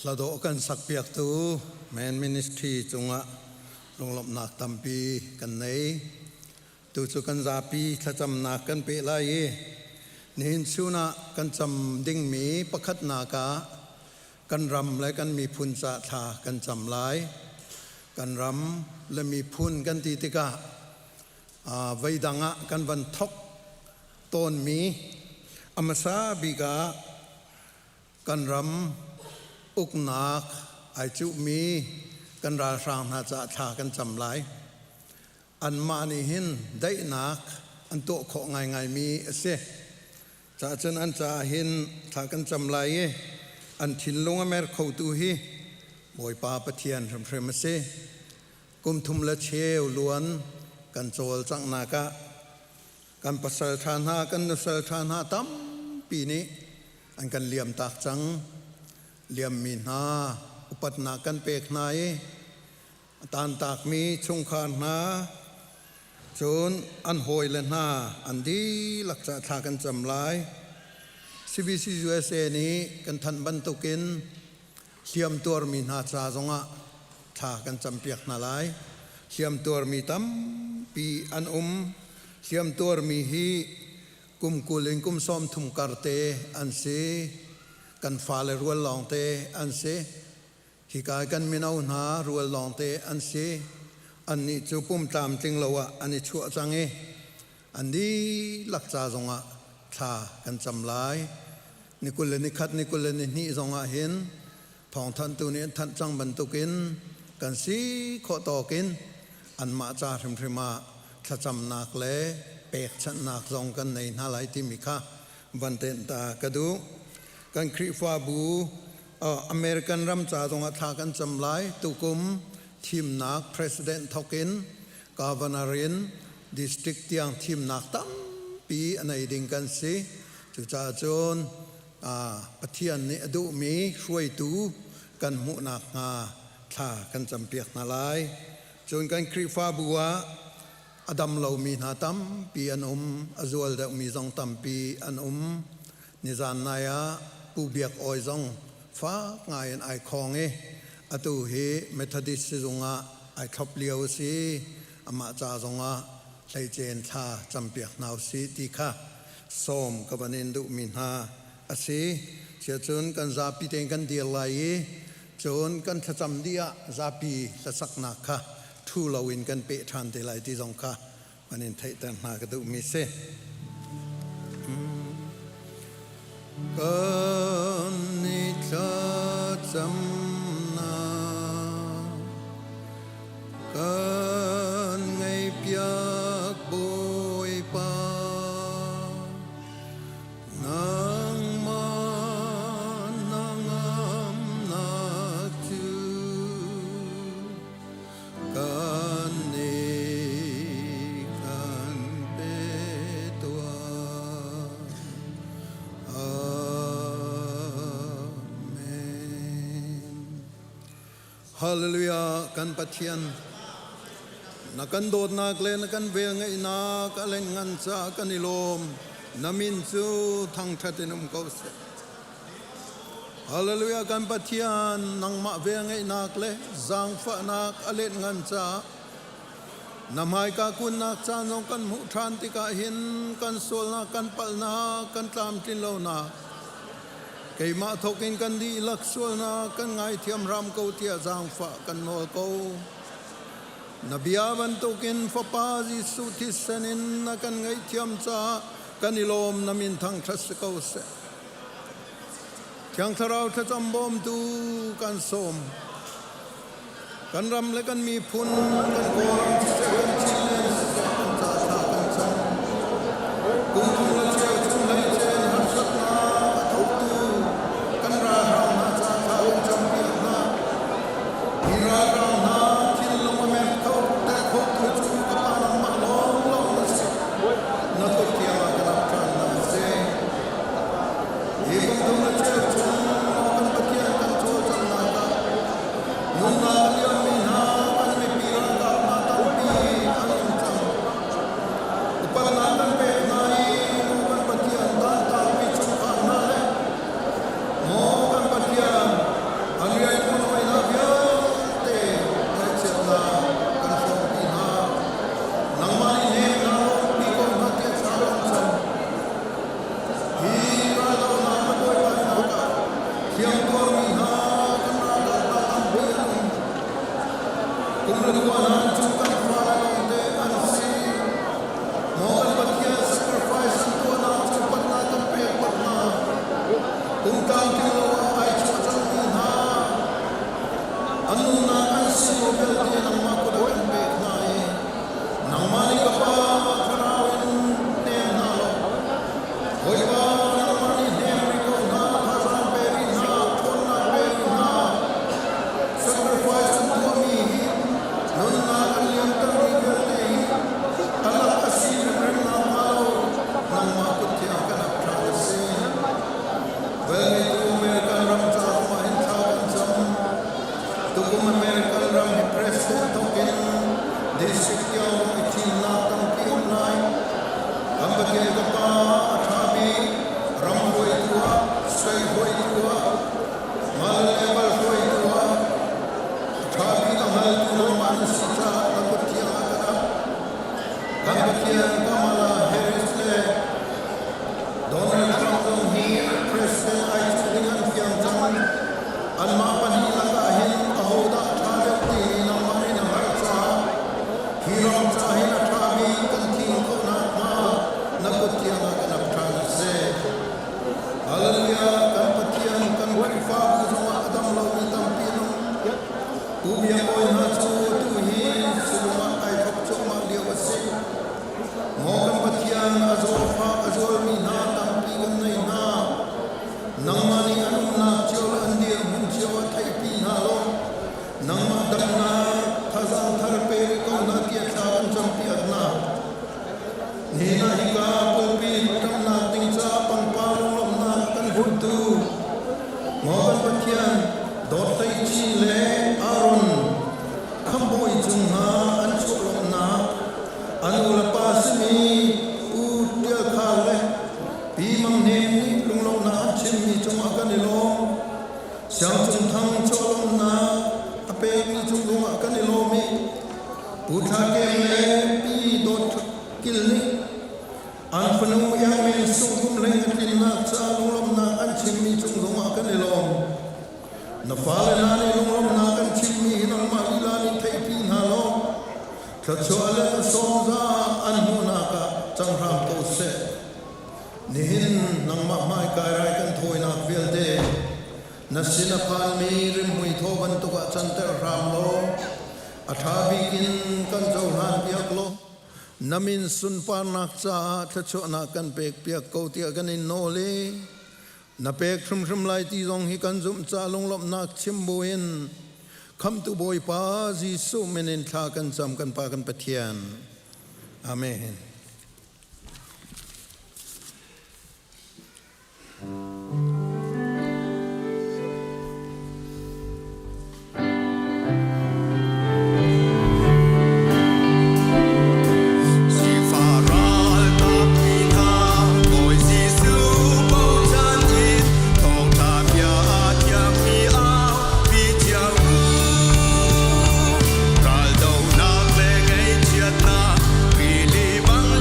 Hladawh kan sakpiaktu Man Ministry cungah lunglawmhnak tampi kan nei. Tu cu kan zapi thlacamnak kan peh lai i nihin chun ah kan cam dingmi pakhatnak ah kan ram le kan miphun ca thla kan cam lai. Kan ram le miphun kan ti tikah voidang ah kan van thok tawnmi a hmasa bik ah kan ram uknak ai cuhmi kan ralhrang hna caah thla kan cam lai. Anmah nih hin daihnak an tuah khawh ngaingaimi a si. Cahcun an caah hin thla kan cam lai i an thinlung a mer khotu hi Bawipa Pathian hrimhrim a si. Kum thum le cheu luan kan cawlcanghnak ah kan pasal ṭha hna, kan nusal ṭha hna tampi nih an kan liamtak cang. Liammi hna upatnak kan pek hna i a tantakmi chungkhar hna cun an hawile hna an dihlak ca thla kan cam lai. CBC USA nih kan thanh bantukin hliam tuarmi hna ca zongah thla kan campiak hna lai. Hliam tuarmi tampi an um. Hliam tuarmi hi kum 20 in kum 30 kar te an si. Kan fale rual lawngte an si. Hika kan mino hna rual lawngte an si. Annih cu pum tlamtling lo ah an i chuah cang i an dihlak ca zongah thla kan cam lai. Ni 21, ni 22 zongah hin thawngthanhtu nih an thanh cang bantukin kan si khawh tawkin anmah ca hrimhrim ah thlacamnak le pekchanhnak zong kan nei hna lai timi kha van tenh ta ka duh. Kan Khrihfabu American ram ca zongah thla kan cam lai. Tukum thimnak president thokin governor in district tiang thimnak tampi a nei ding kan si. Cucaah cun Pathian nih a duhmi hruaitu kan hmuh nakhnga thla kan campiak hna lai. Cun kan Khrihfabu ah a dam lomi hna tampi an um, a zual deuhmi zong tampi an um. Nizan nai ah Pu Biak Awi zong fak ngai in ai khong i atu hi Methodist sizung ah ai thlop lio a si. Amah ca zongah hleicen thla campiak hna usih ti kha sawm ka van in duhmi hna a si. Siacun kan zapi tein kan dir lai i cun kan thlacam dih ah zapi hlasaknak kha thu loin kan peh ṭhan te lai ti zong kha van in theihter hna ka duhmi si. Kan i thlacamnak kan ngaihpiak Bawipa nangmah na ngamnak cu kan nih kan pe tuah. Amen. Hallelujah kan Pathian na kan dawtnak le na kan vel ngeihnak a len ngan ca kan i lawm na min cu thangṭhat in um ko seh Hallelujah kan Pathian nangmah vel ngeihnak le zaangfahnak a let ngan caah na hmaika kunnak caan zong kan hmuh ṭhan tikah hin kan sualnak kan palhnak kan tlamtlin lonak keimah thawk in kan dihlak sualnak kan ngaithiam hram ko tiah zaangfah kan nawl ko. Na bia bantukin Fapa Jesuh thisen in na kan ngaihthiam caah kan i lawm na min thangṭhat si ko seh. Thiang Thlarau thlacam bawmtu kan sawm. Kan ram le kan miphun, kan Kawlram siseh, kan Chinland siseh, kan ca thla kan cam. Kum thum le cheu chung hleice harsatnak a thawktu kan ralhrang hna ca thla kan campiak hna. Hi ralhrang hna thinlung a mer kho ter khotu cu ka pa nangmah lawnglawng na si. Na kut thiang ah ka rak ṭhan na si. Hi kum thum le cheu chung kan Pathian kan cawlcanghnak ah nunnak a liammi hna kan mipi ralkap hna tampi an um. Pathian ka Pa a ṭhami ram hruaitu ah, state hruaitu ah, mal le mal hruaitu ah, a ṭhami a hngaltu nangmah na si caah na kut thiang ah kan ap. Kan Pathian Kamala Harris le Donald Trump zong hi President ai cuh ding an fiang cang. Anmah pahnih lakah hin ahodah ṭha deuh ti nangmah nih na hngalh caah hi ram ca hin a ṭhami kan thim khawh nakhnga na kut thiang ah kan ap ṭhan a si. Hallelujah! Kan Pathian kan Khrihfabu zongah a dam lomi tampi an um. Pu Biak Bawi hna cu tu hi sulung ah ai thawk cuahmah lio a si. Maw kan Pathian, a zawtfak a zualmi hna tampi kan nei hna. Nangmah nih an umnak cio le an dirhmun cio ah theihpi hna law nangmah damnak thazaang thar pe rih ko hna tiah thla kan campiak hna. Nihin ah hika pulpit ṭamnak ding caah pangpar lunglawmhnak kan huttu Maw kan Pathian, Dawt Hlei Chin le Aaron khamhbawi cung hna an chuah lawmhnak an u le pa simi Pu Tial Khar le Pi Mang Hnem nih lunglawmhnak an chimmi cungah kan i lawm. Siang Cung Thang chuah lawmhnak a pekmi cung zongah kan i lawm i Pu Thla Kem le Pi Dawt Kil nih an fanu Iang Men Sung kum hlei a tlinnak caah lunglawmhnak an chimmi cung zongah kan i lawm. Na fale hna nih lunglawmhnak an chimmi hi nangmah lila nih theihpi hna law thluachuah le na sawmza an hmuhnak ah cang hram ko seh. Nihin nangmah hmaikai rai kan thawinak vialte na sin a phanmi rimhmui thaw bantuk ah canter hram law a ṭha bik in kan cohlan piak law na min sunparnak caah thluachuahnak kan pek piak ko tiah kan in nawl i na pek hrimhrim lai ti zong hi kan zumh ca lunglawmhnak chim buin khamtu Bawipa Jesuh min in thla kan cam kan Pa kan Pathian. Amen. Raldonak le ngaihchiatnak rili bang.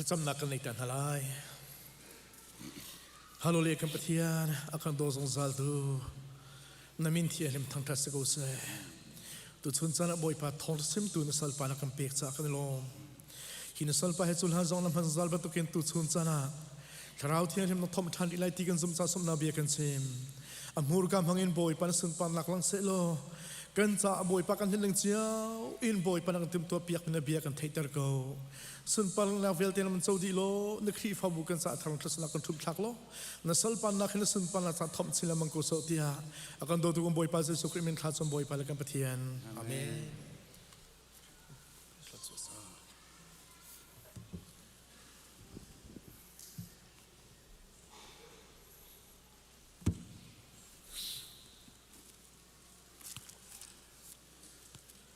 Thlacamnak kan nei ta hna lai. Hallelujah kan Pathian a kan daw zungzal tu na min thianghlim thangṭhat si ko seh. Tuchun caan ah Bawipa thawng simtu na salpa na kan pek caah kan i lawm. Hi na salpa he culhan zong na hman zungzal bantukin tuchun caan ah Thlarau Thianghlim na thomh ṭhan rih lai ti kan zumh caah sumnak bia kan chim. A hmurka hmangin Bawipa na sunparnak lang seh law kan caah Bawipa kan hlinling cio in Bawipa na kan timhtuah piak na bia kan theihter ko. Sunparnak vialte na man co dih law na Khrihfabu kan caah thar thlasnak kan ṭhumh thlak law na salpannak hi na sunparnak caah thomh chin lengmang ko sawh tiah a kan dawtu kan Bawipa Jesuh Khrih min thla cun Bawipa le kan Pathian. Amen.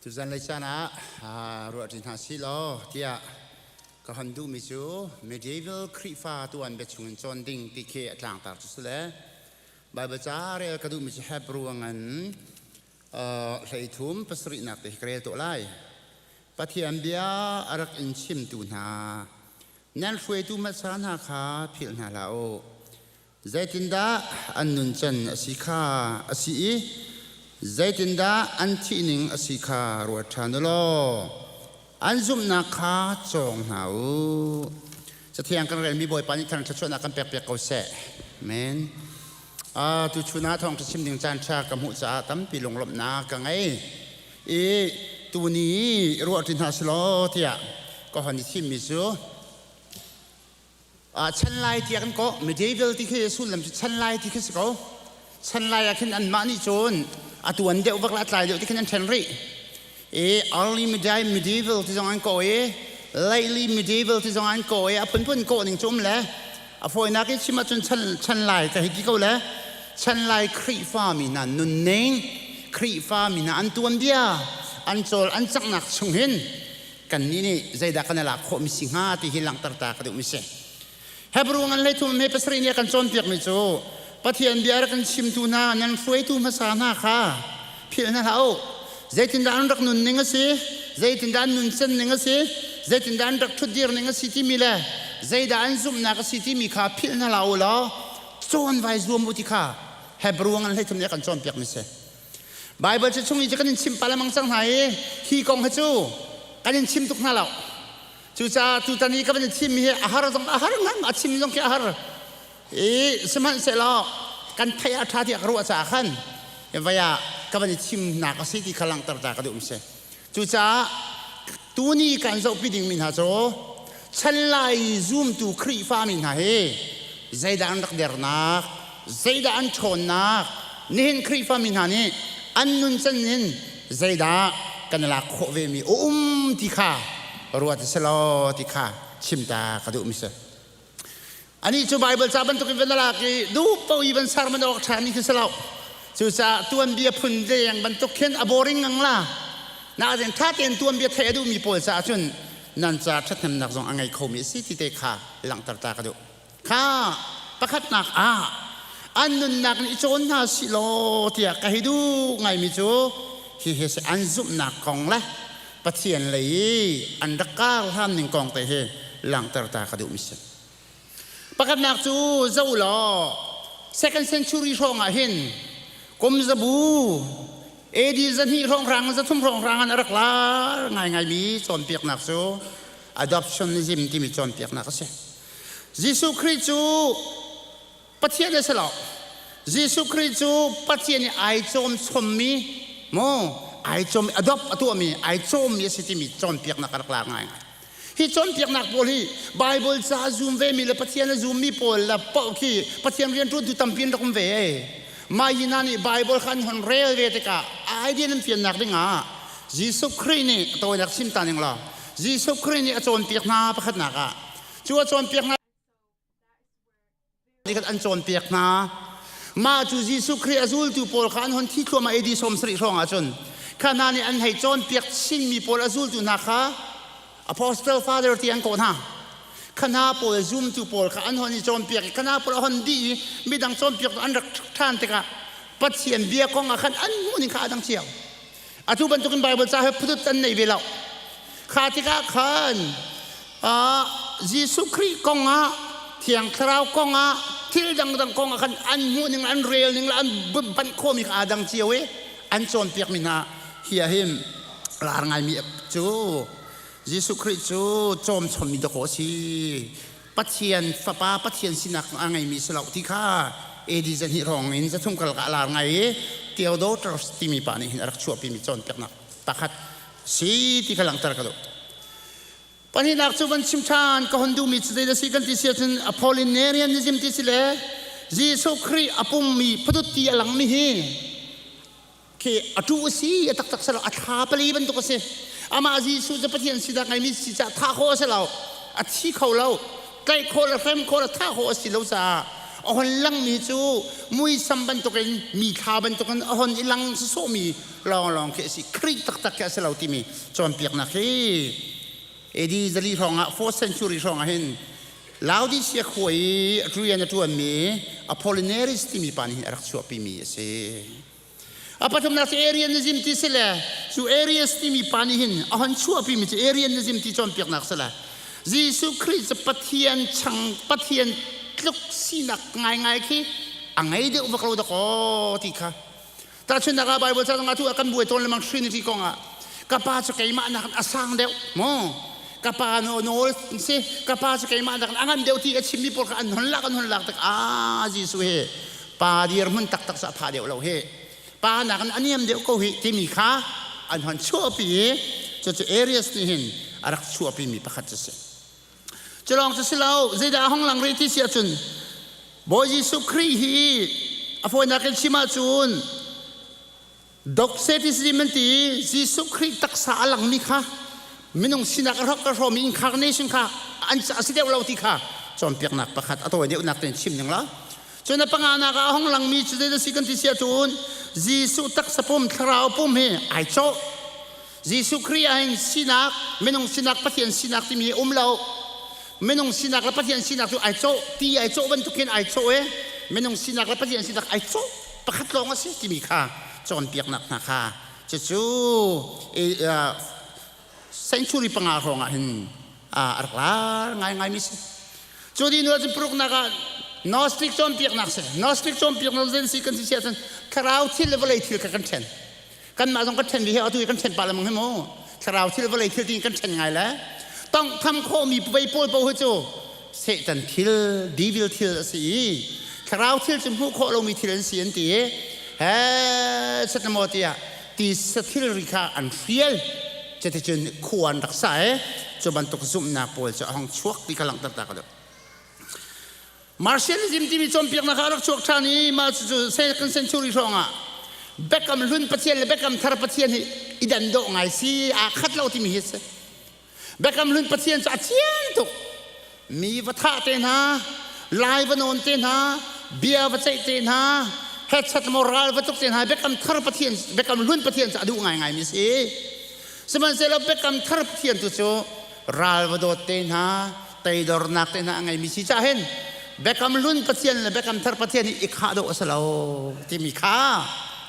Tuzan lei caan ah ruahṭi hna si law tiah ka hon duhmi cu medieval Khrihfa tuan bia chungin cawn ding ti khi a tlangtar cu si le Baibal ca rel ka duhmi cu Hebrew ngan 33 pasarihnak te hi ka rel tuah lai. Pathian bia a rak in chimtu hna nan hruaitu hmasa hna kha philh hna hlah u. Zeitindah an nuncan a si kha a si i zeitindah an thihning a si kha ruat ṭhan u law an zumhnak kha cawng hna u. Cathiang kan relmi Bawipa nih thar thluachuahnak kan pekpiak ko seh. Amen. Uh, tuchun ah thawngṭha chim ding caan ṭha ka hmuh caah tampi lunglawmhnak ka ngei. I tuni ruahṭi hna selaw tiah ka hon i thimmi cu Chan lai tiah kan kawh. Medieval ti khi sullam cu chan lai ti khi si ko. Chan lai ah khin anmah nih cun a tuan deuh vak le a tlai deuh ti khin an ṭhen rih. I early medieval ti zong an kawh i lately medieval ti zong an kawh i a phunphun kawh ning cu um le a fawinak i chim ahcun chan, chan lai ka hei ti ko le chan lai Khrihfa mi hna nunning Khrihfa mi hna an tuanbia an cawl an caknak chung hin kannih nih zeidah kan i lak khawhmi si hnga ti hi langhter ta ka duhmi si. Hebrew ngan 13 me pasarih nih a kan cawnpiakmi cu Pathian bia rak kan chimtu hna nan hruaitu hmasa hna kha philh hna hlah u. Zeitindah an rak nun ning a si, zeitindah an nun ning a si, zeitindah an rak ṭhutdir ning a si timi le zeidah an zumhnak a si timi kha philh hna hlah u law cawn vai zuam u ti kha Hebrew ngan 13 nih a kan cawnpiakmi si. Baibal cu chung i cu kan in chimh palamang cang hna i hi kong hi cu kan in chim tuk hna lo. Cucaah tutan i ka van in chimmi hi a har zong a har ngang a chim zong khi a har. I sihmanhsehlaw kan theih a ṭha tiah ka ruah caah khan vai ah ka van i chimnak a si ti kha langhter ta ka duh si. Cucaah tuni kan zohpi dingmi hna cu chan lai zumtu Khrihfami hna hi zeidah an rak dernak, zeidah an ṭhawnnak, nihin Khrihfami hna nih an nuncan in zeidah kan i lak khawh vemi a um ti kha ruat a si lo ti kha chim ta ka duhmi si. Anih cu Baibal ca bantukin van lak i duh paoh i van serman awk ṭhami khi si lo. Cucaah tuanbia phun leng bantuk khin a boring ngang la. Nain ṭha tein tuanbia theih a duhmi pawl caah cun nan ca ṭhathnemnak zong a ngei khomi a si ti te kha langhter ta ka duh. Kha pakhatnak ah an nunnak nih i cawn hna sih law tiah ka hei duh ngaimi cu hihi si an zumhnak kong le Pathian lei i an rak kar hlan ning kong te hi langhter ta ka duhmi si. Pakhatnak cu zoh law second century hrawng ah hin kum zabu AD 200 hrawnghrang 300 hrawnghrang an rak lar ngaingaimi cawnpiaknak cu adoptionism timi cawnpiaknak a si. Jesuh Khrih cu Pathian a si lo. Jesuh Khrih cu Pathian i ai cawm chommi maw ai cawm adopt a tuahmi ai cawmmi a si timi cawnpiaknak a rak lar ngaingai. Hi cawnpiaknak pawl hi Bible ca a zum vemi le Pathian a zummi pawl le paoh khi Pathian rianṭuantu tampi an rak um ve. Mah hi hna nih Bible kha an hon rel ve tikah a idea nan fiannak dingah Jesuh Khrih nih tawinak chim ta ning law Jesuh Khrih nih a cawnpiak hna pakhatnak ah cu a cawnpiak hna an cawnpiak hna. Mah cu Jesuh Khrih a zultu pawl kha an hon thi thluahmah AD 70 hrawng ahcun kha hna nih an hei cawnpiak chinmi pawl a zultu hna kha Apostle Father ti an kawh hna. Kha hna pawl zumtu pawl kha an hon i cawnpiak i kha hna pawl a hon dih i midang cawnpiak an rak ṭhan tikah Pathian bia kong ah khan an hmuhning kha a dang cio. Atu bantukin Bible ca he phutut an nei ve lo. Kha tikah khan. Jesuh Khrih kong ah Thiang Thlarau kong ah thil dangdang kong ah khan an hmuh ning an rel ning le an banh khawhmi kha aa dang cio i an cawnpiakmi hna hi ah hin lar ngaimi cu Jesuh Khrih cu cawmchommi dawkaw a si. Pathian Fapa Pathian sinak a ngeimi si lo ti kha AD 200 hrawng in 300 karlak ah a lar ngai i Theodotus timi pa nih hin a rak chuahpimi cawnpiaknak pakhat si ti kha langhter ka duh. Pahnihnak cu van chim ṭhan ka hon duhmi cu zei si kan ti si ahcun Apollinarianism ti si le Jesuh Khrih a pummi phadut ti a langmi hi khi a ṭu a si a taktak si lo a thla pali bantuk a si. Amah Jesuh cu Pathian sinak ngeimi si caah thah khawh a si lo. A thi kho lo. Tlaih khawh le hrem khawh le thah khawh a si lo caah a hon langmi cu muisam bantukin mi thla bantukin a hon i lang sawsawhmi lawnglawng khi a si. Khrih taktak khi a si lo timi cawnpiaknak hi AD 400 hrawng ah 4th century hrawng ah hin Laodicea khua i rian a ṭuanmi Apollinaris timi pa nih hin a rak chuahpimi a si. A pathumnak cu Arianism ti si le cu Arius timi pa nih hin a hon chuahpimi cu Arianism ti cawnpiaknak si le Jesuh Khrih cu Pathian chang Pathian tluk sinak ngaingai khi a ngei deuh vak lo dakaw ti kha Tahchunhnak ah Bible ca zongah tu ah kan buai tawn lengmang Trinity kong ah ka pa cu keimah nakin a sang deuh maw ka pa no nawl si ka pa cu keimah nakin a ngan deuh ti a chimmi pawl kha an hon lak an hon lak tik ah Jesuh hi pa dirhmun taktak cu a pha deuh lo hi pa nakin a niam deuh ko hi timi kha an hon chuahpi i cucu Arius nih hin a rak chuahpimi pakhat cu si. Cu lawng cu si lo, zeidah a hung lang rih ti si ahcun Bawi Jesuh Khrih hi a fawinak in chim ahcun Doxetism an ti i Jesuh Khrih taksa a langmi kha minung sinak a hrok a hrawmi incarnation kha an a si deuh lo ti kha cawnpiaknak pakhat a tawi deuhnak tein chim ning la. Cun a panganak ah a hung langmi cu zeidah si kan ti si ahcun Jesuh taksa pum thlarau pum hi ai cawh. Jesuh Khrih ah hin sinak, minung sinak, Pathian sinak timi hi um lo. Minung sinak le Pathian sinak cu ai cawh, ti ai cawh bantuk hin ai cawh i minung sinak le Pathian sinak ai cawh pakhat lawng a si timi kha cawnpiaknak hna kha cucu century 5 hrawng ah hin a rak lar ngaingaimi si. Cu ni nu cun paruknak ah Gnostic cawnpiaknak si. Gnostic cawnpiaknak zen si kan si si ahcun thlarau thil le vawlei thil kha kan ṭhen. Kanmah zong kan ṭhen ve hi atu hi kan ṭhen pah lengmang hi mu. Thlarau thil vawlei thil tiin kan ṭhen ngai le tonghtham khawhmi vei pawl paoh hi cu Satan thil, devil thil a si i thlarau thil cu hmuh khawh lomi thil an si an ti i he satamaw tiah ti thilri kha an hrial cuticun khua an rak sa i cu bantuk zumhnak pawl cu a hung chuak ti kha langhter ta ka duh. Martialism timi cawnpiaknak ah a rak chuak ṭhan i mah cucu second century hrawngah Biakam Hlun Pathian le Biakam Thar Pathian hi i dan dawh ngai si aa khat lo timi hi a si. Biakam Hlun Pathian cu a thian tuk. Mi va thah te hna, lai va nawn te hna, bia va ceih te hna, hetchat maw ral va tuk te hna Biakam Thar Pathian, Biakam Hlun Pathian cu a duh ngaingaimi a si. Sihmanhsehlaw Biakam Thar Pathian tu cu ral va dawt te hna, teidornak te hna a ngeimi si cah hin Biakam Hlun Pathian le Biakam Thar Pathian hi i khah dawh a si lo timi kha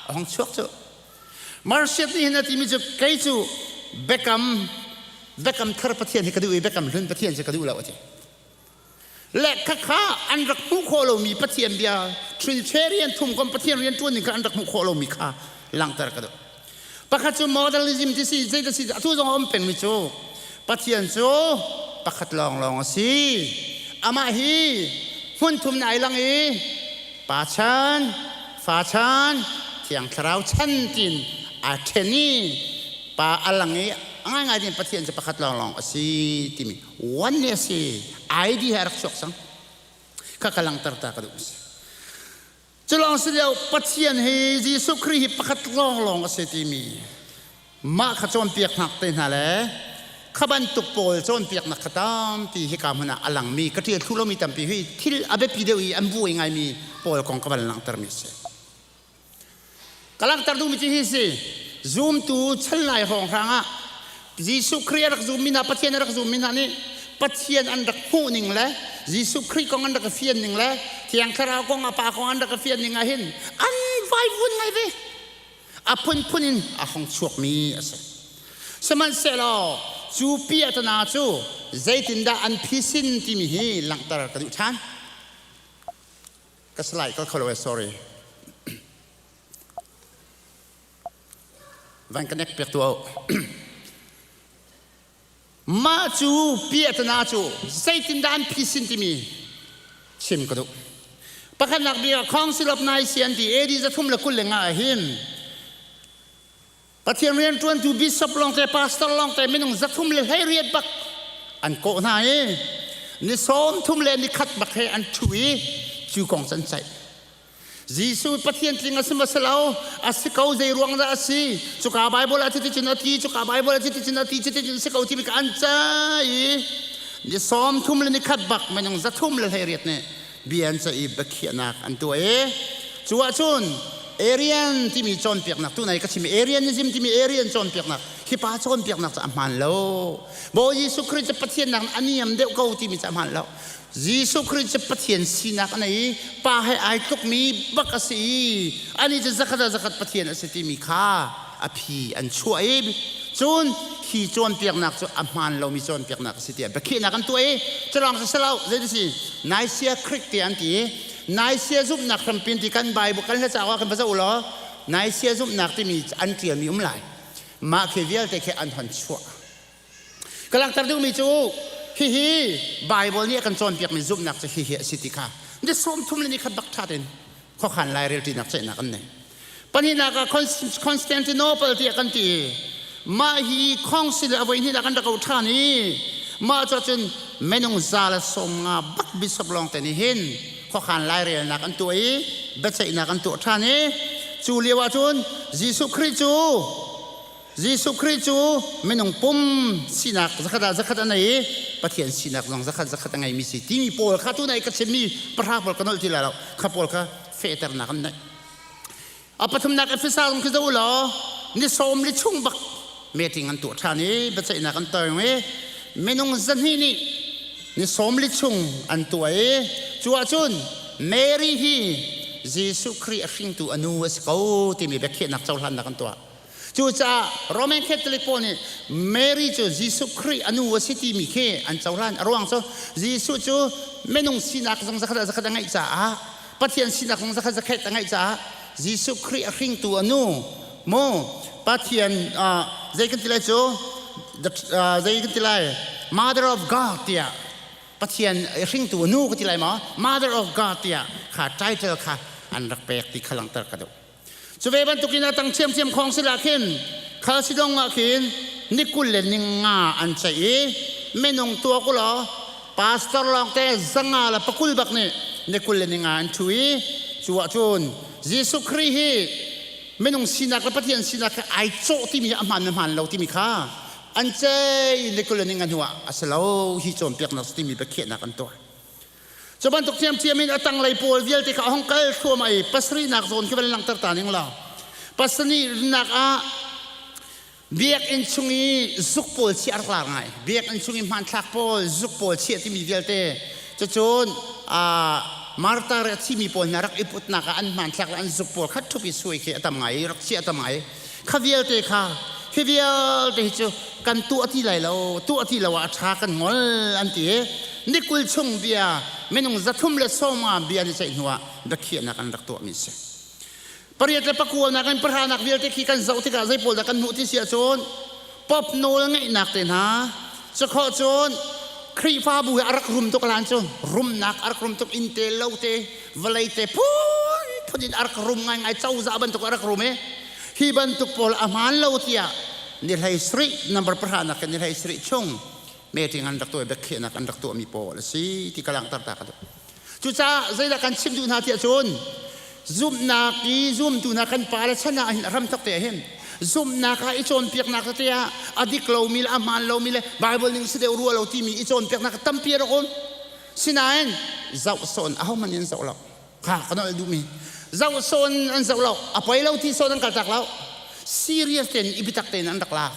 a hung chuak cu. Marcion nih hin a timi cu kei cu Biakam Biakam Thar Pathian hi ka duh i Biakam Hlun Pathian cu ka duh lo a ti. Le khakha an rak hmuh khawh lomi Pathian bia Trinitarian thumkom Pathian rian ṭuan ning kha an rak hmuh khawh lomi kha langhter ka duh. Pakhat cu modernism ti si zeidah si atu zong a um pengmi cu Pathian cu pakhat lawnglawng a si. Amah hi hmun thum na ai lang i Pa chan, Fa chan, Thiang Thlarau chan tiin aa ṭhen i Pa a lang i a ngaingai tin Pathian cu pakhat lawnglawng a si timi oneness hi ID he a rak chuak cang. Kha ka langhter ta ka duh si. Cu lawng si lio Pathian hi Jesuh Khrih hi pakhat lawnglawng a si timi mah kha cawnpiak hnak te hna le kha bantuk pawl cawnpiaknak kha tampi hika hmun ah a langmi ka ṭial thlu lomi tampi hi thil a biapi deuh i an buai ngaimi pawl kong ka van langhtermi a si. Ka langhter duhmi cu hi si zumtu chan lai hrawnghrang ah Jesuh Khrih a rak zummi hna Pathian a rak zummi hna nih Pathian an rak hmuh ning le Jesuh Khrih kong an rak i fian ning le Thiang Thlarau kong a Pa kong an rak i fian ning ah hin an vaivun ngai ve a phunphun in a hong chuakmi a si. Sihmanhsehlaw Cu piahtana cu zeitindah an phisin timi hi langhter ka duh ṭhan. Ka slide kal kho lo eh, sorry. Van connect piak tu Mah cu piahtana cu zeitindah an phisin timi chim ka duh. Pakhatnak bik ah Council of Nicaea an ti AD 325 ah hin Pathian rianṭuantu bishop lawngte pastor lawngte minung 318 bak an kawh hna i ni 31 bak he an ṭhu i cu kong cu an ceih. Jesuh Pathian tling a si maw si lo? A si ko zei ruang dah a si? Cuka Bible ah cuticun a ti, cuka Bible ah cuticun a ti, cuticun si ko timi ka an ca i ni 31 bak minung 318 nih bia an ceih i biakhiahnak an tuah i cu ahcun Arian timi cawnpiaknak tunai ka chim Arianism timi Arian cawnpiaknak hi pa cawnpiaknak cu a hmaan lo. Bawi Jesuh Khrih cu Pathian nak a niam deuh ko timi cu a hmaan lo. Jesuh Khrih cu Pathian sinak a nei i Pa he ai tlukmi bak a si i anih cu zakhat ah zakhat Pathian a si timi kha a phi an chuah i cun hi cawnpiaknak cu a hmaan lomi cawnpiaknak a si tiah biakhiahnak an tuah i culawng cu si lo zei si Nicaea Creed tiah an ti i Nicaea zumhnak hrampi an ti kan Bible kan hla cauk ah kan va zoh u law Nicaea zumhnak timi an ṭialmi um lai mah khi vialte khi an hon chuah Ka langhter duhmi cu hihi Bible nih a kan cawnpiakmi zumhnak cu hihi a si ti kha ni 34 bak ṭha tein khuakhan lairelṭinak ceihnak an nei. Pahnihnak ah Constantinople tiah kan ti i mah hi council a voi hnihnak an rak auh ṭhan i mah cu cun minung 150 bak bishop lawng te nih hin khuakhan lairelnak an tuah i biaceihnak an tuah ṭhan i cu lio ah cun Jesuh Khrih cu Jesuh Khrih cu minung pum sinak zakhat ah zakhat a nei i Pathian sinak zong zakhat zakhat a ngeimi si timi pawl kha tunai ka chimmi pahra pawl ka nolh ti lai lo kha pawl kha fehternak an neih. A pathumnak Efesa zong khi zoh u law ni sawm li chung bak meeting an tuah ṭhan i biaceihnak an tong i minung 200 nih ni 40 chung an tuah i cu ahcun Mary hi Jesuh Khrih a hringtu a nu a si ko timi biakhiahnak cohlannak an tuah. Cucaah Roman Catholic pawl nih Mary cu Jesuh Khrih a nu a si timi khi an cohlan. A ruang cu Jesuh cu minung sinak zong zakhat ah zakhat a ngeih caah Pathian sinak zong zakhat zakhat a ngeih caah Jesuh Khrih a hringtu a nu mu Pathian zei kan ti lai cu zei kan ti lai Mother of God tiah Pathian hringtu a nu ka ti lai maw Mother of God tiah kha title kha an rak pek ti kha langhter ka duh. Cu ve bantukin a tang ṭhiamṭhiam khawng sila khin Khalsidong ah khin ni 25 an ceih i minung tuak u law pastor lawngte 120 bak nih ni 25 an ṭhu i cu ahcun Jesuh Khrih hi minung sinak le Pathian sinak hi ai cawh timi hi a hmaan le hmaan lo timi kha an ceih ni 25 hnu ah a si lo hi cawnpiaknak timi biakhiahnak an tuah. Cu bantuk ṭhiamṭhiam in a tanglei pawl vialte kha a hung kal thluahmah i pasarihnak zawn khi van langhter ta ning law pasarihnak ah biakinn chung i zuk pawl chiah a rak lar ngai. Biakinn chung i hmanthlak pawl, zuk pawl chiah timi vialte cucun Martar a thimi pawl hna rak i putnak ah an hmanthlak le an zuk pawl kha ṭhup i suai khi a tam ngai i rak chiah a tam ngai. Kha vialte kha hi vialte hi cu kan tuah ti lai lo tuah ti lo ah a ṭha kan ngol an ti i ni 20 chung bia minung 350 bia an i ceih hnuah biakhiahnak an rak tuahmi a si. Pariat le pakuanak in pahranak vialte khi kan zoh tikah zei pawl dah kan hmuh ti si ahcun pop nawl ngeihnak te hna cukhawh cun Khrihfabu hi a rak rum tuk lan cu rumnak a rak rum tuk inn te lo te vawlei te phunphun in a rak rum ngaingai cozah bantuk a rak rum i hi bantuk pawl a hmaan lo tiah ni 17 number pahra nak in ni 17 chung meeting an rak tuah biakhiahnak an rak tuahmi pawl a si ti ka langhter ta ka duh cucaah zeidah kan chim duh hna tiah cun zumhnak i zumtu hna kan pa le chan ah hin ram thok te hin zumhnak ah i cawnpiaknak te ah a dik lomi le a hmaan lomi le Bible ning si deuh rua lo timi i cawnpiaknak tampi a rak um sinain zoh sawn ahohmanh in zoh lo kha ka nolh duhmi zoh sawn an zoh lo a poi lo ti sawn an kaltak lo serious tein i biatak tein an rak lak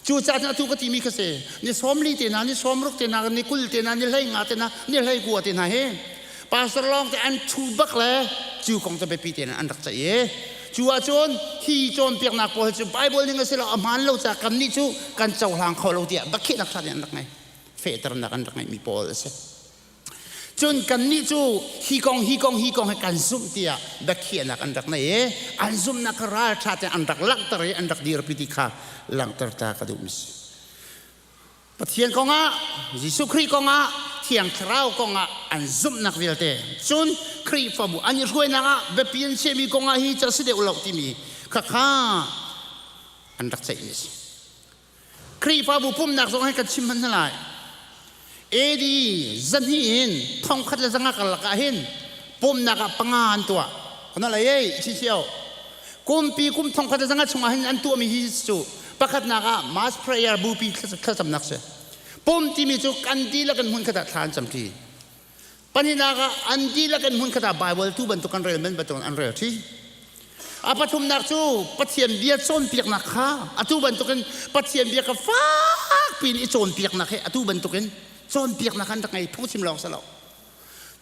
cucaah cun atu ka timi kha si ni 40 te hna ni 60 te hna ni 20 te hna ni 15 te hna ni 19 te hna hi pastor lawng te an thu bak le cu kong cu biapi tein an rak ceih i cu. Cu ahcun hi cawnpiaknak pawl cu Bible ning a si lo, a hmaan lo caah kannih cu kan cohlang kho lo tiah biakhiahnak ṭha tein an rak ngei. Fehternak an rak ngeihmi pawl a si. Cun kannih cu hi kong hi kong hi kong hi kan zumh tiah biakhiahnak an rak nei i an zumhnak kha ralṭha tein an rak langhter i an rak dirpi ti kha langhter ta ka duhmi si. Pathian kongah, Jesuh Khrih kongah, Thiang Thlarau kongah an zumhnak vialte cun Khrihfabu an i hruainak ah biapi an chiahmi kongah hi cu a si deuh lo timi khakha an rak ceihmi a si. Khrihfabu pumhnak zong hi kan chim hmanh hna lai. AD zahnih in thongkhat le zanga karlak ah hin pumhnak ah panga an tuah. Kana lei ei chi Kumpi kum thongkhat le zanga chungah hin an tuahmi hi cu pakhatnak ah mass prayer bupi thlacamnak si. Pum timi cu kan dihlak in hmun khat ah thla an camṭi. Pahnihnak ah an dihlak in hmun khat ah Bible tu bantuk kan rel men bantuk an rel ṭi. A pathumnak cu Pathian bia cawnpiaknak kha atu bantukin Pathian bia kha fak piin i cawnpiaknak he atu bantukin cawnpiaknak an rak ngei phungchim lawng si lo.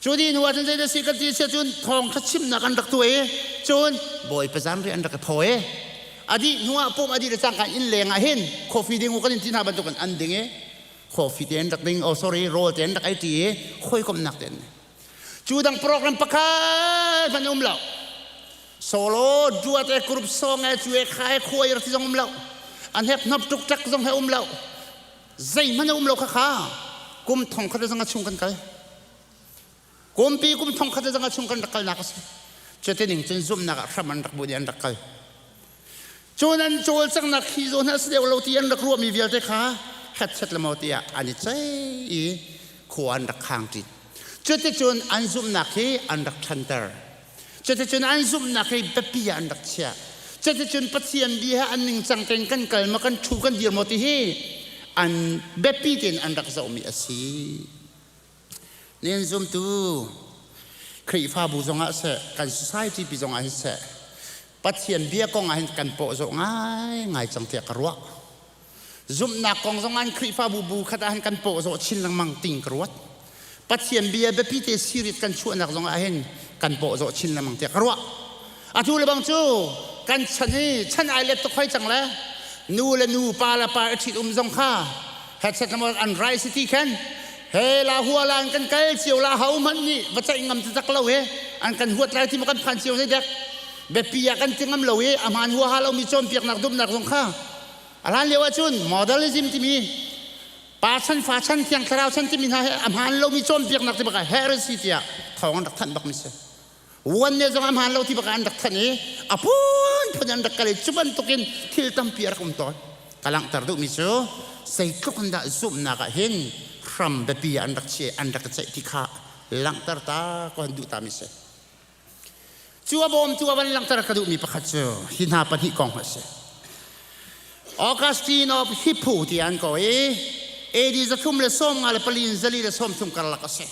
Cu ni hnu ah cun zeidah si kan ti sia cun thawngṭha chimnak an rak tuah i cun Bawipa zanriah an rak i phaw i a dih hnu ah pumh a dih le cangka inn leng ah hin coffee ding u kan in ti hna bantukin an ding i coffee te an rak ding oh sorry rawl te an rak ei ṭi i hawikomhnak te an nei. Cu dang program pakhat hmanh um lo. Solo duat e group song e cu e kha e khuai ti zong um lo. An hep hnap tuk tak zong he um lo. Zeihmanh a um lo kha kha kum thong khat zong a chung kan kal. Kumpi kum thong khat zong a chung kan rak kalnak a si. Cuti ning cun zumhnak ah hram an rak bu i an rak kal. Cun an cawlcanghnak hi zawn a si deuh lo ti an rak ruahmi vialte kha hetchet le maw tiah an i ceih i khua an rak khang ṭi. Cuticun an zumhnak hi an rak ṭhanter. Cuticun an zumhnak hi biapi ah an rak chiah. Cuticun Pathian bia he an ningcang tein kan kal maw kan ṭhu kan dir maw ti hi an biapi tein an rak zohmi a si. Nihin zumtu Khrihfabu zongah seh, kan society pi zongah hin seh, Pathian bia kong ah hin kan pawhzawh ngaingai cang tiah ka ruah. Zumhnak kong zong ah Khrihfabu bu khat ah hin kan pawhzawh chin lengmang ting ka ruat. Pathian bia biapi te sirit kan chuahnak zong ah hin kan pawhzawh chin lengmang tiah ka ruah. Atu le bang cu kan chan hi chan ai let tuk hoi cang le nu le nu pa le pa i ṭhit um zong kha headset an rai si ti khan he la hua la an kan kal cio la ho hmanh nih va ceih ngam tak lo he an kan huat lai ti ma kan phan cio zei dek biapi ah kan ti ngam lo i a hmaan huaha lomi cawnpiaknak dumnak zong kha a hlan lio ahcun modernism timi pa chan fa chan thiang thlarau chan timi hna he a hmaan lomi cawnpiaknak ti bak ah heresy tiah thawng an rak thanh bakmi si One ne zong a hmaan lo ti bak an rak thanh i a phunphun an rak kal i cu bantukin thil tampi a rak um tawn. Ka langhter duhmi cu zeitluk in dah zumhnak ah hin hram biapi ah an rak chiah an rak i ceih ti kha langhter ta ka hun duh tami si. Cu a bawmtu a van langhter ka duhmi pakhat cu hi hna pahnih kong a si. Augustine of Hippo ti an ko i AD 324 in 430 karlak a si.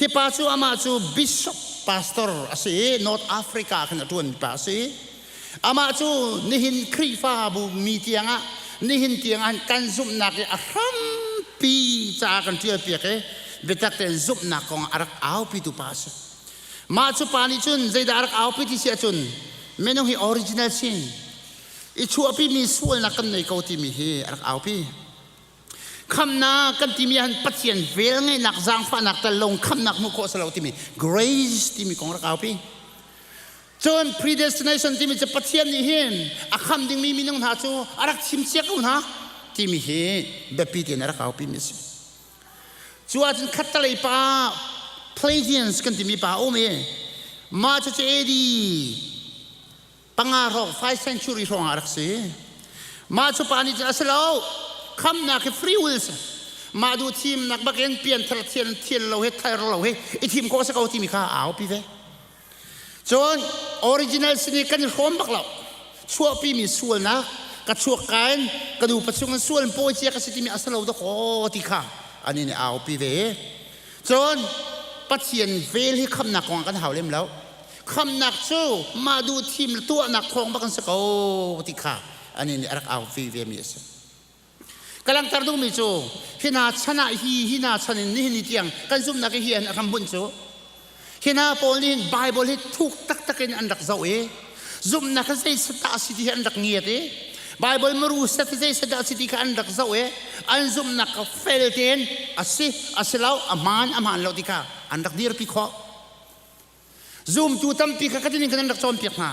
Hi pa cu amah cu bishop pastor a si i North Africa khan a ṭuanmi pa a si. Amah cu nihin Khrihfabu mi tiangah nihin tiangah kan zumhnak i a hrampi caah kan ṭialpiak i biatak tein zumhnak kong a rak aupitu pa a si. Mah cu pa nih cun zeidah a rak aupi ti si ahcun minung hi original sin i chuahpimi sualnak kan nei ko timi hi a rak aupi. Khamnak kan timi ahhin Pathian velngeihnak zaangfahnak tel lo khamnak hmuh khawh a si lo timi grace timi kong rak aupi. Cun predestination timi cu Pathian nih hin a kham dingmi minung hna cu a rak thim cia ko hna timi hi biapi tein a rak aupi mi a si. Cu ahcun khattalei pa Pelagians kan timi pa a um i mah cucu AD panga hrawng 5 century hrawng ah rak si mah cu pa nih cun a si lo khamnak hi free will si mah duh thimnak bakin pianthar thian thian lo he thar lo he i thim khawh si ko timi kha a aupi ve cun original sin i kan i hrawm bak lo chuahpi mi sualnak ka chuak ka in ka nu pa chung in sual pawi cia ka si timi a si lo dakaw ti kha ani nih aupi ve cun Pathian vel hi khamnak kong ah kan hau lem lo Khamnak cu mah duh thim le tuahnak thawng bak an si ko ti kha ani nih a rak au ve vemi a si. Ka langhter duhmi cu hi hna chan ah hi hi hna chan in nihin ni tiang kan zumhnak hi an hram bunh cu hi hna pawl nih Bible hi thuk taktak in an rak zoh i. Zumhnak kha zei set dah a si ti hi an rak ngiat i Bible muru set hi zei set dah a si ti kha an rak zoh i an zumhnak kha fel tein a si a si lo a hmaan a hmaan lo ti kha an rak dirpi khawh. Zumtu tampi kha khatin in khan an rak cawnpiak hna.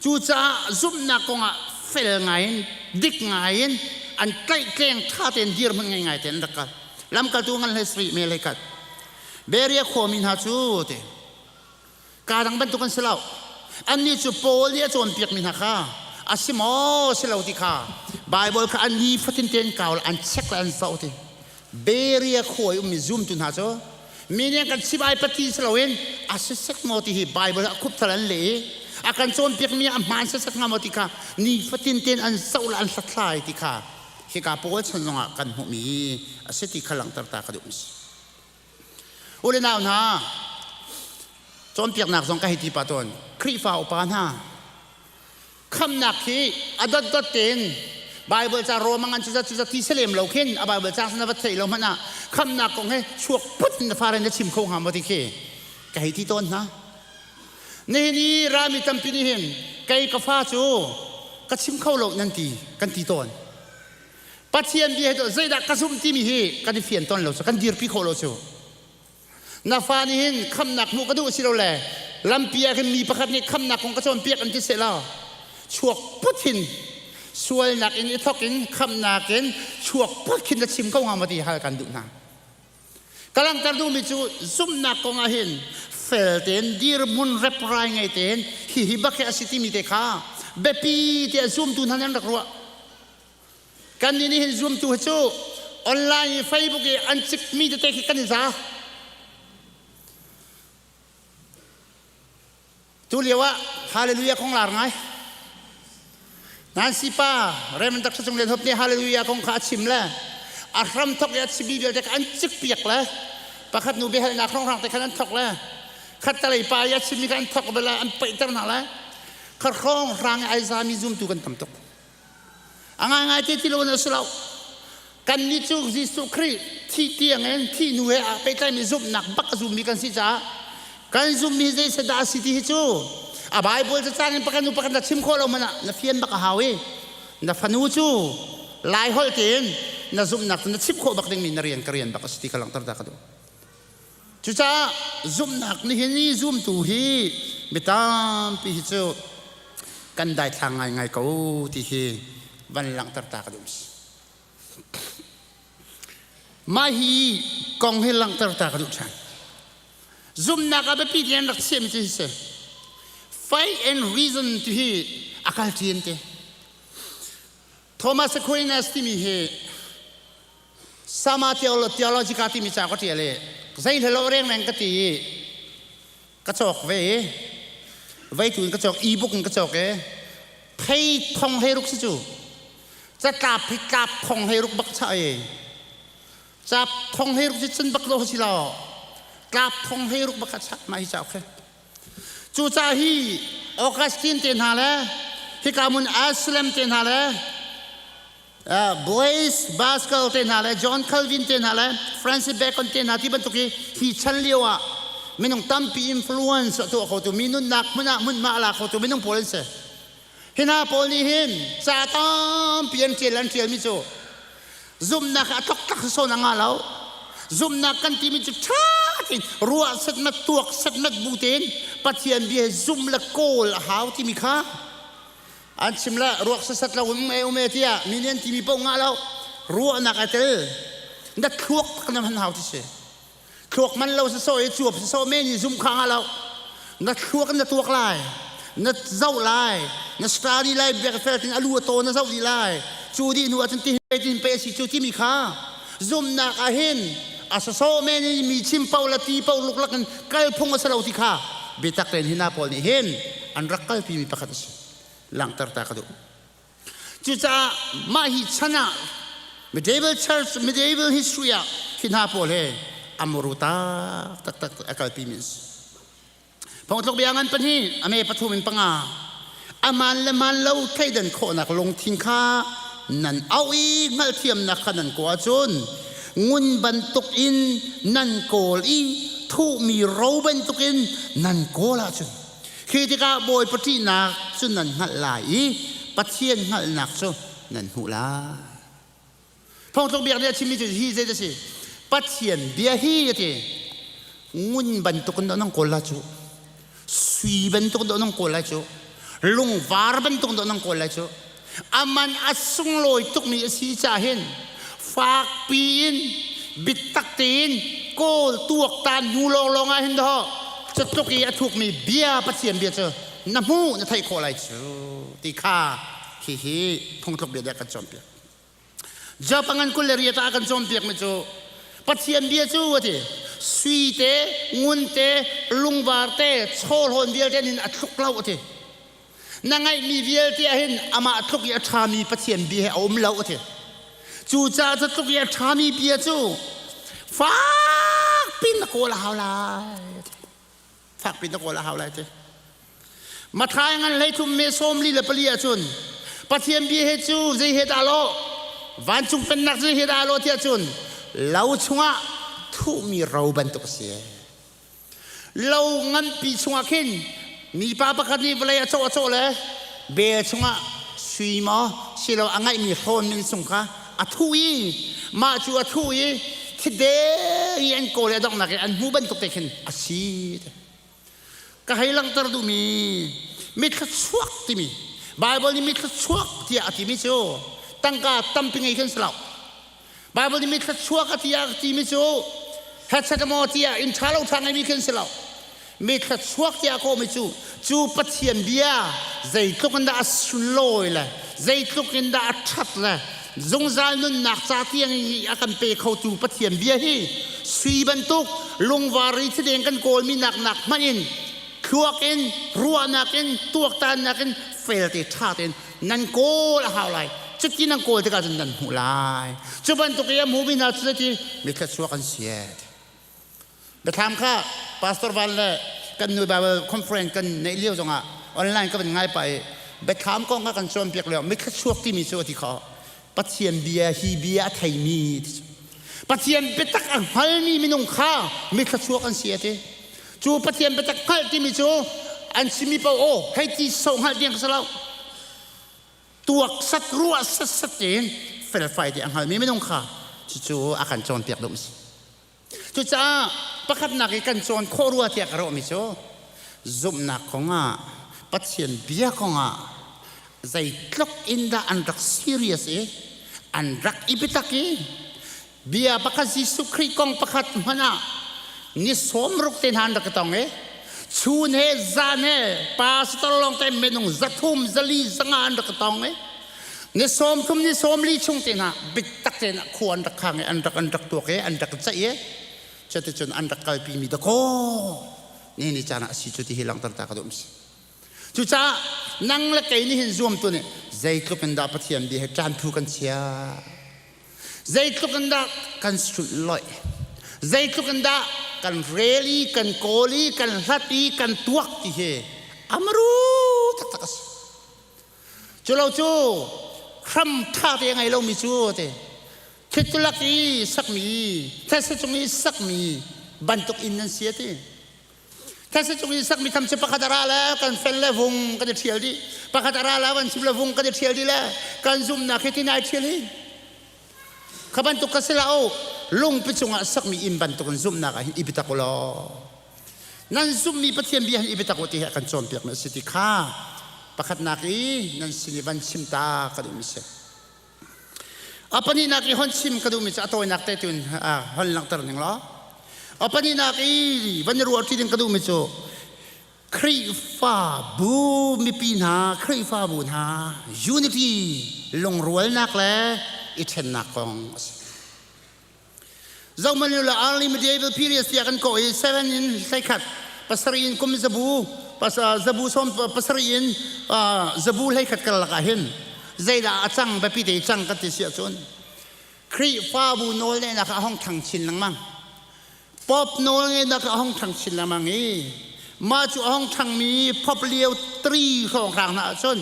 Cucaah zumhnak kongah fel ngaiin dik ngaiin an tlaihtleng ṭha tein dirhmun ngei ngai tein an rak kal. Lamkaltu ngan hlei sarih me hlei khat. Berea khuami hna cu ti kaa dang bantuk an si lo. Annih cu Paul nih a cawnpiakmi hna kha a si maw si lo ti kha Baibal kha an ni fatin tein kau an check le an zoh ti. Berea khua i ummi zumtu hna cu mi nih an kan chim ai pati si loin a sisek maw ti hi Baibal ah khupthal an leh i a kan cawnpiakmi a hmaan sisek hnga maw ti kha nifatin tein an zoh le an hlathlai ti kha hika Paul chan zongah kan hmuhmi a si ti kha langhter ta ka duh si. U le nau hna, cawnpiaknak zong ka hei ti pah tawn. Khrihfa upa hna, khamnak hi a dotdot tein Bible ca Rome ngan cuza cuza ti salem lo khin a Bible ca na va theih lo hmanh ah khamnak kong he chuak put in na fare na chim kho hnga maw ti khi ka hei ti tawn hna. Nihin i rami tampi nih hin kei ka fa cu ka chim kho lo nan ti kan ti tawn. Pathian bia hi zeidah ka zumh timi hi kan i fian tawn lo cu kan dirpi khawh lo cu. Na fa nih hin khamnak hmuh ka duh si lo le lampi ah khin mi pakhat nih khamnak kong ka cawnpiak an ti seh law chuak put hin sualnak in i thawk in khamnak in chuak put khin na chim ko hnga maw ti hal kan duh hna. Ka langhter duhmi cu zumhnak kong ah hin fel tein dirhmun reprai ngei tein hihi bak hi a si timi te kha biapi tiah zumtu hna nih an rak ruah. Kannih nih hin zumtu hi cu online i Facebook i an cikmi tete khi kan i za. Tu lio ah hallelujah kong lar ngai. Nancy pa Raymond Dr. Cung Lian Hop nih hallelujah kong kha a chim le a hram thok i a chimmi vialte kha an cikpiak le pakhat nu biahalnak hrawnghrang te khan an thok le khattalei pa i a chimmi kha an thok bel an paihter hna le kha hrawnghrang i ai zami zumtu kan tam tuk. A ngaingai te ti lo in a si lo. Kannih cu Jesuh Khrih thih tiangin thih hnu he aa pehtlaimi zumhnak bak a zummi kan si caah kan zummi zei set dah a si ti hi cu a Bible cacang in pakhat hnu pakhat na chim khawh lo hmanh ah na fian bak a hau i na fanu cu Lai holh tein na zumhnak cu na chimh khawh bak dingmi na rian ka rian bak a si ti ka langhter ta ka duh. Cucaah zumhnak nihin i zumtu hi mi tampi hi cu kan daithlang ngaingai ko ti hi van langhter ta ka duh. Mah hi kong hi langhter ta ka duh ṭhan. Zumhnak ah biapi ti an rak chiahmi cu hi si. Faith and reason ti hi a kal ṭi an ti. Thomas Aquinas timi hi Sama Theologica timi ca ka ṭial i zei hlelo rengreng ka ti i ka cawk ve i veitu in ka cawk e-book in ka cawk i phei thong hlei ruk si cu catlap hi tlap thong hlei ruk bak chah i cap thong hlei ruk si cun bak lo si lo tlap thong hlei ruk bak chah mah hi cauk hi Cucaah hi Augustine te hna le hika mun Aslam te hna le Blaise Pascal te hna le John Calvin te hna le Francis Bacon te hna ti bantuk hi hi chan lio ah minung tampi influence a tuah khotu mi nunnak hmun ah hmunhma a la khotu minung pawl an si. Hi hna pawl nih hin ca tampi an ṭial an ṭialmi cu zumhnak a tloktlak sawn a ngah lo. Zumhnak kan timi cu ṭha tein ruah setmat tuak setmat bu tein Pathian bia hi zumh le kawl a hau timi kha an chim le ruak sasat lo um e um e tiah mi nih an timi paoh ngah lo ruahnak a tel na thluak tak na hman hau ti si. Thluak man lo sasawh i cuap sasawh men i zum kha nga lo. Na thluak in na tuak lai. Na zoh lai. Na study lai biak fel tin alu a taw na zoh dih lai. Cu dih hnu ahcun ti tin pe si cu timi kha zumnak ah hin a sasawh men i mi chim paoh le ti paoh luklak in kal phung a si lo ti kha biatak tein hi hna pawl nih hin an rak kalpi mi pakhat a si. Langhter ta ka duh. Cucaah mah hi chan ah medieval church, medieval history ah hi hna pawl he a muru tak taktak a kalpimi an si. Phongtluk bia ngan pahnih, a me pathum in panga. A man le man lo thleidan khawhnak lungthin kha nan auh i hngalhthiamnak kha nan kaw ahcun ngun bantuk in nan kawl i thuhmi ro bantukin nan kawl ahcun khi tikah Bawipa ṭihnak cu nan hngalh lai i Pathian hngalhnak cu nan hmuh lai. Phungtluk biak nih a chimmi cu hi zei a si? Pathian bia hi a ti. Ngun bantuk in nan kawl lai cu. Sui bantuk in nan kawl lai cu. Lungvar bantuk in nan kawl lai cu. Aman a sunglawi tukmi a si caah hin fakpi in biatak tein kawl tuaktan hnu lawnglawng ah hin dawh cutluk i a thukmi bia Pathian bia cu na hmuh na theih khawh lai cu ti kha hihi phungtluk bia nih a kan cawnpiak. Job a ngan 28 ah a kan cawnpiakmi cu Pathian bia cu a ti sui te ngun te lungvar te chawhlawn vialte nin a tluk lo a ti na ngaihmi vialte ah hin amah tluk i a ṭhami Pathian bia he a um lo a ti cucaah cu tluk i a ṭhami bia cu fakpi na kawl a hau lai fakpi na kawl a hau lai ti Matthai ngan 13 me 44 ahcun Pathian bia he cu zei he dah lo vancung pennak zei he dah lo tiah cun lo chungah thuhmi ro bantuk a si lo nganpi chungah khin mipa pakhat nih vawlei a cawh a cawh le bel chungah sui maw silo a ngaihmi hrawn min sung kha a thuh i mah cu a thuh i thideng i an kawl i a donghnak i an hmu bantuk te khin a si Ka hei langhter duhmi mithluachuak timi Bible nih mithluachuak tiah a timi cu tangka tampi ngei khin si lo. Bible nih mithluachuak a tiah a timi cu hetchet maw tiah inn ṭha lo ṭha ngeimi khin si lo. Mithluachuak tiah a kawhmi cu cu Pathian bia zeitluk in dah a sunlawi le zeitluk in dah a ṭhat le zungzal nunnak ca tiang i a kan pe khotu Pathian bia hi sui bantuk lungvar i thideng kan kawlmi nak nak hmanh in thluak in ruahnak in tuaktannak in felte ṭha tein nan kawl a hau lai cuti nan kawl tikah cun nan hmuh lai cu bantuk i a hmumi hna cu ti mithluachuak an si Biathlam kha Pastor Van le kan nu Bible conference kan neih lio zongah online ka van ngai pah i biathlam kong kha kan cawnpiak lio mithluachuak timi cu a ti kho Pathian bia hi bia a theimi Pathian biatak a hngalmi minung kha mithluachuak an si a ti cu Pathian biatak hngalh timi cu an chimmi paoh aw hei ti so hngalh tiang ka si lo tuak sat ruah sat sat tein felfai te a hngalmi minung kha cucu a kan cawnpiak duh si Cucaah pakhatnak i kan cawn khawh rua tiah ka ruahmi cu zumhnak kongah Pathian bia kongah zeitluk in dah an rak serious i an rak i biatak i bia pakhat Jesuh Khrih kong pakhat hmanh ah ni 60 te hna an rak i tong i chun he zan he pastor lawng te minung 300 400 500 an rak i tong i Ni 30 ni 40 chung te hna biatak tein khua an rak khang i an rak an rak tuak i an rak ceih i cuticun an rak kalpi mi dakaw ni ni caan ah a si cu ti hi langhter ta ka duh si. Cucaah nang le kei nih hin zuamtu nih zeitluk in dah Pathian bia he ṭan phu kan chia zeitluk in dah kan sulhlawih zeitluk in dah kan rel i kan kawl i kan hlat i kan tuak ti hi amaru taktak a si. Culo cu hram ṭha te a ngei lomi cu ti thitulak i sakmi thetse cung i sakmi bantuk inn nan si a ti. Thetse cung i sakmi tham cu pakhat a ra le kan fel le vung kan i ṭhial dih. Pakhat a ra le kan chim le vung kan i ṭhial dih le kan zumhnak hi tin ai ṭhial hi. Kha bantuk ka si la o lungpi cungah sakmi inn bantuk in zumhnak ah hin i biatak u law nan zumhmi Pathian bia hin i biatak u ti hi a kan cawnpiakmi a si ti kha pakhatnak i nan sin i van chim ta ka duhmi si. A pahnihnak i hon chim ka duhmi cu a tawinak te tun hon langhter ning law a pahnihnak i van i ruah ṭi ding ka duhmi cu Khrihfabu mipi hna, Khrihfabu hna unity lungrualnak le i ṭhennak kong a si. Zohmanh la early medieval period tiah kan kawh i 7 in 11 pasarih in kum zabu zabu sawm pasarih in zabu 11 karlak ah hin zeidah a cang biapi te cang kan ti si ahcun Khrihfabu nawlngeihnak a hong ṭhang chin lengmang. Pop nawlngeihnak a hong ṭhang chin lengmang i mah cu a hong ṭhangmi Pop Leo III hrawnghrang hna ahcun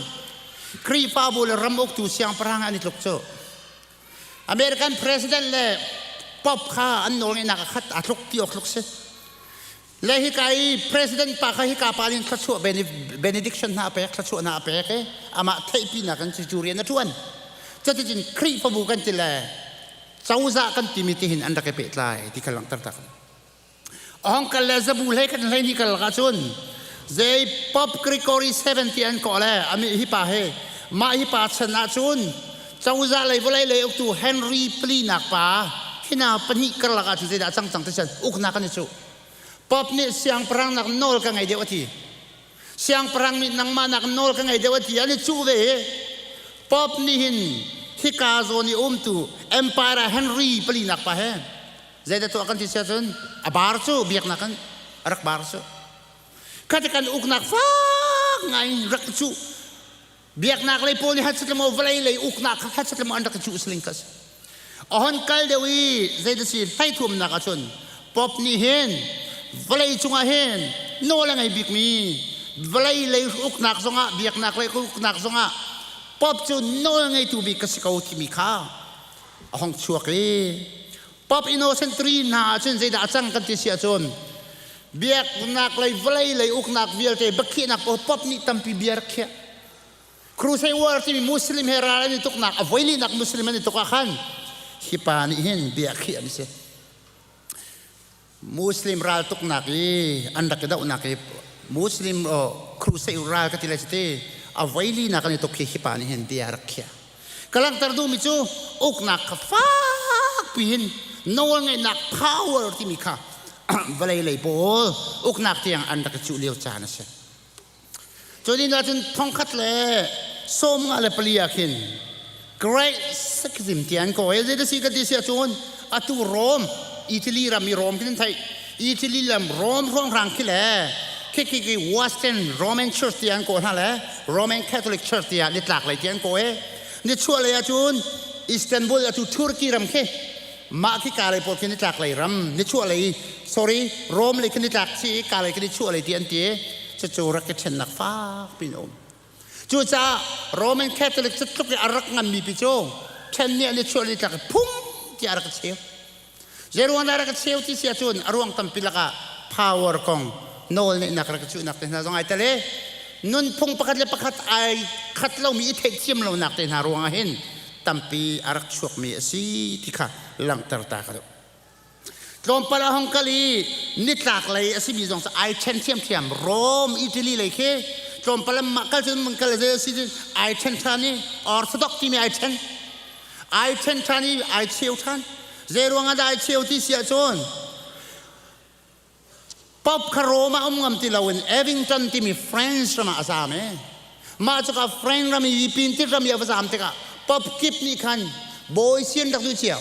Khrihfabu le ram uktu siangpahrang an i tluk cu. American president le Pop kha an nawlngeihnak a khat a tluk ti awk tluk si. Le hika i president pa kha hika pa nih thluachuah benediction hna a pek, thluachuah hna a pek i amah theihpinak in cucu rian a ṭuan. Cuticun Khrihfabu kan ti le cozah kan timi tihin an rak i pehtlai ti kha langhter tak. Ahong kal le zabu hlei kan hlei ni kal lakah cun zei Pope Gregory VII ti an kawh le ami hi pa he mah hi pa chan ah cun cozah lei vawlei lei uktu Henry Plinak pa hina pahnih karlak ah cun zeidah a cang cang ti cun uknak an i cuh. Pope nih siangpahrang nak nawl ka ngei deuh a ti. Siangpahrang nih nangmah nak nawl ka ngei deuh a ti an i cuh ve i Pope nih hin hika zawn i umtu Empire Henry palinak pa he zeidah tuah kan ti sia cun a bar cu biaknak kan a rak bar cu khati kan uknak fak ngai in rak i cuh biaknak lei pawl nih hat maw vawlei lei uknak kha hat maw an rak i cuh siling ka si a hon kal deuh i zeidah si hleithuamnak ahcun pop nih hin vawlei cungah hin nawl a ngei bikmi vawlei lei uknak zongah biaknak lei uknak zongah pop cu nawl ngeitu bik ka si ko timi kha a hong chuak i Pope Innocent III hna ahcun zeidah a cang kan ti si ahcun biaknak lei vawlei lei uknak vialte biakhiahnak pawl Pope nih tampi bia rak khiah. Crusade War timi Muslim he ral an i tuknak a voilinak Muslim an i tuk ah khan hi pa nih hin bia khiah an si. Muslim ral tuknak i an rak i dohnak i Muslim crusade ral ka ti lai ti a voilinak an i tuk hi hi pa nih hin bia rak khiah. Ka langhter duhmi cu uknak kha fak piin nawlngeihnak power timi kha vawlei lei pawl uknak tiang an rak i cuh lio caan a si. Cu ni ahcun thongkhat le 54 ah khin Great Schism ti an kawl. Zei si ka ti si ahcun atu Rome, Italy ram i Rome khin theih. Italy lam Rome hrawnghrang khi le khi khi khi Western Roman Church ti an kawl hna le Roman Catholic Church tiah nitlak lei ti an kawl. Nichuah lei ahcun Istanbul atu Turkey ram khi mah khi ka lei pawl khi nitlak lei ram nichuah lei sorry Rome lei khi nitlak si ka lei khi nichuah lei ti an ti cucu rak i ṭhennak fak pin a um cucaah Roman Catholic cu tluk i a rak nganmi pi cu ṭhen nih an nichuah lei tlak i phung tiah a rak i cheu zeiruang dah rak i cheu ti si ahcun a ruang tampi lakah power kong nawl neihnak rak i cuhnak te hna zong ai tel i nunphung pakhat le pakhat ai khat lomi i theihthiam lonak te hna ruangah hin tampi a rak chuakmi a si ti kha langhter ta ka duh. Tlawmpal a hong kal i nitlak lei a simi zong cu ai ṭhen ṭhiamṭhiam. Rome, Italy lei khi tlawmpal mah kal cun mun kal zei a si cun ai ṭhen ṭhan i Orthodox timi ai ṭhen. Ai ṭhen ṭhan i ai cheu ṭhan. Zei ruangah dah ai cheu ti si ahcun Pope kha Rome ah um ngam ti loin Avignon timi France ram ah a zaam i mah cuka Frank ram i pintit ram i a va zaam tikah Pope kip nih khan bawi si an rak duh cio.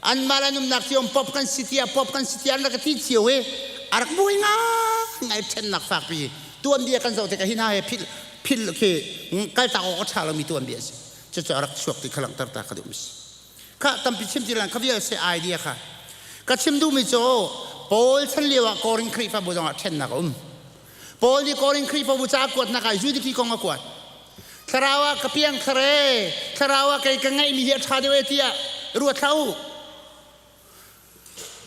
Anmah le an umnak cio Pope kan si tiah Pope kan si tiah an rak ti cio i a rak buai ngai ṭhennak fakpi tuanbia kan zoh tikah hi hna he philh philh khi kaltak awk a ṭha lomi tuanbia a si. Cucu a rak chuak ti kha langhter ta ka duh mi si. Kha tampi chim ti lan kha vial se idea kha. Ka chim duhmi cu Paul chan lio ah Korin Khrihfabu zongah ṭhennak a um. Paul nih Korin Khrihfabu ca a kuatnak ah Judiki kong a kuat. Thlarau ah ka piang thar e, thlarau ah kei ka ngeihmi hi a ṭha deuh e tiah ruat hlah u.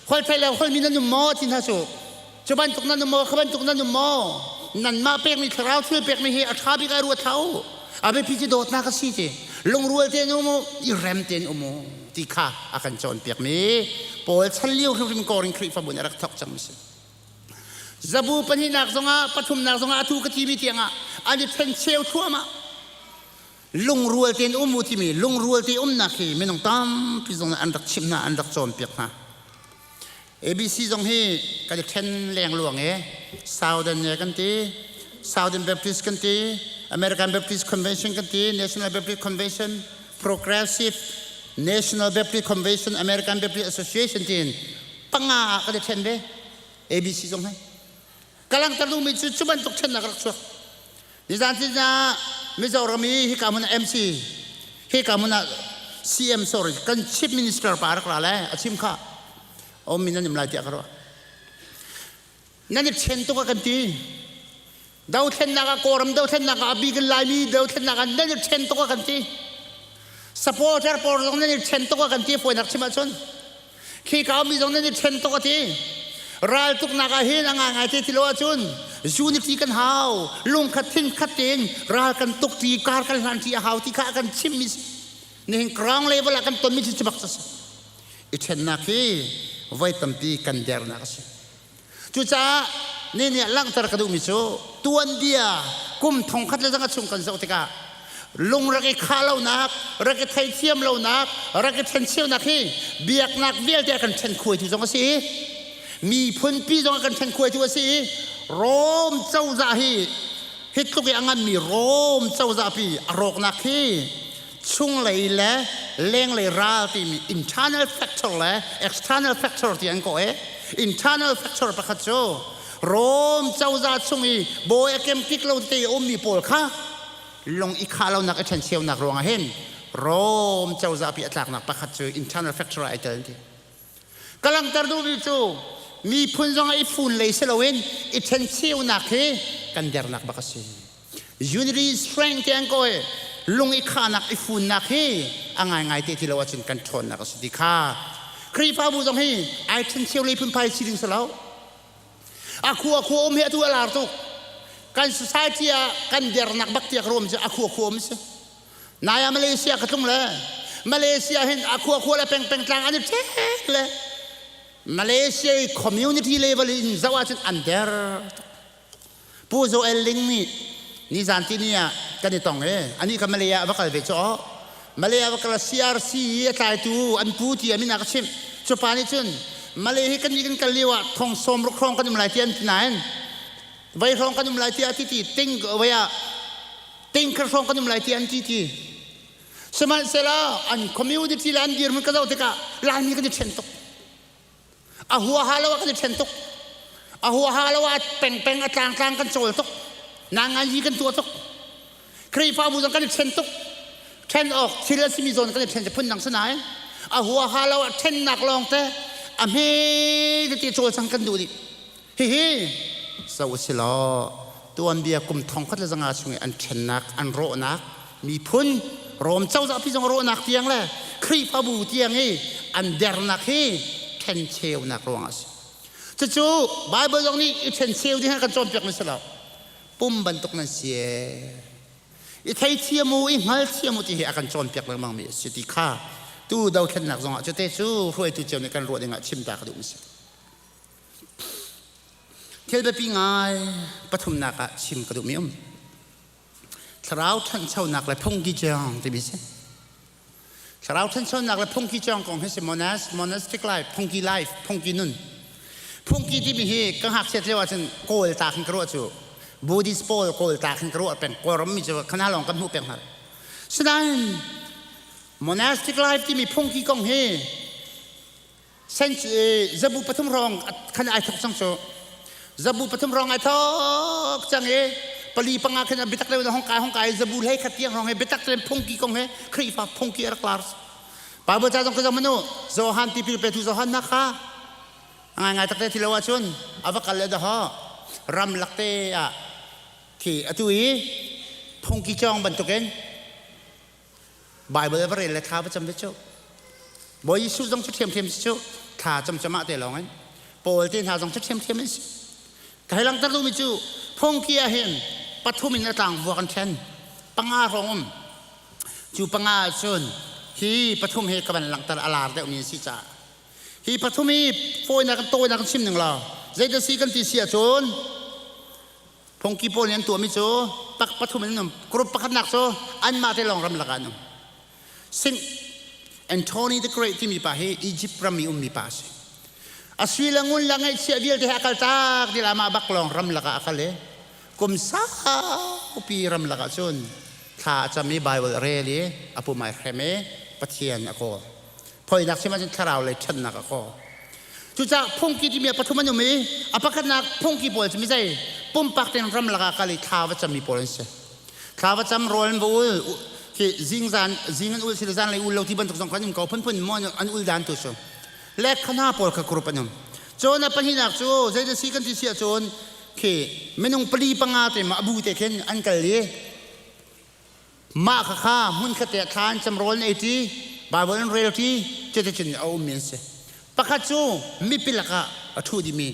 Holh theih lo holhmi nan um maw ti hna cu. Cu bantuk nan um maw, kha bantuk nan um maw? Nanmah pekmi thlarau thil pekmi hi a ṭha bik ah ruat hlah u. A biapi cu dawtnak a si ti. Lungrual tein um u, i rem tein um u ti kha a kan cawnpiakmi Paul chan lio hrimhrim Korin Khrihfabu nih a rak thawk cangmi si. Zabu pahnihnak zongah pathumnak zongah atu ka timi tiangah an i ṭhen cheu thluahmah. Lungrual tein um u timi lungrual te umnak hi minung tampi zong nih an rak chimh hna, an rak cawnpiak hna. ABC zong hi kan i ṭhen lengluang i Southern ne kan ti, Southern Baptist kan ti, American Baptist Convention kan ti, National Baptist Convention, Progressive National Baptist Convention, American Baptist Association tiin panga ah kan i ṭhen ve. ABC zong hi. Ka langhter duhmi cu cu bantuk ṭhennak rak chuak. Nizan ah Mizoram i hika hmun ah MC, hika hmun ah CM sorry, kan Chief Minister pa rak ra le a chim kha. Om min nan im lai tiah ka ruah. Nan i ṭhen tuk a kan ti. Dothlennak ah Kawlram dothlennak ah a bik in Laimi dothlennak ah nan i ṭhen tuk a kan ti. Supporter pawl zong nan i ṭhen tuk a kan ti fawinak chim ahcun. Khi ka mi zong nan i ṭhen tuk a ti. Raltuknak ah hin a ngaingai te ti lo ahcun unity kan hau, lungkhat thinkhat tein ral kan tuk ti, kar kan hlan ti a hau ti kha a kan chimmi si. Nihin ground level ah kan tonmi cu bak si. I ṭhennak hi voi tampi kan dernak a si. Cucaah ni nih langhter ka duhmi cu tuanbia kum thongkhat le zanga chung kan zoh tikah lung rak i khah lonak, rak i theithiam lonak, rak i ṭhencheunak hi biaknak vialte a kan ṭhen khuaitu zong a si i miphunpi zong a kan ṭhen khuaitu a si i Rom cozah hi hi tluk i a nganmi Rom cozah pi a rawknak hi chunglei le lenglei ral timi internal factor le external factor ti an kawh i internal factor pakhat cu Rom cozah chung i bawi a kemkik lo te i ummi pawl kha lung i khah lonak i ṭhencheunak ruangah hin Rom cozah pi a tlaknak pakhat cu internal factor ah ai tel ti. Ka langhter duhmi cu miphun zong i fun lei si loin i ṭhencheunak hi kan dernak bak a si. Unity strength ti an kawi lung i khahnak i funnak hi a ngaingai te ti lo ahcun kan ṭhawnnak a si ti kha Khrihfabu zong hi ai ṭhencheu lei phunphai si ding si lo. A khua khua um hi atu a lar tuk. Kan society ah kan dernak bak tiak rom cu a khua khua um si. Nai ah Malaysia ka tlung le Malaysia hin a khua khua le peng peng tlang an i ṭhek le Malaysia i community level in zoh ahcun an der tuk. Pu Joel Ling nih nizan tini ah kan i tong i anih kha Malay ah va kal ve cu aw Malay ah va kal CRC i a tlaitu an pu ti a min a ka chimh. Cu pa nih cun Malay hi kan nih kan kal lio ah thong sawm ruk hrawng kan um lai ti an ti nain vai hrawng kan um lai ti a ti ti ting vai ah ting khat hrawng kan um lai ti an ti ti sihmanhsehlaw an community le an dirhmun ka zoh tikah Laimi kan i ṭhen tuk. A huaha lo ah kan i ṭhen tuk. A huaha lo ah pengpeng a tlangtlang kan cawl tuk. Nanganyi kan tuah tuk. Khrihfabu zong kan i ṭhen tuk. Ṭhen awk thil a simi zawn kan i ṭhen cu phundang si nain a huaha lo ah ṭhennak lawng te a hme tete cawlcang kan duh dih. Hihi zo u si law tuanbia kum thongkhat le zanga chung i an ṭhennak, an rawhnak, miphun Rom cozah pi zong rawhnak tiang le Khrihfabu tiang i an dernak hi ṭhencheunak ruangah a si. Cucu Bible zong nih i ṭhencheu ding kan cawnpiak mi si lo. Pum bantuk nan si ee. I theithiam u, i hngalthiam u ti hi a kan cawnpiak lengmang mi a si ti kha tu dothlennak zongah cute cu hruaitu cio nih kan ruah dingah chim ta ka duh mi si. Thil biapi ngai pathumnak ah chim ka duhmi um. Thlarau ṭhanchonak le phungki ciang timi si. Thlarau ṭhanchonak le phungki ciang kong hi si monastic life, phungki life, phungki nun. Phungki timi hi ka ngakchiat lio ahcun kawl ta khin ka ruah cu Buddhist pawl kawl ta khin ka ruah peng. Kawlram mi cu khana lawng kan hmuh peng hna. Sinain monastic life timi phungki kong hi Zabu pathum hrawng khan ai thok cang cu. Zabu pathum hrawng ai thok cang i pali panga khan biatak le hong kai hong kai zabu hlei khat tiang hrawng he biatak tein phungki kong he Khrihfa phungki a rak lar. Bible ca zong ka zong manu Johan tipil petu Johan na kha ngai ngai takte thi lo ahcun a va kal le dah ram lak te ah khi atu i phungki cawng bantukin Bible va rel le thla va cam ve cu. Bawi Jesuh zong cu ṭhiamṭhiam si cu thla cam cam ah te lawng in Paul te hna zong cu ṭhiamṭhiam an si. Ka hei langhter duhmi cu phungki ah hin pathum in a tlang vuak an ṭhen. Panga hrawng um. Cu panga ahcun hi pathum hi ka van langhter a lar deuhmi an si caah hi pathum hi fawinak tawinak in chim ning law zeidah si kan ti si ahcun Phungki pawl nih an tuahmi cu pak pathum in an um. Group pakhatnak cu anmah te lawng ramlak ah an um. Saint Anthony the Great timi pa hi Egypt ram i ummi pa a si. A sui le ngun le ngaihchiah vialte he a kal tak dil amah bak lawng ramlak ah a kal i kum saupi ramlak ah cun thla a cam i Bible a rel i a pum ai hrem i Pathian a kawl. Phoinak chim ahcun thlarau lei ṭhatnak a kawl. Cucaah phungki timi ah pathum an um i a pakhatnak phungki pawl cu mizei pumpak tein ramlak ah kal i thla va cammi pawl an si. Thla va cam rawl an va ul khi zingzan zing an ul sile zan lei ul lo ti bantuk zong kha an um ko phunphun maw an ul dan tu cu. Le khana pawl kha group an um. Cun a pahnihnak cu zeidah si kan ti si ahcun khi minung pali panga te ma abu te khin an kal i Mah khakha hmunkhat te ah thla an cam rawl an ei ṭi, Baibal an rel ṭi, cuticun a ummi an si. Pakhat cu mipi lakah a ṭhu dihmi.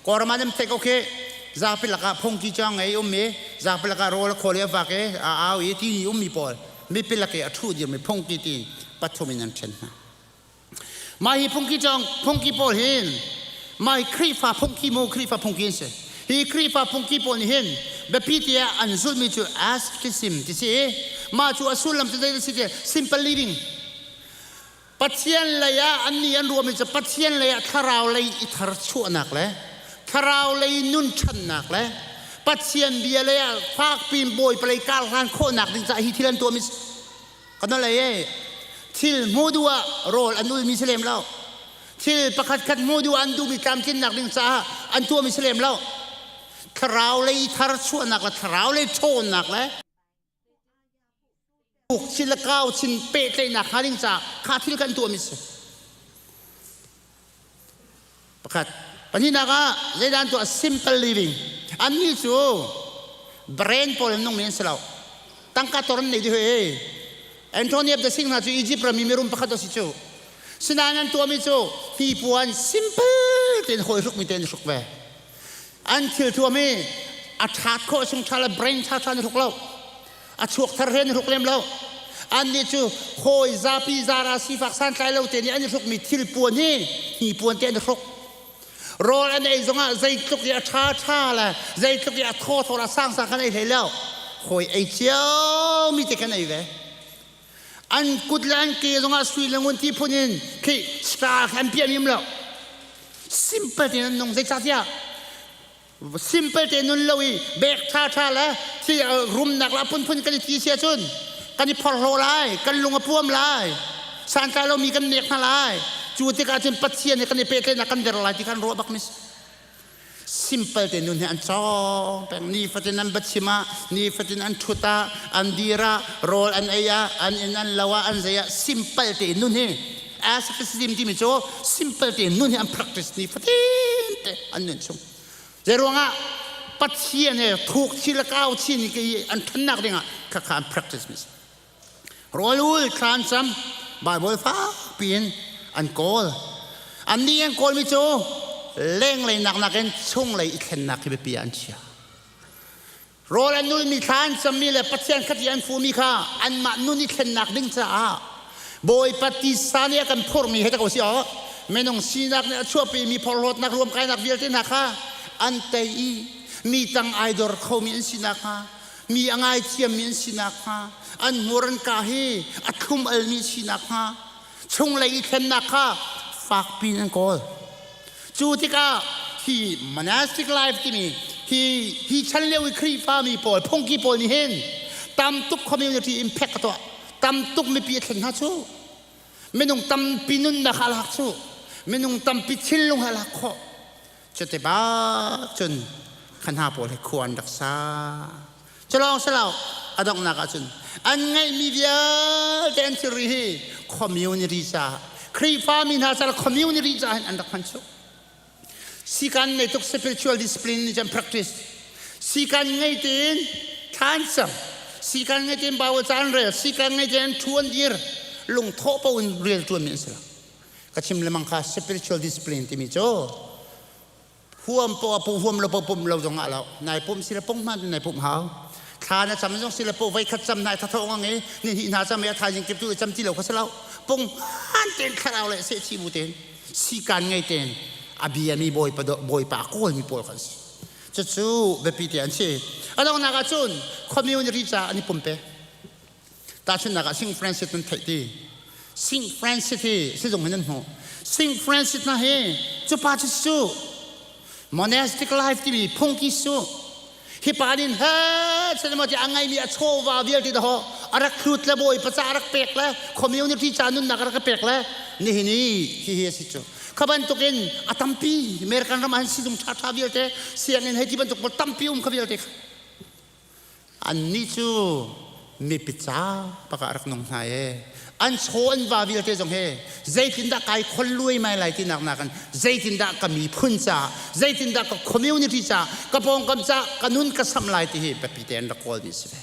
Kawlram ah nan theih ko khi zapi lakah phungki cu a ngei um i zapi lakah rawl a khawl i a vak i a au i ti ummi pawl mipi lak i a ṭhu dirmi phungki ti pathum in an ṭhen hna. Mah hi phungki cawng phungki pawl hin mah hi Khrihfa phungki mu Khrihfa phungki an si. Hi Khrihfa phungki pawl nih hin biapi tiah an zulhmi cu asceticism ti si i mah cu a sullam cu zei si ti simple living Pathian lei ah annih an ruahmi cu Pathian lei ah thlarau lei i tharchuahnak le thlarau lei nun ṭhannak le Pathian bia lei ah fakpi in Bawipa lei karhlan khawhnak ding caah hi thil an tuahmi kan lei e thil hmuh duh ah rawl an ulmi si lem lo thil pakhat khat hmuh duh ah an duhmi tlamtlinnak ding caah an tuahmi si lem lo thlarau lei tharchuahnak le thlarau lei ṭhawnnak le Thil le kau chin pehtlaihnak hnga ding caah kha thil kan tuahmi si. Pakhat. Pahnihnak ah zeidah an tuah? Simple living. Annih cu brand pawl in nungmi an si lo. Tangka tor an nei dih hoi. Anthony of the Sing hna cu Egypt ram i mirum pakhat a si cu. Sinain an tuahmi cu hnipuan simple tein hawi hrukmi te an hruk ve. An thil thuam i a ṭhat khawh chung ṭha le brain ṭha ṭha an hruk lo. A chuak thar he an hruk lem lo. Annih cu hawi zapi zara sifak santlai lo te nih an i hrukmi thil puan hi hnipuan te an i hruk. Rawl an ei zongah zeitluk i a ṭha ṭha le zeitluk i a thaw thaw le a sang sang kan ei hlei lo. Hawi ei ciomi te kan ei ve. An kut le an ke zongah sui le ngun ti phun in khi star an piah mi um lo. Simple tein an nung zeicahtiah simple te nun lo i bek ṭha ṭha le thi rumnak la phunphun kan i ti si ahcun kan i phorhlaw lai kan lung a puam lai santlai lomi kan nek hna lai cu tikah cun Pathian he kan i pehtlaihnak kan der lai ti khan ruah bak mi simple te nun he an cawng peng nifatin an biachim ah nifatin an ṭhut ah an dir ah rawl an ei ah an inn an lo ah an zei ah simple te nun hi asceticism timi cu simple te nun hi an practice nifatin te an nun chung Zeiruangah Pathian he thuk chin le kau chin i an ṭhannak dingah khakha an practice mi si. Rawl ul thlan cam Bible fakpi in an kawl. Annih an kawlmi cu lenglei nak nakin chunglei i thlennak hi biapi ah an chia. Rawl an nulmi thla an cammi le Pathian khat i an fuhmi kha anmah nun i thlennak ding caah Bawipa tisa nih a kan phurhmi he ta ko si aw minung sinak nih a chuahpimi phorhlawtnak ruamkainak vialte hna kha an tei i mi tang ai dor khomi an si nakhnga mi a ngaithiammi an si nakhnga an hmur an ka hi a thlum almi si nakhnga chunglei i thlennak kha fakpi in an kawl. Cu tikah hi monastic life timi hi hi chan lio i Khrihfa mi pawl phungki pawl nih hin tam tuk community impact a tuah tam tuk mipi a thlen hna cu minung tampi nunnak a lak cu minung tampi thinlung a lak khawh cuti bak cun kha hna pawl hi khua an rak sa Culawng silo a donghnak ahcun an ngeihmi vialte an thilri hi community caah Khrihfami hna caah community caah hin an rak hman chuk. Sikan ngei tuk spiritual discipline nih cun practice. Sikan ngei tein thla an cam. Sikan ngei tein Bible ca an rel. Sikan ngei tein an thu an dir. Lungthawh po in rian ṭuanmi an si lo. Ka chim lemang kha spiritual discipline timi cu Huam po a pu huam lo po pum lo zong ah lo nai pum si le pung hman nai pum hau thla na cam zong si le po voi khat cam nai thatho ngang i ni hnih hna cam i a thaizing kip tu i cam ti lo kha si lo pung han ten thlarau le se chi bu ten sikan ngei ten a bia mi bawipa bawipa a kawl mi pawl kan si cucu biapi te an si a donghnak ah cun community ca an i pumpe Tahchunhnak ah Sing Francis nan theih ti. Sing Francis hi sizung hin nan hmuh. Sing Francis hna hi cu pa cu cu monastic life timi phungki su hi pa nin he cinema ti a ngeimi a chawva vialte daho a rak hlut le bawipa ca a rak pek le community ca nunnak a rak pek le nihin i hi hi a si cu kha bantukin a tampi American ram ah hin sizung ṭhaṭha vialte sianginn hei ti bantuk pawl tampi um kha vialte kha Annih cu mipi ca bak ah rak nung hna ee. An chaw an va vialte zong he zeitindah kai khol luaimai lai tinak nakin zeitindah ka miphun caah zeitindah ka community caah ka pawngkam caah ka nun ka samh lai ti hi biapi te an rak kawlmi si ve.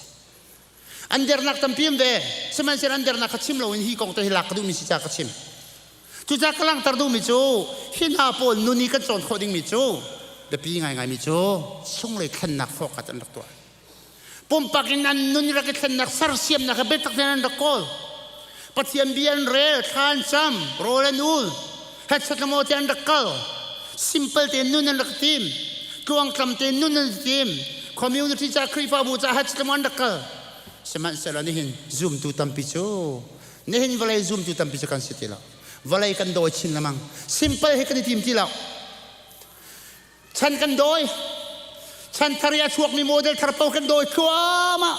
An dernak tampi um ve. Sihmanhsehlaw an dernak kha chim loin hi kong te hi lak ka duhmi si caah ka chim. Cucaah ka langhter duhmi cu hi hna pawl nun i kan cawn khawh dingmi cu. Biapi ngaingaimi cu chunglei thlennak fawkat an rak tuah. Pumpak in an nun rak i thlennak sersiamnak he biatak tein an rak kawl. Pathian bia an rel, thla an cam, rawl an ul, hetchet le maw te an rak kal. Simple tein nun an rak tim. Tluangtlam tein nun an tim. Community ca Khrihfabu ca hetchet le maw an rak kal. Sihmanhsehlaw nihin zumtu tampi cu nihin vawlei zumtu tampi cu kan si ti lo. Vawlei kan dawi chin lengmang. Simple hi kan i tim ti lo. Chan kan dawi. Chan thar i a chuakmi model thar paoh kan dawi thluahmah.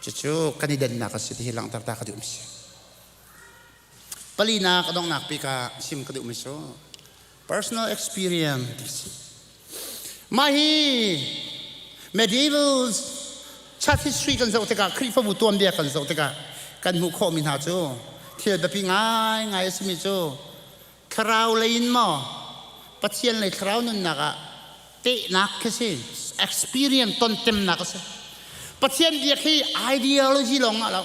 Cucu kan i dannak a si ti hi langhter ta ka duhmi si. Palinak a donghnak bik ah chim ka duhmi cu personal experience ti si. Mah hi medieval church history kan zoh tikah Khrihfabu tuanbia kan zoh tikah kan hmuh khawhmi hna cu thil biapi ngaingai a simi cu thlarau lei in maw Pathian lei thlarau nunnak ah tehnak khi si experience tontemnak a si. Pathian biak hi ideology lawng ah lo.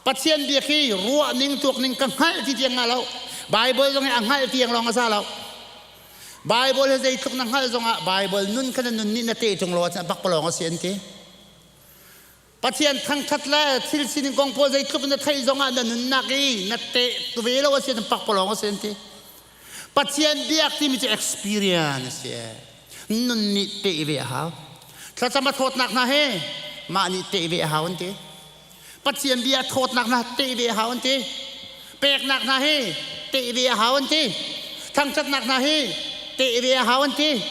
Pathian biak hi ruah ning tuak ning ka hngalh ti tiang ah lo. Bible zong hi a hngalh tiang lawng a za lo. Bible hi zeitluk na hngalh zong ah Bible nun kha na nun nih na teh ṭung lo ahcun a pakpalawng a si an ti. Pathian thangṭhat le thil sining kong pawl zeitluk na theih zongah na nunnak i na teh ve lo a si ahcun pakpalawng a si an ti. Pathian biak timi cu experience a si. Nun nih teh ve a hau. Thlacam a thawtnak hna he mah nih teh ve a hau an ti. Pathian bia thawtnak hna teh ve a hau an ti. Peknak hna hi teh ve a hau an ti. Thangṭhatnak hna hi teh ve a hau an ti.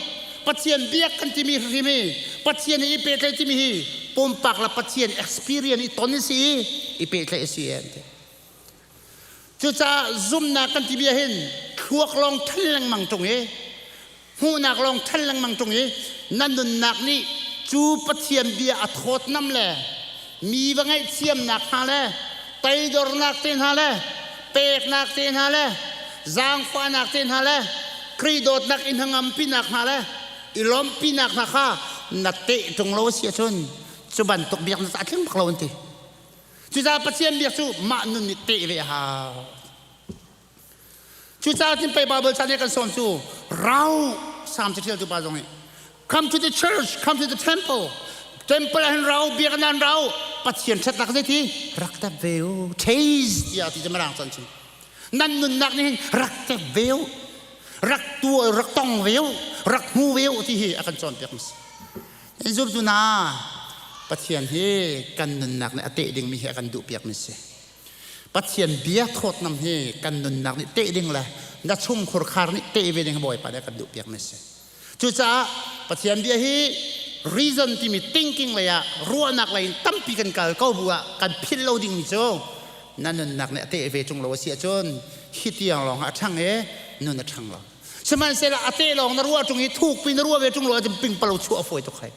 Pathian biak kan timi hrim hi Pathian i pehtlaih timi hi pumpak le Pathian experience i ton si i i pehtlaih a si an ti. Cucaah zumnak kan ti bia hin thluak lawng ṭhan lengmang ṭung i hmuhnak lawng ṭhan lengmang ṭung i na nunnak nih cu Pathian bia a thawtnam le mi va ngaihthiamnak hna le toidornak te hna le peknak te hna le zaangfahnak te hna le Khrih dawtnak i hnangampinak hna le i lawmhpinak hna kha na teh ṭung lo a si ahcun cu bantuk biaknak a tling bak lo an ti. Cucaah Pathian biak cu mah nun nih teh ve a hau. Cucaah cun pei Bible ca nih kan sawm cu rau Salm caṭialtu pa zong nih come to the church, come to the temple. Temple ah hin rau, biakinn ah hin rau. Pathian ṭhatnak zeiti rak tep ve u. Taste tiah ti cu mirang cun chim. Nan nunnak nih hin rak tep ve u. Rak tu rak tong ve u. Rak hmu ve u ti hi a kan cawnpiak mi si. Zumtu hna, Pathian hi kan nunnak nih a teh dingmi hi a kan duhpiak mi si. Pathian bia thawtnam hi kan nunnak nih teh ding le na chungkhur khar nih teh ve ding Bawipa nih a kan duhpiak mi si. Cucaah Pathian bia hi reason timi thinking lei ah ruahnak lei in tampi kan kal ko bu ah kan philh lo dingmi cu na nunnak nih a teh ve ṭung lo a si ahcun hi tiang lawng ah a ṭhang i nun a ṭhang lo. Sihmanhsehlaw a te lawng na ruah ṭung i thukpi na ruah ve ṭung lo ahcun pingpalo chuah a fawi tuk hai.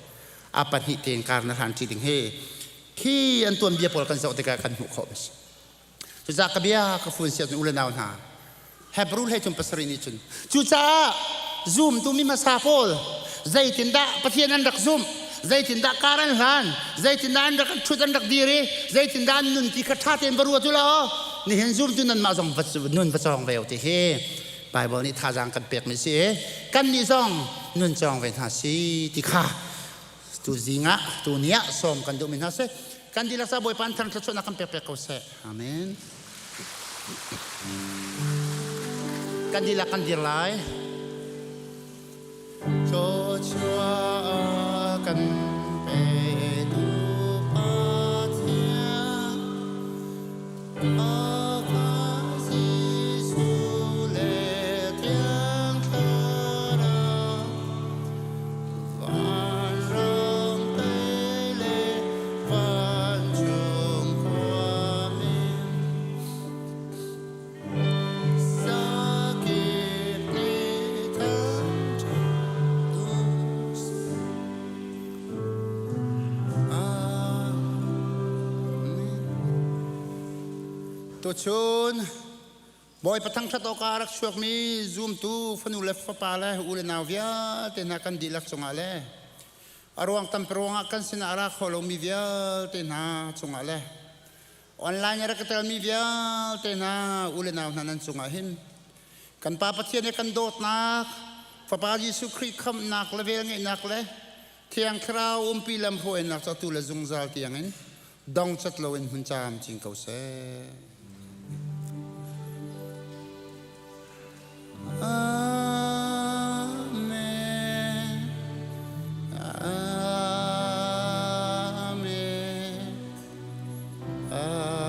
A pahnih tein kar na hlan ṭi ding hi khi an tuanbia pawl kan zoh tikah kan hmuh khawh a si. Cucaah ka bia ka fun siah cun u le nau hna Hebrew hlei cun pasarih nih cun cucaah zumtu mi hmasa pawl zeitindah Pathian an rak zumh zeitindah kar an hlan zeitindah an rak ṭhut an rak dir i zeitindah an nun ti kha ṭha tein va ruat u law nihin zumtu nanmah zong nun va cawng ve u ti hi Bible nih thazaang kan pekmi si i kannih zong nun cawng ve hna si ti kha tu zing ah tu ni ah sawm kan duhmi hna si kan dihlak sa Bawipa an thar thluachuahnak kan pek pek ko seh. Amen. Kan dihlak kan dir lai. Thluachuah kan petu Pathian Tuchun Bawipa thangṭhat awkah a rak chuakmi zumtu fanu le fapa le u le nau vialte hna kan dihlak cungah le a ruang tampi ruangah kan sinah a ra kho lomi vialte hna cungah le Online a rak i telmi vialte hna u le nau hna nan cungah hin kan Pa Pathian he kan dawtnak, Fapa Jesuh Khrih khamhnak le velngeihnak le Thiang Thlarau umpi lamhruainak cu atu le zungzal tiangin dong cat loin hmun camcin ko seh. Amen. Amen. Amen.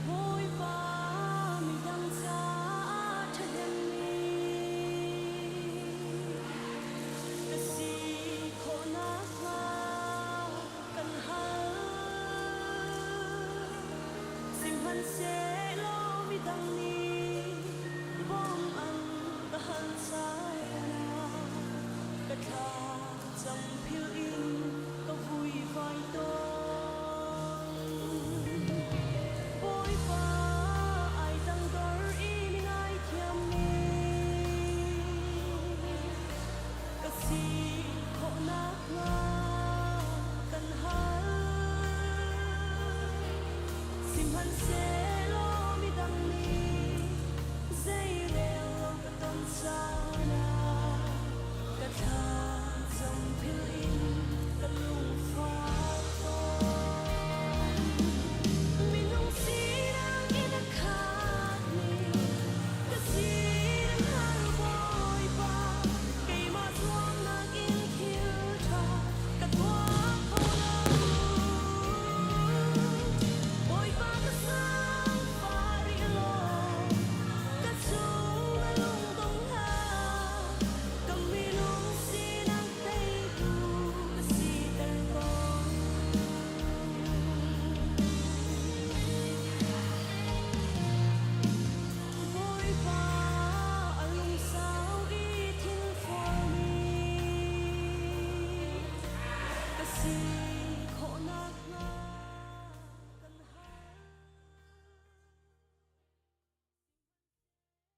Bawipa midang caah ṭhahnemmi ka si khawh nakhnga kan hal. Sihmanhsehlaw midang nih bawm an ka hal caan ka thla cam philh in ka vuivai tawn. Bawipa ai tangdor i mi ngaithiammi ka si khawh nakhnga kan hal. Sihmanhsehlaw midang nih zeirel lo ka ton caan ah ka thla cam philh in.